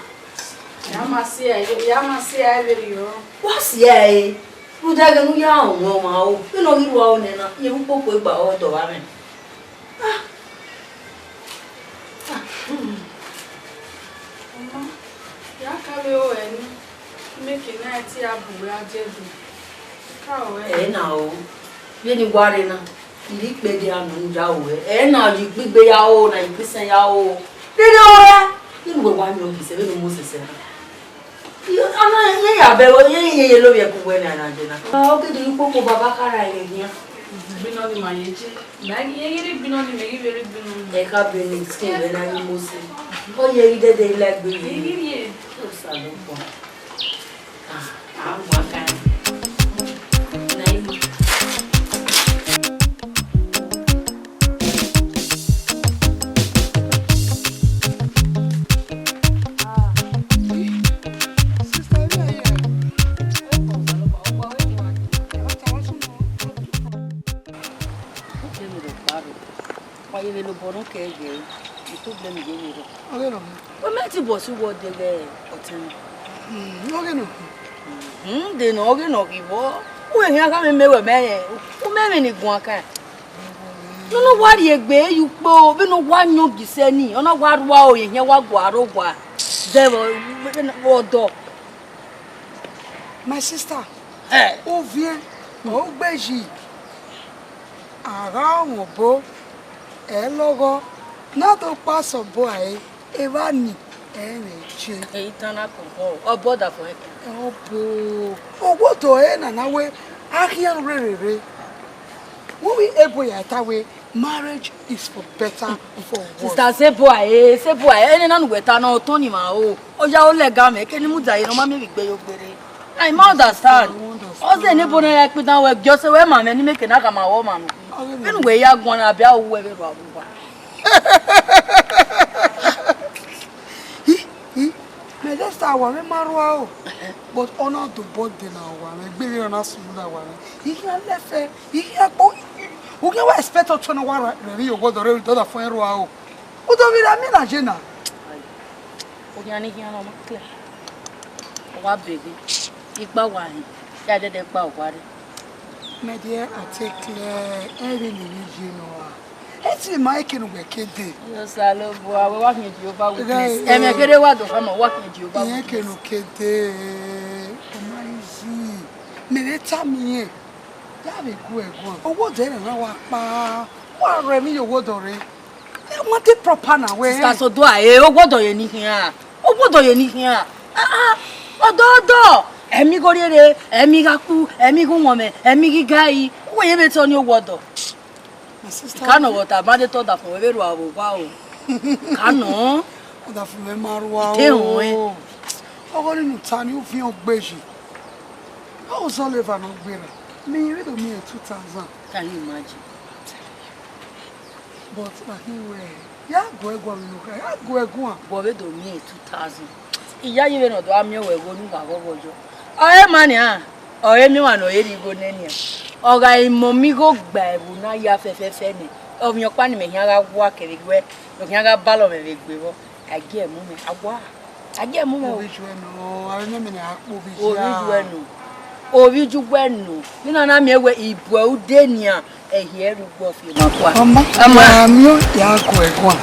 Ya ma si ẹe, ya ma si ẹe vberriọ. Wa si ẹe. Rhunmwuda ẹghẹ ne u ya rọnmwẹ ọmwa o. Vbene ọ ghi rua o nẹ na, iye vbe ukpokpua egbe aro dọ vbe amwẹ. Ah. Ah. Ọma, ya ka vbe ro ẹre ni, make na ẹtin a bu wẹ a die do. Ka ruẹ. Ẹ na o, vbene I wa rre na, I rhie ikpẹdẹ a nọ ya ruẹ. Ẹ na, ye ikpigbe ya ro, na ye ikpisẹn ya ro. Rere ruẹ. Vbene uwẹ wa miẹn Ogi sẹ, vbene Mosis sẹ na? Ana, iran ya bẹghe, iran ye ye lovbiẹ ke uwẹ ne a na dee na. Ọ ghi do ukpokpo baba khara ẹghẹ khian. Bino ni ma ye je. Ma ghi ye ghi bino ni, mẹ ghi vbe bino ni. Ẹ ka bino ni, skin vbe na ni Mosis. Ọ ye ghi dede la egbe ye. Ghi ye. Osanobua. Wa ye vbe ne obọ nọ kẹ ghe, problem ye vbe rọ. Ọghe nọ. Wẹ mẹ ti bọ si wọ de ghe ọtẹn. Hmm, ọghe nọ. Hmm, de nọ, ọghe nọ ghi vọ. Wẹ hia gha mẹ mẹ wẹ mẹ rẹ. U mẹ mẹ ni guan kan. Nọ nọ wa rhie egbe ye ukpo, vbene wa yan Ogi sẹ ni, ọ na wa rua o, ye hia wa gua ro gua. Zẹ vbe ọdọ. My sister, Ẹ. Uviẹn, ọ gbe yi. A gha wọn obo, ẹ lọghọ, ne a do kpa sẹ obọ rae, evba ni, ẹ i mwẹ je. Eyi tan na koko, ọ bọ da fo ẹkẹ. Ọ bo, owodọ ẹre na na wẹ, a khian rherere. Wẹ ebo ya ta wẹ, marriage is for better, for worse. Sister, sẹ obọ rae, sẹ obọ rae, ẹne na nu wẹ ta na, otọ ni ma o. Ọ ya o lẹga mẹ, kẹ ne I mudia ye ne ọ ma miẹn vbe igbe yo gbere. I ma understand. Ọ zẹ ne ebo na ya kpidan wẹ, gie ọ sẹ wẹ ma mwẹ ne I mẹ ke na khama wẹ ọmwa nọ. Vbene uwẹ ya guan na, a bia ru uwẹ vbe rua vbe uwa. Hi, hi, mẹ just ta wa mwẹ ma rua o. But ọ na do body na wa mwẹ, egbe vbe ọ na sunu na wa mwẹ. I khian lẹfẹ, I khian kpo, u khian wa expect ọtẹn ne ọ wa rẹ, rẹ vbe ye owodọ rre, dọda fọn rua o. U do vbe ra miẹn na ye na. Okhian ni khian ne ọ ma clear. Ọ wa bẹghe, ikpa wa hin, ya dẹdẹ kpa owa rre. My dear, I take clear, ẹ vbe ne emwi ye nọ ra. Ẹ ti ma eke ne uwẹ ke dee. Osanobua, wẹ wa khian Jehovah Witness. Ẹmwẹ kherhe wa do khama, wa khian Jehovah Witness. Eke ne u ke dee, ọ ma easy. Mẹ vbe tama irẹn, ya vbe gu ẹre guan. Owodọ ẹre na wa kpa, wa rẹ emwi ye owodọ rre. Ẹ wan te proper na wẹ. Sister Sodua, eh, owodọ ye ni khian. Owodọ ye ni khian. Ah, ah, ọdọ, ọdọ. Ẹmigho rhiere, ẹmigha ku, ẹmigha uwọnmwẹ, ẹmigha igari. Uwẹ ye vbe tọ ni owodọ. My sister, ka nọ vbe ọta, ma de tọ ọdafẹn wẹ vbe rua vbe owa o. Ka nọ. Ọdafẹn mwẹ ma rua o. Te họn ẹn. Ọghe ọnii ne u ta ni, u viẹn ogbeyi. Ọ zọlọ eva ne ọ gberra. Mẹ i vbe do miẹn two thousand. Can you imagine? But I think wẹ, ya gu ẹre guan vbe ne okra, ya gu ẹre guan. Wọ vbe do miẹn two thousand. Iyayi vbene ọ do gha miẹn wẹ igho ne uwa ghọghọ yọ. Ọre ma nian, ọre miẹn ọmwa ne ọ re rhie igho nẹ nian. Ọ gha re imọmi igho gba ẹvbo na ya fẹfẹfẹ nẹ. Ọvbiọkpa ne imẹ khian gha wa kevbe wẹ, ọ khian gha balọ mwẹ vbe egbe vbọ. A gie mu mwẹ, a wa. A gie mu mwẹ o. Ovbi ju ẹre nọ, avbe mẹmẹ ne a kpe ovbi ju ẹre. Ovbi ju ẹre nọ. Ovbi ju ẹre nọ. Vbene a na miẹn wẹ ibuẹ ude nian, ẹhiẹ rre ugbọ fi ma kua. Ọma, ọma, wa miẹn ya gu ẹre guan.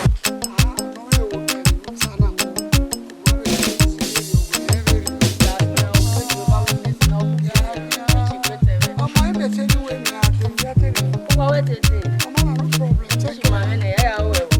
Ọma, imẹ te ne uwẹ mẹ a te ya te. Uwa wẹ tete. Ọma na, no problem. Take care. Ma vbene ya ya ru ẹvbo.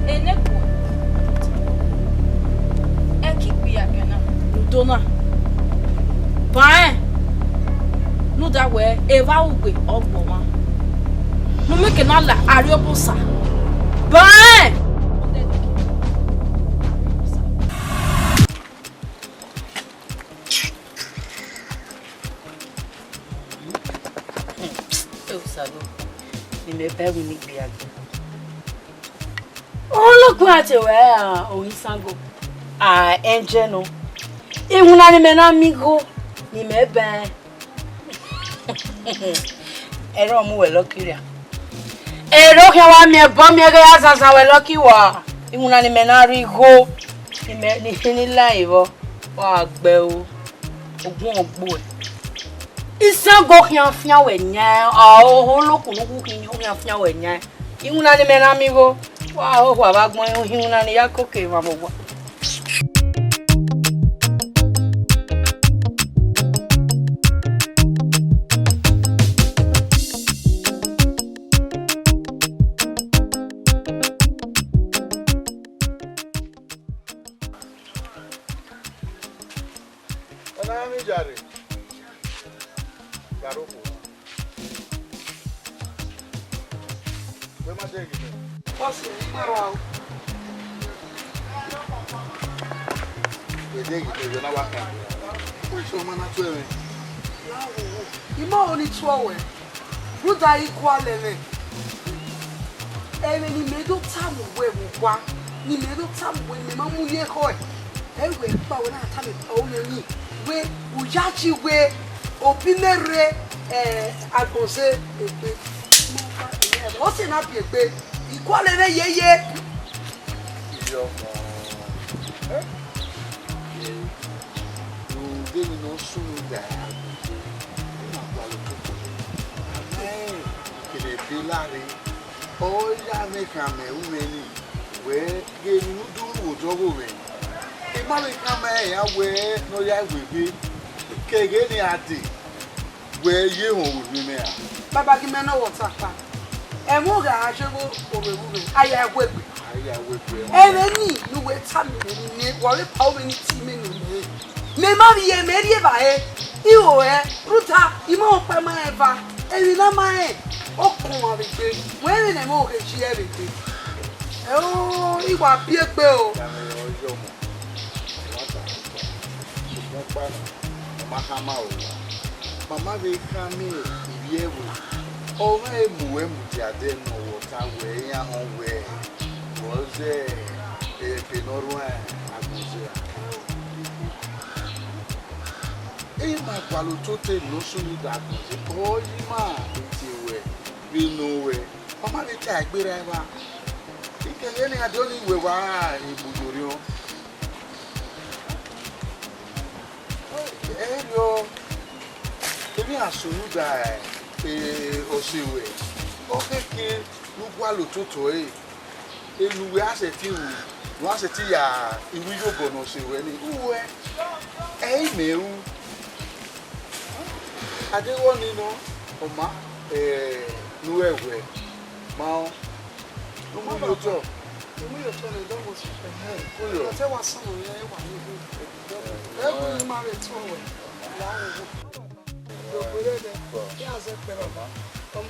Enekun, ẹki ikpia ẹkẹn na ne u do na, ba rẹn ne u da wẹ evba ugbe ọ gbọ mwa, ne u mieke na la Arriọbosa, ba rẹn. Osanobua, ne imẹ ba ẹvbo ne I gbe ya gbe. Olokun a te wẹ ra, Ohisango? A, ẹnjẹ nọ. Iwinna ne imẹ na miẹn igho, ne imẹ bẹn. Ẹre ọ mu wẹ Lucky ria. Ẹre ọ khian wa miẹn ẹbọ miẹn ghe ya zanzan wẹ Lucky wa. Iwinna ne imẹ na rri igho, imẹ ni khin ni la evbọ, wa gbe ẹre o. Ogun ọgbo ẹ. Isango khian fian wẹ yan, a oho lokun ne u khian fian wẹ yan. Iwinna ne imẹ na miẹn igho, wa hoho avbe agbọn iwinna ne I ya koko emwa vbe owa. Ọ na miẹn iyare, iyare okhuo. Wẹ ma dẹghe mẹ. Bọsi, ẹ i gbe ra o. Wẹ dẹghe mẹ, wẹ na wa kan. Wẹ sẹ ọma na tuẹ mwẹ. I ma ho ne I tuẹ ruẹ. Rhunmwuda I gualọ mwẹ. Ẹmwẹ ne imẹ do tama uwẹ vbe owa, ne imẹ do tama uwẹ ne imẹ ma mu ye ekhọe, ẹ i wẹ kpa wẹ na tama epa ọmọ ni, wẹ u yayi wẹ obọ imẹ rre, eh, Agbọnze egbe. Ọ sẹ ne a biẹ egbe, I gualọ mwẹ yeye. Iye ọmọ. Rhunmwuda emwi ne ọ sunu da Agbọnze, ọ ma gualọ ototọ. Amẹ kevbe ebe lare, ọ ya mwẹ khama ẹre mwẹ ni, wẹ ghe emwi ne u duru vbe odọ ọghe mwẹ. I ma vbe khama ẹre iran wẹ ne ọ ya wegbe, ke ẹghẹ ne a dee. Wẹ ye họn vbe orhiọn mẹ ra? Baba, ghi mẹ ne ọ vbe ọta kpa. Ẹmwẹ oghe a gha ye vbe orhiọn mwẹ, a ya wegbe. A ya wegbe. Ẹmwẹ ni ne uwẹ tama mwẹ ni, wa vbe pa ovbi mwẹ ni tie mẹ ne mẹ. Mẹ ma vbiẹ, mẹ rhie evbare, I ho ẹre, rhunmwuda, I ma rẹn ọkpa ma rẹn eva, emwi ne a ma rẹn, ọ kọn ọmwa vbe egbe, wẹ vbene ẹmwẹ oghe ye ẹre vbe egbe. Ẹo, I wa biẹ egbe o. Sokpan ọkpa na, ọ ma khama ruẹ owa. Ma ma vbe khama ivbi ẹvbo, ọ ma he mu ruẹ mudia ẹdẹ ne ọ vbe ọta wẹ iran họn wẹ, wẹ ọ zẹ ebe ne ọ rhuẹn Agbọnze ra. I ma gualọ ototọ ne ọ sunu da Agbọnze, ọ yi ima tie ruẹ vbe nọ ruẹ, ọ ma vbe ta egbe ra evba. I keghe ne a do ni wẹ wa egbe ye orhiọn. Ẹ i rriọ, emwi a sunu da, eh, ọse ruẹ, ọ khẹke ne u gualọ ototọ ẹre, enu uwẹ a sẹtin ru, ne a sẹtin ya iru iyobọ ne ọse ruẹ ni, uwẹ, ẹ i mẹ ru. A deghẹ ọnii nọ, ọ ma, eh, ne u ru ẹwẹ, ma rẹn. U mu ye otọ. U mu ye otọ ne dọmọ sẹ. Ẹhẹn, ko yọ. Ọtẹ wa sọnnọ yẹn, ẹ wa ye. Ẹ gu ne ima vbe tuẹ wẹ, la wo.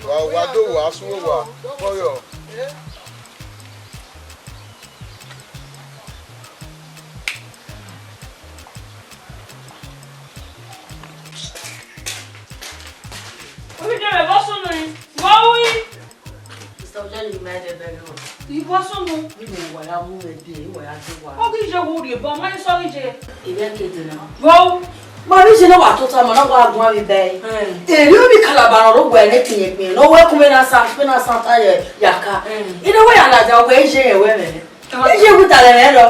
Wa, wa do wa, suo wa. Ko yọ. Ovidjọmẹ, vbọ sunu rin? Vbọ ru rin? Mister Ojani, ma dẹ bẹghe ruẹ. I vbọ sunu? Vbene wa ya mu mwẹ dee, wa ya dee wa. Ọ ghi ye vbe u rhie obọ, ma i sẹ ọ ghi ye. Ivbi ẹkete na. Vbọ ru? Ma vbe iye ne wa tota ma na wa guan vbe bẹe. Erriọ ovbi Kalaba ne ọ rre owa ne ẹtin yẹn kpẹn, ne ọ wẹ ẹkun vbe na sa, vbe na sa ta ye ya ka. Ine wẹ ya ladian wẹ iye yẹn wẹ mwẹ. Iye wu ta lẹ mwẹ rọ.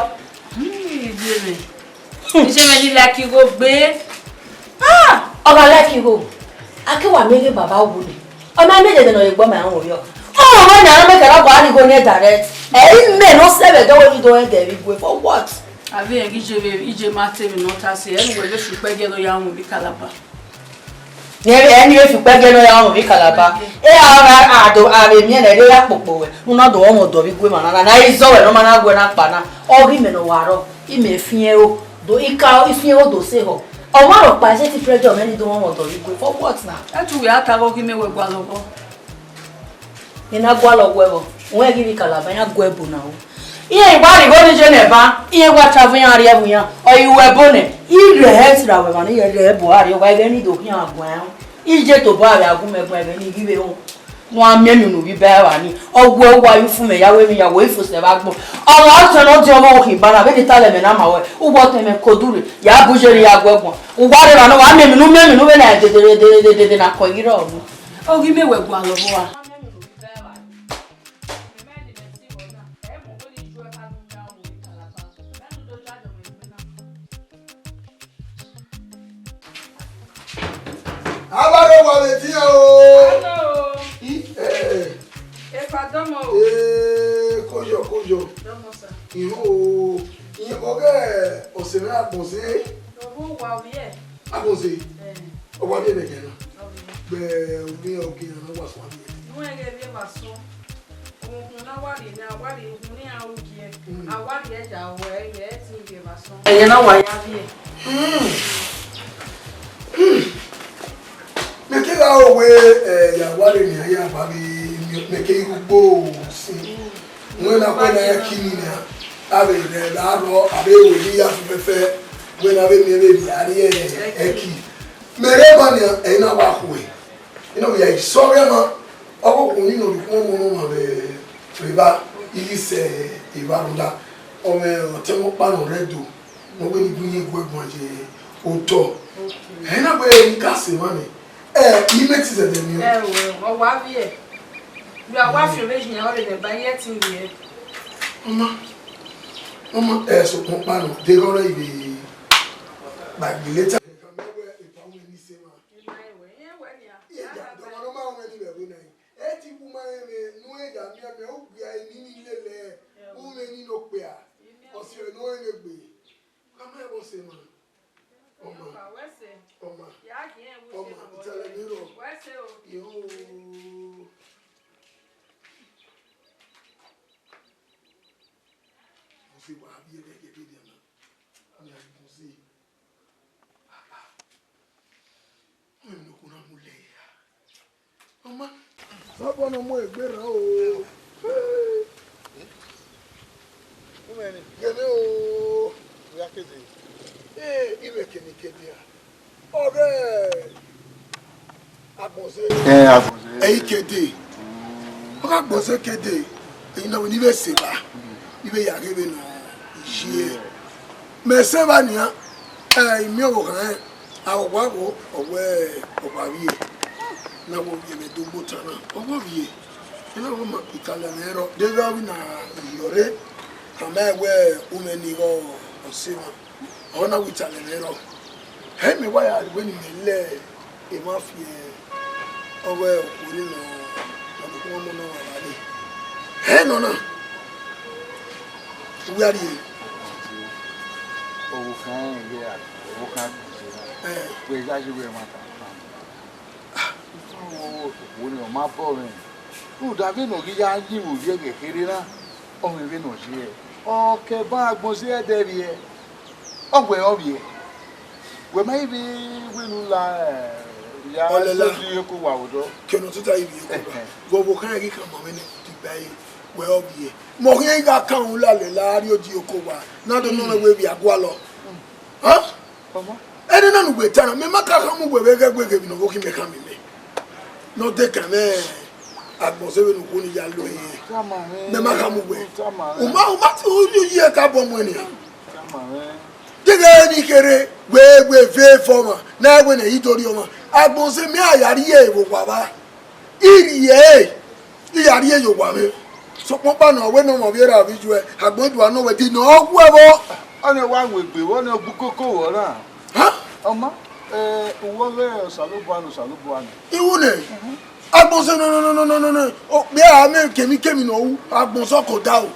Hmm, iye mwẹ. Iye mwẹ ni like igho gbe. Ah, ọ gha like igho. A ke wa miẹn ghe baba wu nẹ. Ọ ma miẹn dede ne ọ ye egbe ọmọ ẹre rọ. Ọ ma nya ne ọ miẹn kẹ na gua ni igho nẹ direct. Ẹ i mẹ ne ọ sẹ vbe ẹdẹ wẹ ni do rẹn gẹ vbe igue for what? Avbe rẹn ghi je vbe, iye ma te emwi ne ọ ta sẹ, ẹre uwẹ vbe fi ukpẹ gie ne ọ ya wọn vbe Kalaba. Ẹ, ẹ ni vbe fi ukpẹ gie ne ọ ya wọn vbe Kalaba. E a ra a do a vbe miẹn nẹ, ẹre ya kpokpo wẹ. U na do wọn ọdọ vbe igue emwa na, na, na i zọ wẹ ne ọ ma na gu ẹre na kpa na. Ọ ghi mẹ ne ọ wa rọ, imẹ fiẹn ro, do ika fiẹn ro do sẹ ehọ. Ọ ma rhọkpa, ẹ sẹtin pressure mwẹ ni do wọn ọdọ vbe igue. For what na? Ẹtu wẹ a ta vbe ọ ghi mẹ wẹ gualọ vbọ. I na gualọ guẹ vbọ, wẹ ghi vbe Kalaba, iran guẹ ẹbo na ru. Iran wa rhie igho ni ye nẹ ba, iran wa ta vbe iran rhie ẹvbo iran, ọ i ru ẹbo nẹ, I rhie ẹre sirra wẹ emwa ne I rhie ẹbo a rhie, wa ẹghẹ ni do khian guan. I ye tobọ avbe agbọn mwẹ guan ẹghẹ ni I ghi vbe ru. Ne uwa miẹn emwi ne u ghi ba ẹre evba ni, ọ wẹ uwa ye ufumwẹ ya wẹ emwi ya wẹ ifo sẹ vbe agbọn. Ọmwa ọtẹn ne ọ diọn ọmọ khin ba na, vbene I ta lẹ mẹ na ma wẹ, uwa ọtẹn mwẹ kodu rre, ya bu ye rre ya guẹ guan. Uwa rre evba ne uwa miẹn emwi ne u miẹn emwi ne u vbe na dede dede dede na kọ ghi rrọọ. Ọ ghi mẹ wẹ gualọ vbọ a? Aba Wa vbe tian o. Hello. I, eh, Efa dọmọ o. Eh, koyọ, koyọ. Dọmọ sa. Iho o. Iye ọghe ọse mwẹ Agbọnze. Ọvbo wa ovbiẹ. Agbọnze. Eh. Ọ wa vbiẹ vbe ẹghẹ na. Ovbiẹ. Vbe ovbiẹ ọghe na wa sua vbiẹ. Nu ẹghẹ vbiẹ wa sọ. Ọmọkun na wa rhie nẹ, a wa rhie ugbẹn ne iran ru giẹ, a wa rhie ẹja ruẹ, ẹ i re ẹtin rhie vbe asọn. Ẹghẹ na wa ya vbiẹ. Mẹ kegha ro wẹ, eh, ya wa rre nian, ya ba vbe miẹn, mẹ keghi ru ugbo sin. Wẹ na wẹ na ya ki ni nian, a vbe rẹ la rrọọ, a vbe wẹ ne I ya fẹfẹfẹ, wẹ na vbe miẹn vbe rhie a rrie ẹki. Mẹ rre ma nian, ẹ i na wa khuẹ. I na wẹ ya i sọ ọghe ma, ọvbokhan ni nọ rhie ukpọn ọmọ ne ọmwa vbe evba, I ghi sẹ evba rhunmwuda, ọ mwẹ ọtẹn mwẹ ọkpa ne ọ rre Ẹdo, ne ọ wẹ ne I gu iye guẹ guan ye otọ. Ẹ i na wẹ I ka sẹ emwa nẹ, ẹ, I mẹ te zẹdẹ miẹn. Ẹ o, ọ wa vbiẹ. Vbe a wa fian vbe hin ọrịre ne ba iye ẹtin rhie. Ọma, ọma, ẹ, sokpan ọkpa nọ, deghẹ ọ rẹ I vbe kpaegbe leta. Ẹ ka mẹ wẹ epa mwẹ ni sẹ emwa. Iye da, dọmọ ne ọ ma mwẹ ni vbe ẹvbo na. Ẹ ti wu ma rẹn mwẹ, ne u ya miẹn mẹ, u gbia eni ni lele, u mwẹ ni ne okpia. Ọsiẹ ne u rẹn egbe. Ka ma ẹvbo sẹ emwa. Ọma. Ọma. Ọma, italẹ ne I rrọọ. Yo. Mo se wa vbiẹ vbe ẹghẹ vbe dia na. Mo ya mo se. Ọmọ ne okhuo na mu lẹ ya. Ọma. Sọbọ ne ọ mu egbe rran o. Gẹmẹ o. Ee, I vbe kene kede a. Ọghe Agbọnze. Ẹ, Agbọnze. Ẹ i kede. Ọ gha Agbọnze kede. Ẹyin na wẹ ne I vbe sẹ evba. Ne I vbe ya ghe vbene ọ ye. Mẹ sẹ evba nian. Ẹ, I miẹn ọvbokhan rẹn. A, ọ wa gho, ọ wẹ, ọ wa vbiẹ. Ne a wẹ ovbiẹ vbe do gbe ota na, ọ wa vbiẹ. Ena wẹ ma italẹ mwẹ rrọọ, deghẹ ọ ghi na rhie ọre, a ma wẹ u mwẹ ne I ghe ọse emwa, ọ na wẹ italẹ mwẹ rrọọ. Ẹ, mẹ wa ya wẹ ne imẹ lẹ emwa fi ọghe okhuo ni nọ, ọmọ ne ọ wa vbe. Ẹ, nọ na, uwẹ a rrie. Ọvbokhan rẹn, ọvbokhan Agbọnze na. Ẹ. Wẹ ya ye wẹ ẹmwata fan. Ifanmwẹ ọvbo okhuo ni ọ ma bọ mwẹ. Rhunmwuda vbene ọ ghi ya yin vbe ovbi ẹghẹ kherhe na, ọ mwẹ vbene ọ ye. Ọ ke ba Agbọnze ẹdẹ vbiẹ, ọ wẹ ọ vbiẹ. Wẹ ma i vbe wẹ ne u la, ẹ, ya Ọlẹla. Sẹ odiọn oko wa vbe odọ. Ke ne ọ tota ivbi oko wa. Ẹhẹn. Vbe ọvbokhan ghi khama mwẹ nẹ, te I gba ẹre, wẹ ọ vbiẹ. Mẹ ọ khian gha kan unu lalẹ la rrie odiọn oko wa, na do nọ mwẹ wẹ vbiẹ agualọ. Hẹn? Ọmọ. Ẹdẹ na ne uwẹ ta na, mẹ ma ka khama uwẹ vbe ẹghẹ wẹ ghe emwi ne ọ vbe khin mẹ khama mẹ. Ne ọ de kan mwẹ Agbọnze vbene okhuo ni ya lo ẹre. Tama mwẹ. Mẹ ma khama uwẹ. Tama mwẹ. U ma, u ma te u ye ka bọ mu nian. Tama mwẹ. Deghẹ ne I kherhe, wẹ, wẹ ve fọ ọmwa, na wẹ ne I do rhie ọmwa. Agbọnze mẹ a ya rhie vbe owa vba. I rhie ẹre, I ya rhie ye owa mwẹ. Sokpan ọkpa nọ, wẹ ne ọmwa vbe erha vbe ijuẹ, agbọn dua nọ wẹ, di nọ ọ wu ẹvbo. Ọnii wa mu egbe vbọ, ọnii ọ gbe ukoko vbọ na. Hẹn? Ọma, eh, uwu ọghe Osanobua ne Osanobua nọ. Iwu nẹ. Mhm. Agbọn sẹ nọ, nọ, nọ, nọ, nọ, nọ, nọ. Okpia a mẹ kemikemi ne ọ ru, agbọn sẹ ọkọ da o.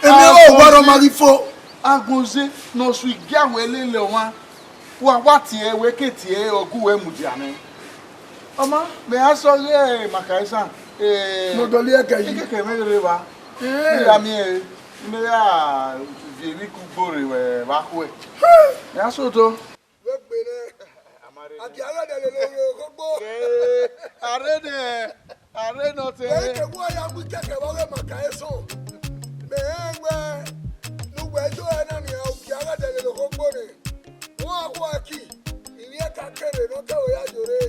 Emwi ọghe owa rọ ma ghi fo. Agbọn sẹ ne ọ su igia wẹ lele ọmwa. Wa wa tie, wẹ ke tie, ọ gu wẹ mudia nẹ. Ọma, mẹ a sọ ghe Makaisa, eh, mo dọlẹ ẹkẹ yi. Ikeke mẹ rre vba. Eh. Mẹ ya miẹn, mẹ ya viẹ emwi kugbo rre vbe vba khuẹ. Mẹ a sẹ otọ. Vbe egbe nẹ, a gie a gha dẹlẹ lele okhogbo. Arre nẹ, arre nọ te. Wẹ ke wọ ya mu ikẹkẹ vbe ọghe Makaisa. Mẹ rẹn wẹ, ne uwẹ do ẹre na nian, u gie a gha dẹlẹ lele okhogbo nẹ. Wọn a khua ẹki, ivbi ẹka kere ne ọ kẹvbe ya yore.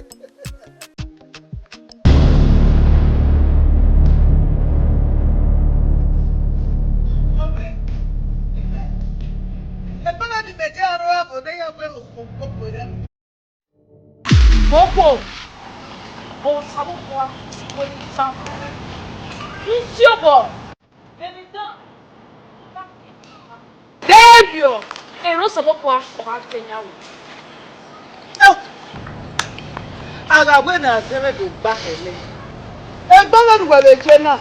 Okhuo, Osanobua, wẹ ne I tama. Ivbiobọ, erha Osanobua, ọ gha tẹ yan ru. Eo, A gha wẹ ne a zẹ mwẹ do gba hẹ nẹ, egbe vbene uwẹ vbe je na,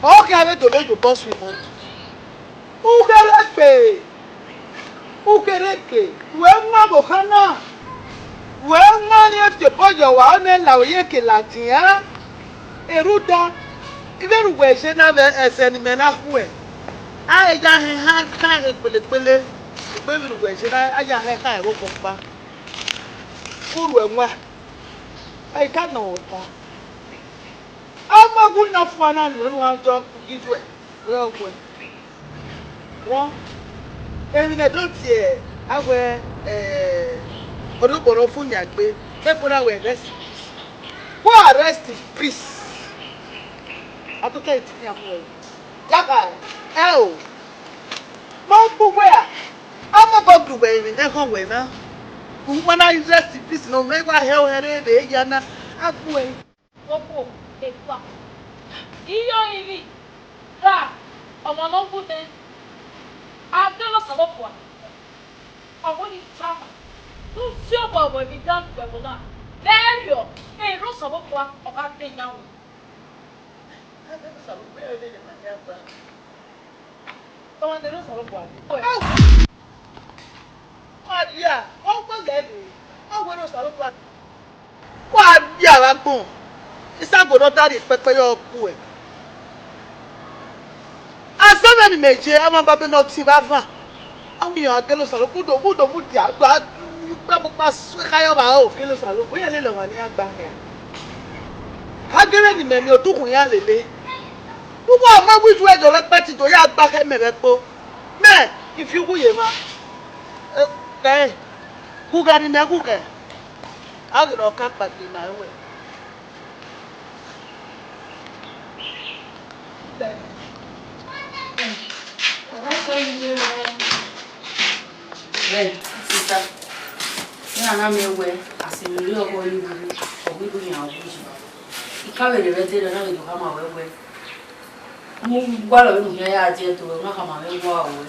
ọ khian vbe do vbe ye obọ sunu. U kherhe ke, u kherhe ke, wẹ wan vbe okhan na, wẹ wan ne ọ tie obọ ye ọwa, ọ nẹ la iyeke ladian. Erhuda, vbene uwẹ je na vbe ẹzẹ ne imẹ na khuẹ, a i ya hẹn ehan khan kpelekpele, egbe vbene uwẹ je na, a ya hẹn ehan ẹvbo ọkpa. Urhu ẹwaẹn, a i ka nọ ọta. Ọmọ wu na fua na ne unu a jọ ghi juẹ, wẹ ọ wẹ. Wọn, emwi ne do tie a wẹ, eh, orhiọkpọrọ fu yan egbe, ke fo na wẹ rest in peace. Wa rest in peace. A to tell you to me, I'm well. Yaka, ẹ o. Ma kpu wẹ a, a mobọ gbe uwẹ emwi ne ẹghẹ wẹ na. U ma na rest in peace nọ, mẹ wa hẹ ohẹn rre vbe ya na, a gbuẹ. Okhuo, ekpa. Iyore ivbi, ra, ọmọ ne ọ wu nẹ, a gele Osanobua. Ọ wẹ ne I tama, ne u si obọ vbe emwi dan vbe ẹvbo na, vbe ẹriọ, erha Osanobua ọ gha dẹ yan ru. Ọmwa ne erha Osanobua dee. Ọ dia, ọ gbẹn lẹ rre, ọ wẹ ne Osanobua. Wa dia vbe agbọn, Isago ne ọ da rhie pẹpẹ yọ ku ẹ. Azẹmwẹ ne imẹ ye, a ma ba bẹ ne ọ tie vbe avan. Avbe iran gele Osanobua, udo, udo mudia, gba, gba, gba, gba, suẹ kha yọ vba o, gele Osanobua, iran lele ọmwa ne iran gba khian. A gele ne imẹ miẹn odukhunmwu iran lele. Uwa ma wi ju ẹdẹ rẹpẹtẹ do ya gba khẹ mẹ vbe ẹkpo. Mẹ, I fi uwu ye emwa. Eh, eh, ghughẹ ne imẹ ghughẹ. A ghi rọ ka kpagbe ma ruẹ. Rẹ, sista, iran na miẹn wẹ, a sẹ emwi rre ọghọ ye vbe, ọ ghi do yan ọghe uyi. I ka vbe rre ẹdẹ rẹ, ọ na vbe do khama ruẹ wẹ, mu gualọ vbene u khian ya die ẹdẹ ruẹ, u na khama mwẹ wa ruẹ.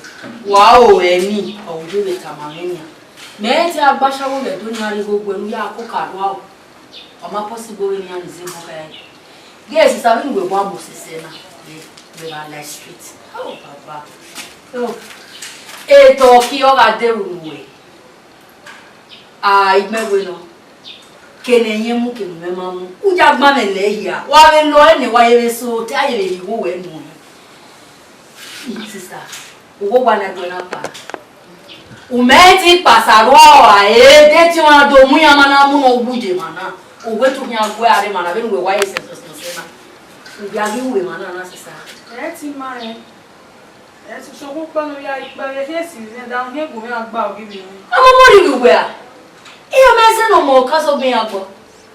Wa ruẹ ni, ọ vbe vbe tama mwẹ nian. Mẹ te a gba ashawo vbe Ẹdo nian rre igho gbe ne u ya koko arua o. Ọ ma possible vbene iran ni zẹ obọ khare. Yes, sista, vbene uwẹ wa mu sẹsẹ na, vbe, vbe gha la street. Oh, baba. Oh. Etọ ki ọ gha de ru nuẹ. A, I gbẹn wẹ nọ. Kene ẹyẹn mu, kene imẹ ma mu. U ya gba mwẹ lẹ hia. Wa vbe lọ ẹnẹ, wa ye vbe so, te a ye vbe rhie igho wẹ nuẹ. Sista, uwu owa na ẹgbẹ na kpa. U mẹ ti kpasa rrọọ ra, e de te iran do mu iran ma na mu ne ọ wu ye emwa na. U wẹ te u khian gu ẹre rre emwa na, vbene uwẹ wa ye sẹsẹsẹsẹ na. U bia ghi ru emwa na na sisa. Ẹ ti ma rẹn. Ẹ ti sokpan ukpẹ ne u ya ikpẹvbe khian esi mwẹ, da u khian gu mwẹ gba oghian mwẹ. Ọmọ mọ rhirhi uwẹ a? Iran mẹ zẹ ne ọmọ ka zọ gbe iran agbọn.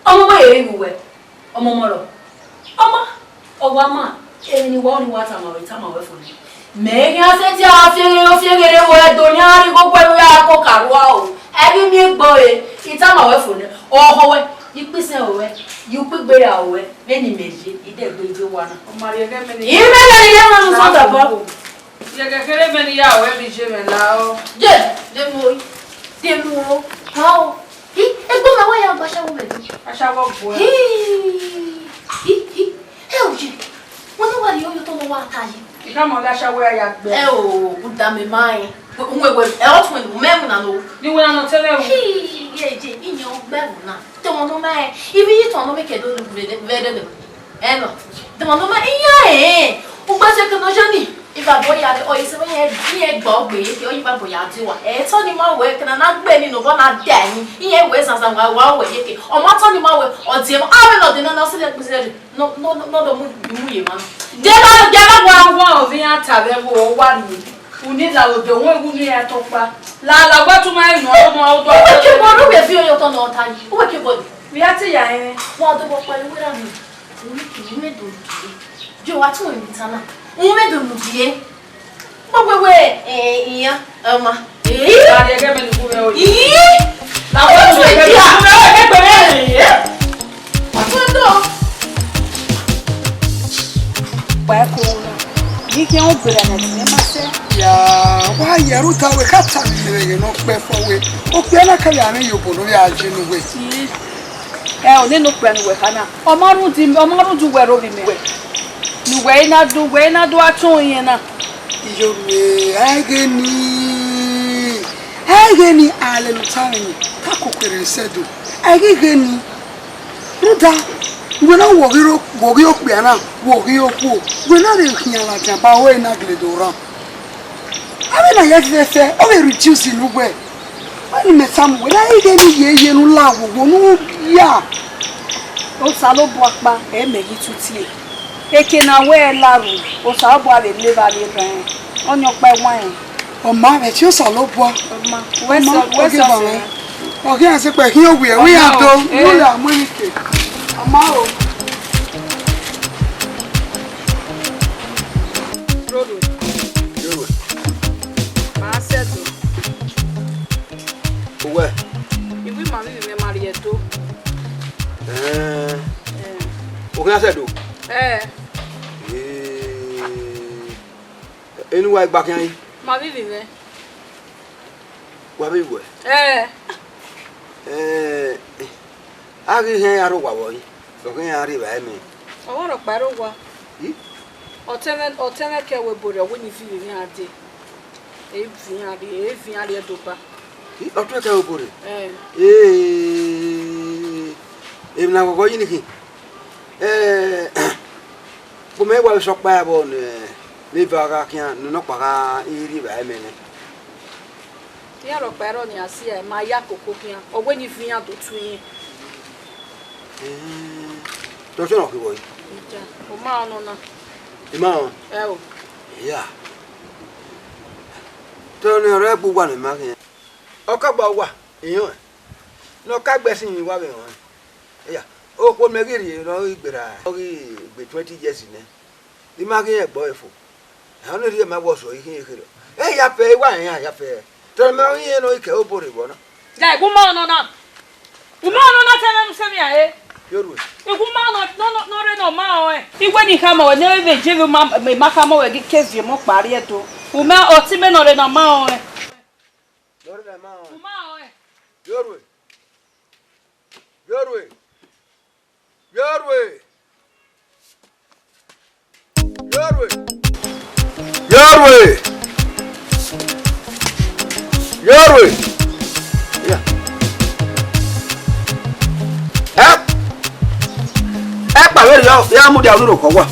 Ọmọ mọ rhirhi uwẹ. Ọmọ mọ rọ. Ọma, ọ wa ma, emwi ne wa ni wa tama ruẹ, I tama ruẹ fo nẹ. Mẹ khian sẹtin a fieghere, ọ fieghere, wẹ do yan rhie igho gbe ne u ya koko arua o. Ẹ ghi miẹn egbe ọre, I tama ruẹ fo nẹ. Ọhọ wẹ, ikpẹ isẹn ruẹ, ye ukpẹ igbe ra ruẹ, vbene imẹ ye, I dẹgbe ye owa na. Ọ ma rhie ẹghẹ mẹ ne I mẹ gha rhie ẹghẹ mẹ ne u sọ tobọ. Ye ẹghẹ kherhe mẹ ne I ya ruẹ vbe iye mwẹ la o. Ye, de mu o, de mu o, ha o. Hi, egbe mẹ wa ya gba ashawo vbe Ẹdo. Ashawo gbe. Hi, hi, hi. Ẹ o ye, wẹ ne wa rhie oyotọ ne wa ta yi. I ka ma gha ashawo ya ya gbe. Ẹ o, u da mẹ ma rẹn. Uwẹ wẹ, ẹ ọ tun ẹn, u mẹ ẹmwẹ na no. Ni wẹ na nọ te mwẹ o. Hi, ye je, iyan ọ gbe ẹmwẹ na. Te ọmọ ne ọ ma rẹn, ivbi yi tọn ne ọ mẹ ke do vbe ẹdẹdẹ. Ẹ nọ. Te ọmọ ne ọ ma, iyan rẹn. U gbe sẹ ke nọ jọ ni. Ivabọ ya rre, ọ ye sẹ vbe iyan, iyan gba ogbe ye ke, ọ ye ivabọ ya die wa. Ẹ tọ ni ma wẹ, ke na na gbe ni nobọ na da ni. Iyan wẹ zanzan wa, wa wẹ ye ke. Ọ ma tọ ni ma wẹ, ọ die ma, a vbe nọ de na na sẹ lẹ kpizẹ rre. Nọ, nọ, nọ, nọ do mu, mu ye ma. Dia na, dia na wa. Wa ovbi iran ta vbe ẹvbo, ọ wa ni. Uni la odẹ, wọn wu ni ya tọkpa. La, la, wa tu ma inu, ọ ma, ọ do. Uwẹ ke bọ, uwẹ fi oyotọ ne ọ ta yi. Uwẹ ke bọ. Vbe a te ya rẹn. Wa do bọ kpa, uwẹ ra mi. Uni kini, uwẹ do ye. Jo, wa tu emwi ta na. Uwẹ do ye. Gbogbo wẹ, eh, iyan, ọma. Eh? Ba ye ẹgẹ mẹ ne u gu mwẹ o. Ih! Na wẹ tu ẹgẹ mẹ ne u gu mwẹ o, ẹgẹ mẹ ne u gu mwẹ o. Ọtọ do. Kpa ẹko na. Ghi khian obọ na ne ma sẹ. Ya, wa ye ru ta wẹ ka ta mi vbe ẹghẹ ne ọ kpẹ fọ wẹ. Okpia na ka ya mwẹ ye obọ ne ọ ya je nu wẹ. Ẹ, ọ nene okpia ne uwẹ kha na, ọ ma rhunmwuda, ọ ma rhunmwuda uwẹ rre ovbi mẹ, ne uwẹ i na do, uwẹ i na do a tọn irẹn na. Iyore, a i ghe ni, a i ghe ni, a lele ota mwẹ ni, ka koko rre sẹ do, a i ghi ghe ni. Rhunmwuda, wẹ na wẹ ọ ghi ro, wẹ ọ ghi okpia na, wẹ ọ ghi okhuo, wẹ na rhie khian ladian ba, ọ i na gele do rran. Avbe na ya fẹfẹ, ọ vbe reduce ne uwẹ. Wẹ ne imẹ tama uwẹ, na i ghe ni ye ye ne u la wowo ne u ya. Osanobua kpa, ẹ mẹ ghi tutie. Eke ne a wẹ la ru, Osanobua vbe levba vbe rran, ọnii ọkpa i wan rẹn. Ọ ma vbe tie Osanobua. Ọ ma, wẹ Ọ ma, sẹ, wẹ ọ ghi sẹ ba ọsẹ mwẹ. Rẹ. Ọ ghi a sẹ kpẹ khian owiẹ, wẹ ya Ọ ma o, do, eh. Wẹ ya mu emwi ke. Ọ ma o. Roro. Roro. Ma sẹ do. Uwẹ. Iwu ima vbe ivbi mwẹ ma rhie do. Ẹn. Ẹn. U khian sẹ do? Ẹn. Ee. Enu wa gba khian yi? Ma vbe ivbi mwẹ. Wa vbe ivbi uwẹ? Ẹn. Ẹn. A ghi hẹn ya rre owa vbọ yi? Ọ ghi hẹn ya rre evbare mẹ. Ọ wa rhọkpa rre owa. I? Ọtẹn mwẹ, ọtẹn mwẹ ke wẹ ebo rre, ọ wẹ ne I viọ iran dee. E viọ iran rrie, e viọ iran rrie Ẹdoba. I, ọtẹn mwẹ ke wẹ ebo rre? Ẹn. Ee, emwi na ghọghọ yi ni khin. Ẹn, kpomẹ wa vbe sẹ ọkpa vbọ ne, ne eva gha khian, ne nọkpa gha rri evbare mẹ nẹ. Iran rhọkpa ẹre ọnii a si ẹe, ma ya koko khian, ọ wẹ ne I viọ iran do tu irẹn. Ẹn, te ọtiọnrẹn ọ khin vbọ yi? Iya, ọ ma rẹn ọnọna. I ma rẹn? Ẹo. Iya. Te ọnii ọre ẹgbe uwa ne ima khian. Ọ ka gba uwa, I rẹn ọẹn. Ne ọ ka gbe ẹse iyẹn uwa vbe rẹn ọẹn. Iya, okhuo ne imẹ ghi rhie ne ọ ghi gberra, ọ ghi gbe twenty years nẹ. I ma ghi rẹn ẹgbẹe ọre fo. Ẹ, ọnii rhie ma wẹ ọsẹ ọre, I khian kherhe. Ẹ ya fẹ, I wa rẹn iran ya fẹ. Te ọ ma ghi rẹn ne ọ ghi ke obo rre vbọ na. Da, I gu ma ọnọna. U ma ọnọna te ẹmwẹ mu sẹ emwi a re. Yorhue. I gu ma nọ, nọ, nọ, nọ rre ne ọ ma rẹn ọẹn. I wẹ ne I khama ruẹ ne ọ vbe je vbe ma, ma khama ruẹ ghi ke viọ emọ ọkpa rrie do. U ma, ọtẹn mwẹ nọ rre ne ọ ma rẹn ọẹn. Nọ rre ne ọ ma rẹn ọẹn. U ma rẹn ọẹn. Yorhue. Yorhue. Yorhue. Yorhue. Yorhue. Yorhue. Ya. Ẹ, ẹ kpa vberriọ, ya mudia unu rhọkọ owa.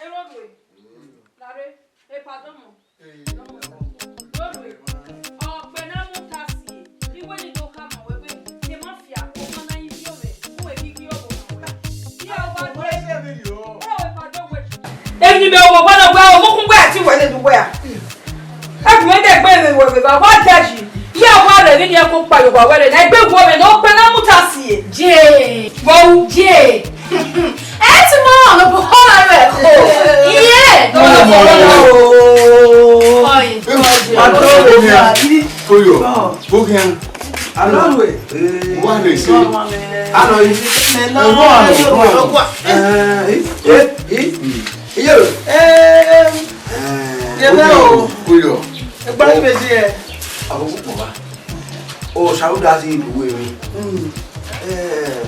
Erọrhue. Lare, epa dọmọ. Dọmọ. Lorhue. Ọgbẹn na mu ta si, iwẹ ni do khama wẹ wẹ, ne ma fia, ọmọ na yi viọ mwẹ, u wẹ ghi ghi ọvbokhan wẹ. Iye ọba dẹ. Ẹ wẹ epa dọ wẹ. Emwi ne imẹ wọ ọba na wẹ, ọvbokhan wẹ a ti wẹ ne du wẹ a. Ẹgbẹmwẹ dẹ gbe mwẹ wẹ vbe ba wa da yi. Iye ọba rẹ vbe ni ẹko kpa ye ọba wẹ rẹ, na egbe wọ mwẹ ne ọgbẹn na mu ta si. Je. Vbọ ru? Je. Ẹ ti mọ ọmọ ne ọmọ họra rẹ ko. Iye. Ọmọ. Oi. Koyo. Bogian. Alo we. Wa le se. Alo yi. Me lo. Wa lo. Eh, eh, eh. Iye. Eh. Ye me o. Koyo. Egba ni meji ẹ. Abo pupọ ba. O sa u da si iduwe mi. Mm. Eh.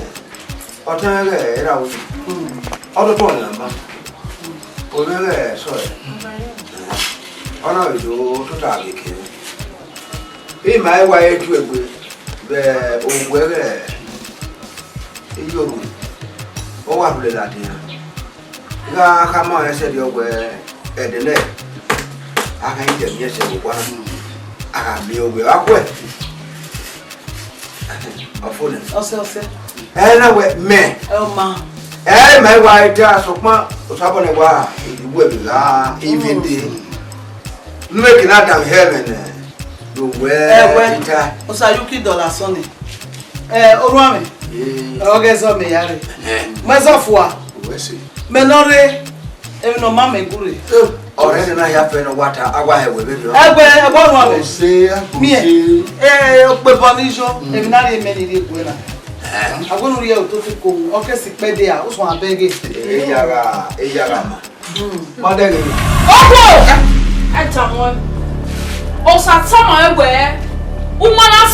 Ọtẹn ghẹ erha unu, ọ do tọn ọyàn ma, ọ vbe ghẹ sọe, ọ na vbe do tota ghe ke. Ima i wa re tuegbe vbe owẹ ghẹ iye ohu, ọ wa rhulẹ ladian. Gha khama ọnrẹn sẹrriọ wẹ ẹdẹ nẹ, a kha i dẹ miẹn sẹ vbe owa na, a gha miẹn owẹ ọkhuẹ. Ọfo nẹ. Ọsẹ, ọsẹ. Ẹ na wẹ mẹ. Ẹ ọ ma. Ẹ mẹ wa ita sokpan osabọ nẹ wa iwu ẹvbe gha ivinde. Nu eke na dan hẹ mẹ nẹ. Do wẹ Ẹ wẹ. Ita. Osa yuki dọla sọni. Ẹ, oruan mẹ. Ee. Ọghe zọ mẹ ya rre. Ẹ. Mẹ zọ fua. Wẹ se. Mẹ nọ rre. Emwi ne ọ ma mẹ gure. Ọrẹ ne na ya fẹ ne wa ta, a wa hẹ wẹ vberriọ. Ẹgbẹ, ẹgbẹ ọrhuan mẹ. Ose, agbose. Miẹn. Ee, okpebọ ni yọ. Mm. Emwi na rhie mẹ ni rhie gue na. Eh. Agbenu rhie ototo ko, ọ ke si kpẹdẹ a, usun abẹghe. Eyagha, eyagha ma. Mm. Ma dẹ ghe. Ọkpọ! Ẹ ta wọn. Osa tama ẹ wẹ, u ma na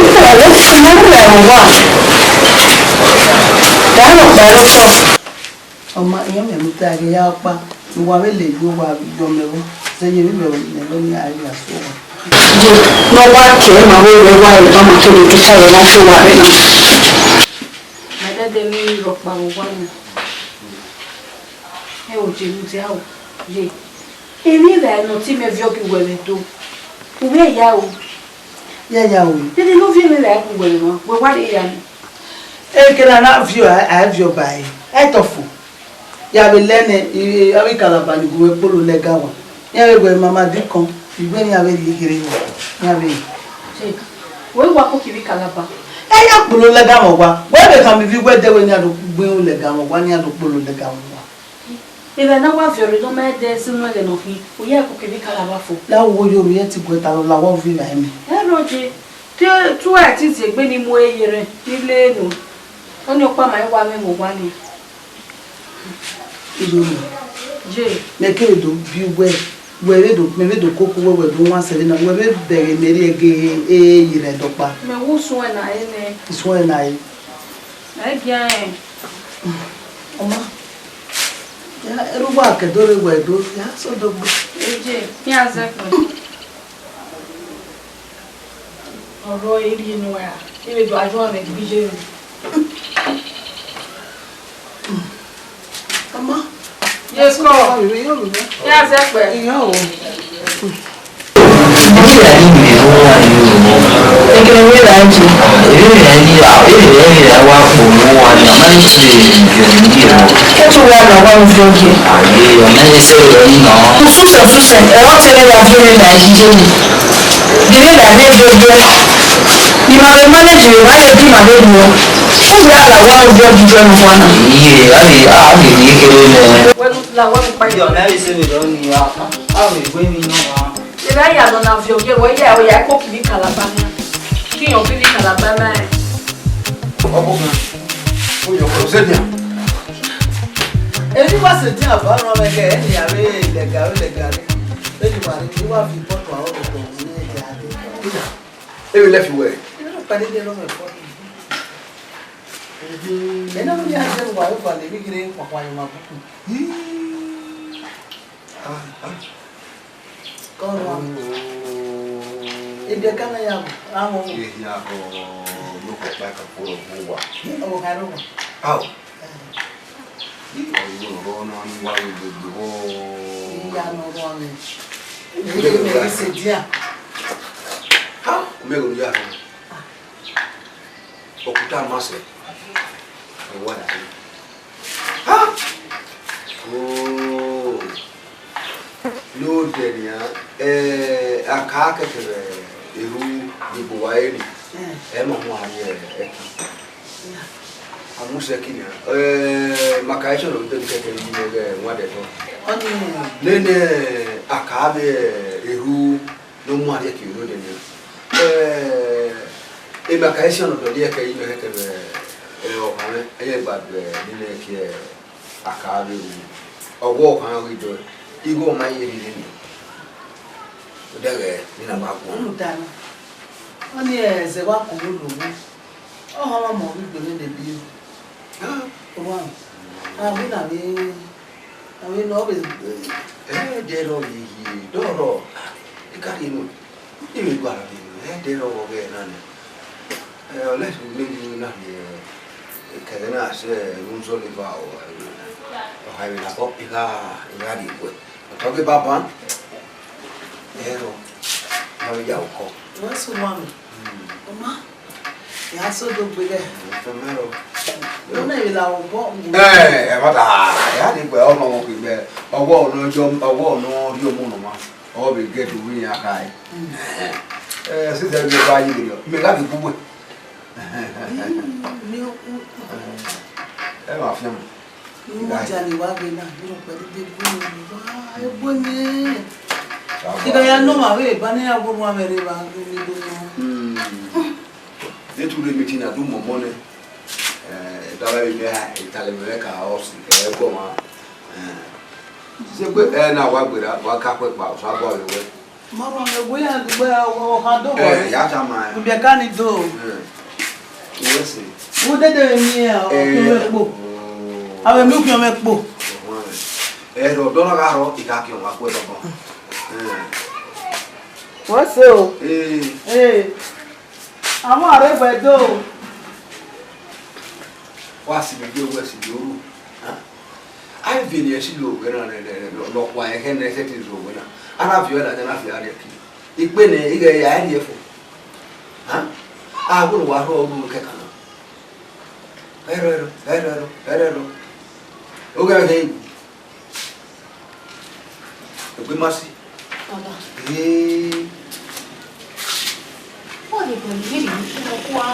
Ntẹrẹ, ne u rre ẹmwẹ uwa, ya rhọkpa ẹre otọ. Ọ ma, iran mwẹ ne u ta ghe ya ọkpa, ne uwa vbe le ye uwa yọ mẹ vbọ, zẹ ye vbe mẹ vbọ ne a ya so uwa. Ye, ne ọ wa kẹ ma vbe rre uwa ẹre, ọ ma kẹ ne u ta ẹre na so uwa rre na. Ma dẹdẹ ne I rhọkpa vbe uwa na. Ẹ o, je mudia o, ye. Emwi vbe ne ọ te mẹ viọ ghi wẹ vbe do. U vbe ya o. Ya ya o. Dede ne ọ viọ emwi vbe gu wẹ mwa, wẹ wa rre ya ni. Ekene a na viọ, a, a viọ ba ẹre. Ẹtọfo. Ya vbe lẹ nẹ, i, i, avbe Calabar ni gu mwẹ kpolo lẹga wa. Iran vbe wẹ mama dikọn, iwẹ ne iran vbe rhie kherhe wa. Iran vbe. Ṣe, wẹ wa koko ivbi Calabar. Ẹ ya kpolo lẹga mwẹ wa. Wẹ vbe khama ivbi wẹ dẹ wẹ ne iran do gbe irun lẹga mwẹ wa, ne iran do kpolo lẹga mwẹ wa. Evba na wa viọ rre ne ọ ma dẹ zẹ unu ẹghẹ ne ọ khin, u ya koko ivbi Calabar fo. La wo yo, mi ẹ ti gu ẹre ta lọ, la wa viọ evba ẹmwẹ. Ẹ rọ je, te, te uwa ti zẹ egbe ne I mu ẹre ye rre, ne I le nọ. Ọnii ọkpa ma i wa mwẹ vbe owa nii. Iye mẹ. Je. Mẹ keghi do biẹ uwẹ, wẹ vbe do, mẹ vbe do koko uwẹ, wẹ do wan sẹ vbe na, wẹ vbe bẹghe mẹ rrie ẹge e ye rre ẹdọkpa. Mẹ wu suẹn na re nẹ. Suẹn na re. Ẹ gia rẹn. Ọ ma. Ya, erha uwa ke do rre wẹ do, ya sẹ odogbe. Eje, iran zẹ kpẹn. Ọrọ erriọ ne uwa ra, I vbe do ajuọnrẹn gbe iye mwẹ. Ọ ma. Yes, kọ. Iran zẹ kpẹn. Iran o. Iye a ni miẹn vbe uwa yi o. Ekene vbe ra je. Ere rẹ ni ra, ere rẹ ni ra wa kpo vbe uwa ni, a ma ni tie iye ni o. Ke tu wa na wa mu viọ gie. Aye, ọ ma ni sẹ rẹ ni nọ. Ususẹ, ususẹ, ẹ, ọ te ne ya viọ ne na iye ni. Gele na ne do do. Ni ma vbe manage vbe ma ye di ma vbe nuọ. U ya la wa mu viọ gie ne uwa na. Iye, a vbe, a vbe ni kere nẹ. Wẹ la wa mu pa. Iye, ọ ma ni sẹ rẹ ni a. A vbe wẹ emwi nọ wa. Erha ya nọ na viọ gie, wẹ ya, wẹ ya koko ivbi Calabar na. Ke iran koko ivbi Calabar na. Ọkpọkpa, o yọ ọkọ, zẹ dia. Wa sẹ edian ba ọnrẹn mwẹ kẹ, ẹ ne a vbe lẹga, vbe lẹga rre. Vbene wa rre, I wa viọ ibọtu aro vbe otọ ne ẹ dia dee. Ẹ vbe lẹ fi wẹ? Ẹ vbe kpa dede rọ mwẹ ibọtu. Ẹ na vbe ya zẹ wa vbe gualọ emwi ghi rre kpakpa ye ma bukun. Ah, ah. Kọ rua. Oh. Ebiẹka na ya vbo? Amọ. Ehia vbo, yo kpakpa ka kpolo vbo wa. Ọ gha rre owa. Ao. Ọ yọ rọ na ni wa yo gbegbe vbo. Iya nọ rua mwẹ. Ẹ vbe sẹ edian. Ha, u mẹ ghe ne u ya rhọ. Okuta ma sẹ, ọ wa da rre. Ha! Oh! Ne odẹ nian, eh, a ka kẹkẹ vbe erhu ni bu uwa ẹre, ẹ ma mu a rrie ẹki. A mu sẹ ẹki nian, eh, ma ka ẹsọn nọ vbe kẹkẹ yi mwẹ ghẹ wan dẹ tọ. Nene a ka vbe erhu ne ọ mu a rrie ẹki vbe odẹ nian. Eh, emwa ka ẹsọn nọ dọlọ ẹki yi mwẹ kẹkẹ vbe, eh, ọkhan mwẹ, ẹ i gba gbe nene ẹki, eh, a ka vbe ru. Ọgua ọkhan ghi dọe, igho ma ye rhirhi ni. Odẹ ghẹ, ne I na wa guan. Rhunmwuda na, ọnii ẹzẹ wa koko lowẹ. Ọ họn ọmọ ghi gbe mwẹ ne biẹ. Owa, a vbe na vbe, a vbe nọ vbe. Ẹ dẹ rọ vbe ye, dọrọ, I ka rhie nu, I vbe gualọ vbe nu, ẹ dẹ rọ vbe ọghẹ na nẹ. Ẹ, ọ lẹsẹ ne I na rhie, ẹ, kẹghẹ na sẹ unu zọ leva, ọ, ọ ha vbe na kọ, I gha, I gha rhie guẹ. Ọ tọ ghe banban, ẹ rọ, ma vbe ya okọ. Wẹ sẹ owa mwẹ, ọ ma. Ya so do gbe lẹ. Ọmọ ẹvbo la obọ. Ẹ, ẹmwata, ya ni gbe ọmọ wọn ke gbe. Ọwọ ọnọ yọ, ọwọ ọnọ rhie ọmọ nọ ma. Ọ vbe gẹ do vbe iran kha. Ẹ, sisẹ vbe ba yi vberriọ. Mẹ gha vbe gu wẹ. Ẹ ma fian mọ. Imudia ni wa gbe na, irẹn ọkpẹ dede gu ne wa, egbe ne. Iga ya nọ ma vbe eba ne ya gu ọmwa mwẹ rre evba ne do nọ. Hmm. Ne tu rre meeting na du mọmọ nẹ. Eh, da vbe mẹ ha, italẹ mẹ ka ọ si, ẹ gọ ma. Eh. Se gbe, ẹ na wa gbera, wa ka kpẹ kpa, ọsa bọ vbe wẹ. Mama, me we ya gbe ọha do. Eh, ya ta ma. Ubiẹka ni do. Eh. Uwẹ se. Wo dede vbe miẹn, ọ, eh, ọkhiọnmwẹ kpo. Oh. Avbe miẹn ọkhiọnmwẹ kpo. Ẹ rọ, dọ na gha rọ, I ka khian wa kue tọbọ. Eh. Wẹ se o. Eh. Eh. Àwọn àrẹ̀gbẹ̀dọ̀. Wa si vbe gbe wẹ si vbe ru. A vbe ne ẹ si lo wẹ na, ne, ne, ne, ne ọ kua ẹghẹ ne ẹ sẹtin zo wẹ na. A na viọ ẹre, a na viọ ẹre ki. Ikpe ne ighẹ ya ẹre fo. Ha? A wẹ ne wa rhọ ru kẹkan na. Ẹrọ, ẹrọ, ẹrọ, ẹrọ, ẹrọ. Oghẹ he. Egbe ma si. Baba. Ee. Wọ́n lè pẹ̀lú yìí ní kí lọ kó wa.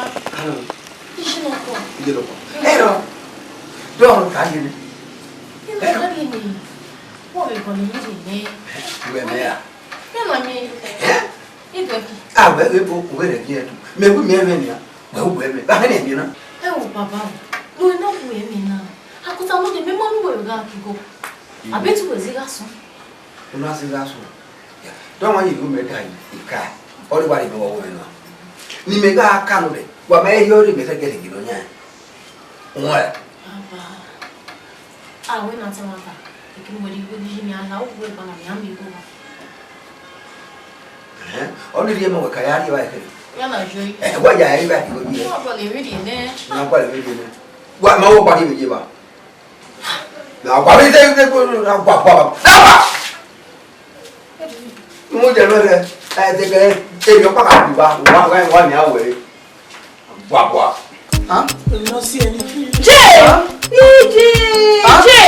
Kí ṣe lọ kó wa. Iye lọ kọ. Ẹrọ. Dọ́ọ̀rọ̀ ta yẹn ni. Kí ló ká lè ní? Wọ́n lè pẹ̀lú yìí ní. Ìwé mẹ́ra. Kí ló ní? Ẹ́? Ìdọ̀kì. Àwẹ̀ rẹ̀ bo òwe rẹ̀ bí ẹ̀dùn. Mẹ̀wú mi ẹ̀mẹ̀ nìyà. Wẹ̀ wẹ̀ mẹ̀. Bákẹ́ ni ẹ̀mí náà. Ẹ wo bàbá o. Lo iná wo ẹ̀mí náà. Àkúta ló dé, mi mọ́ níwèé ọ̀gá àkìgò. Àbí tí wèé sí gá sùn? Una si gha sunu. Dọmwa ye igho mẹ da yi ika, ọ re wa re mẹ wa wo mẹ nua. Ne imẹ gha ka nọ rẹ, wa ma he ye ọre mẹ fẹ gẹrẹ gele ọyan. Wọn ra. Baba, a wẹ na ta mata, ekene wẹ de igho yi mẹ a la, u wẹ gba na mẹ a mẹ igho wa. Ẹhẹn, ọ ni rhie mẹ wẹ ka ya rhie evba ẹkẹrẹ. Ya na jo yi. Ẹ, wa ya rhie evba ẹkẹrẹ. Wa bọ le rhie nẹ. Na gba le rhie nẹ. Wa ma wo gba rhie ye ba. Na gua vbe te te ko na gua gua ba. Na gua. Mo je lo re. E te ke e yo pa ka gua gua gua ni awe. Gua gua. Ha? No si eni. Je! Ije! Je!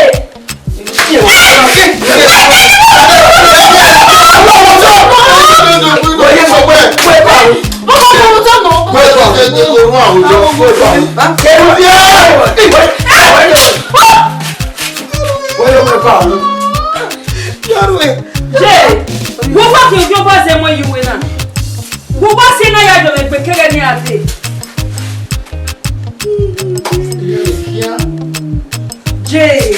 Jay, wo wa ke ojo ba zẹ mọ yi wẹ na. Wo wa si na ya jọ vbe gbe kẹghẹ ne a dee. Jay.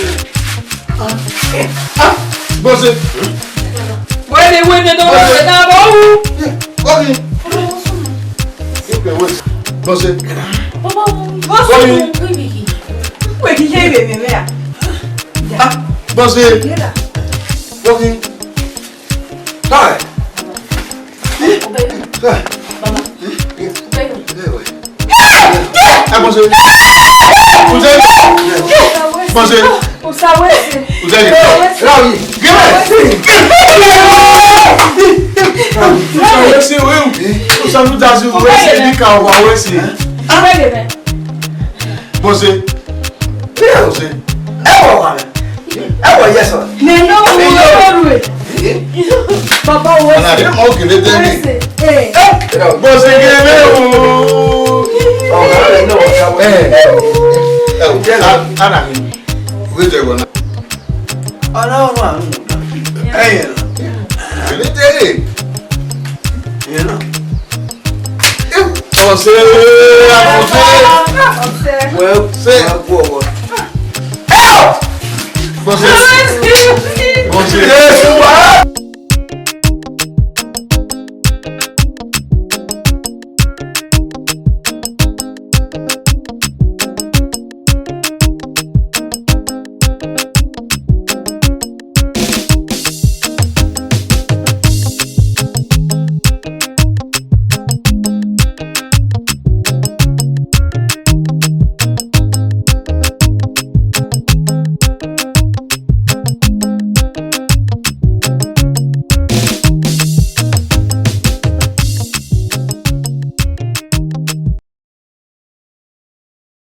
Wẹ ghi ye vbe mẹ vbe a? Ah, Bọse. Yela. Bọse. Hi. Obey. Hi. Baba. Obey. Ẹ, Bọse. Uze. Bọse. Usa wese. Uze. Rawi. Gẹmẹ. Usa wese, we. Usa nu dazi wese, ni ka wa wese. Obey. Bọse. Bọse. Ẹ wọ wa mẹ. Ẹ wọ yẹ sọ. Nene wo ru e. Baba wo. Ana de mo kele de ni. Eh. Bọse kele o. Ọ, ana de no wa. Eh. Eh. Ana ni. Uwe je wọ na. Ọna ọrọ àrùn. Ẹyẹ na. Kele de. Ẹyẹ na. Ọse, ọse. Wẹ, wẹ gbọ,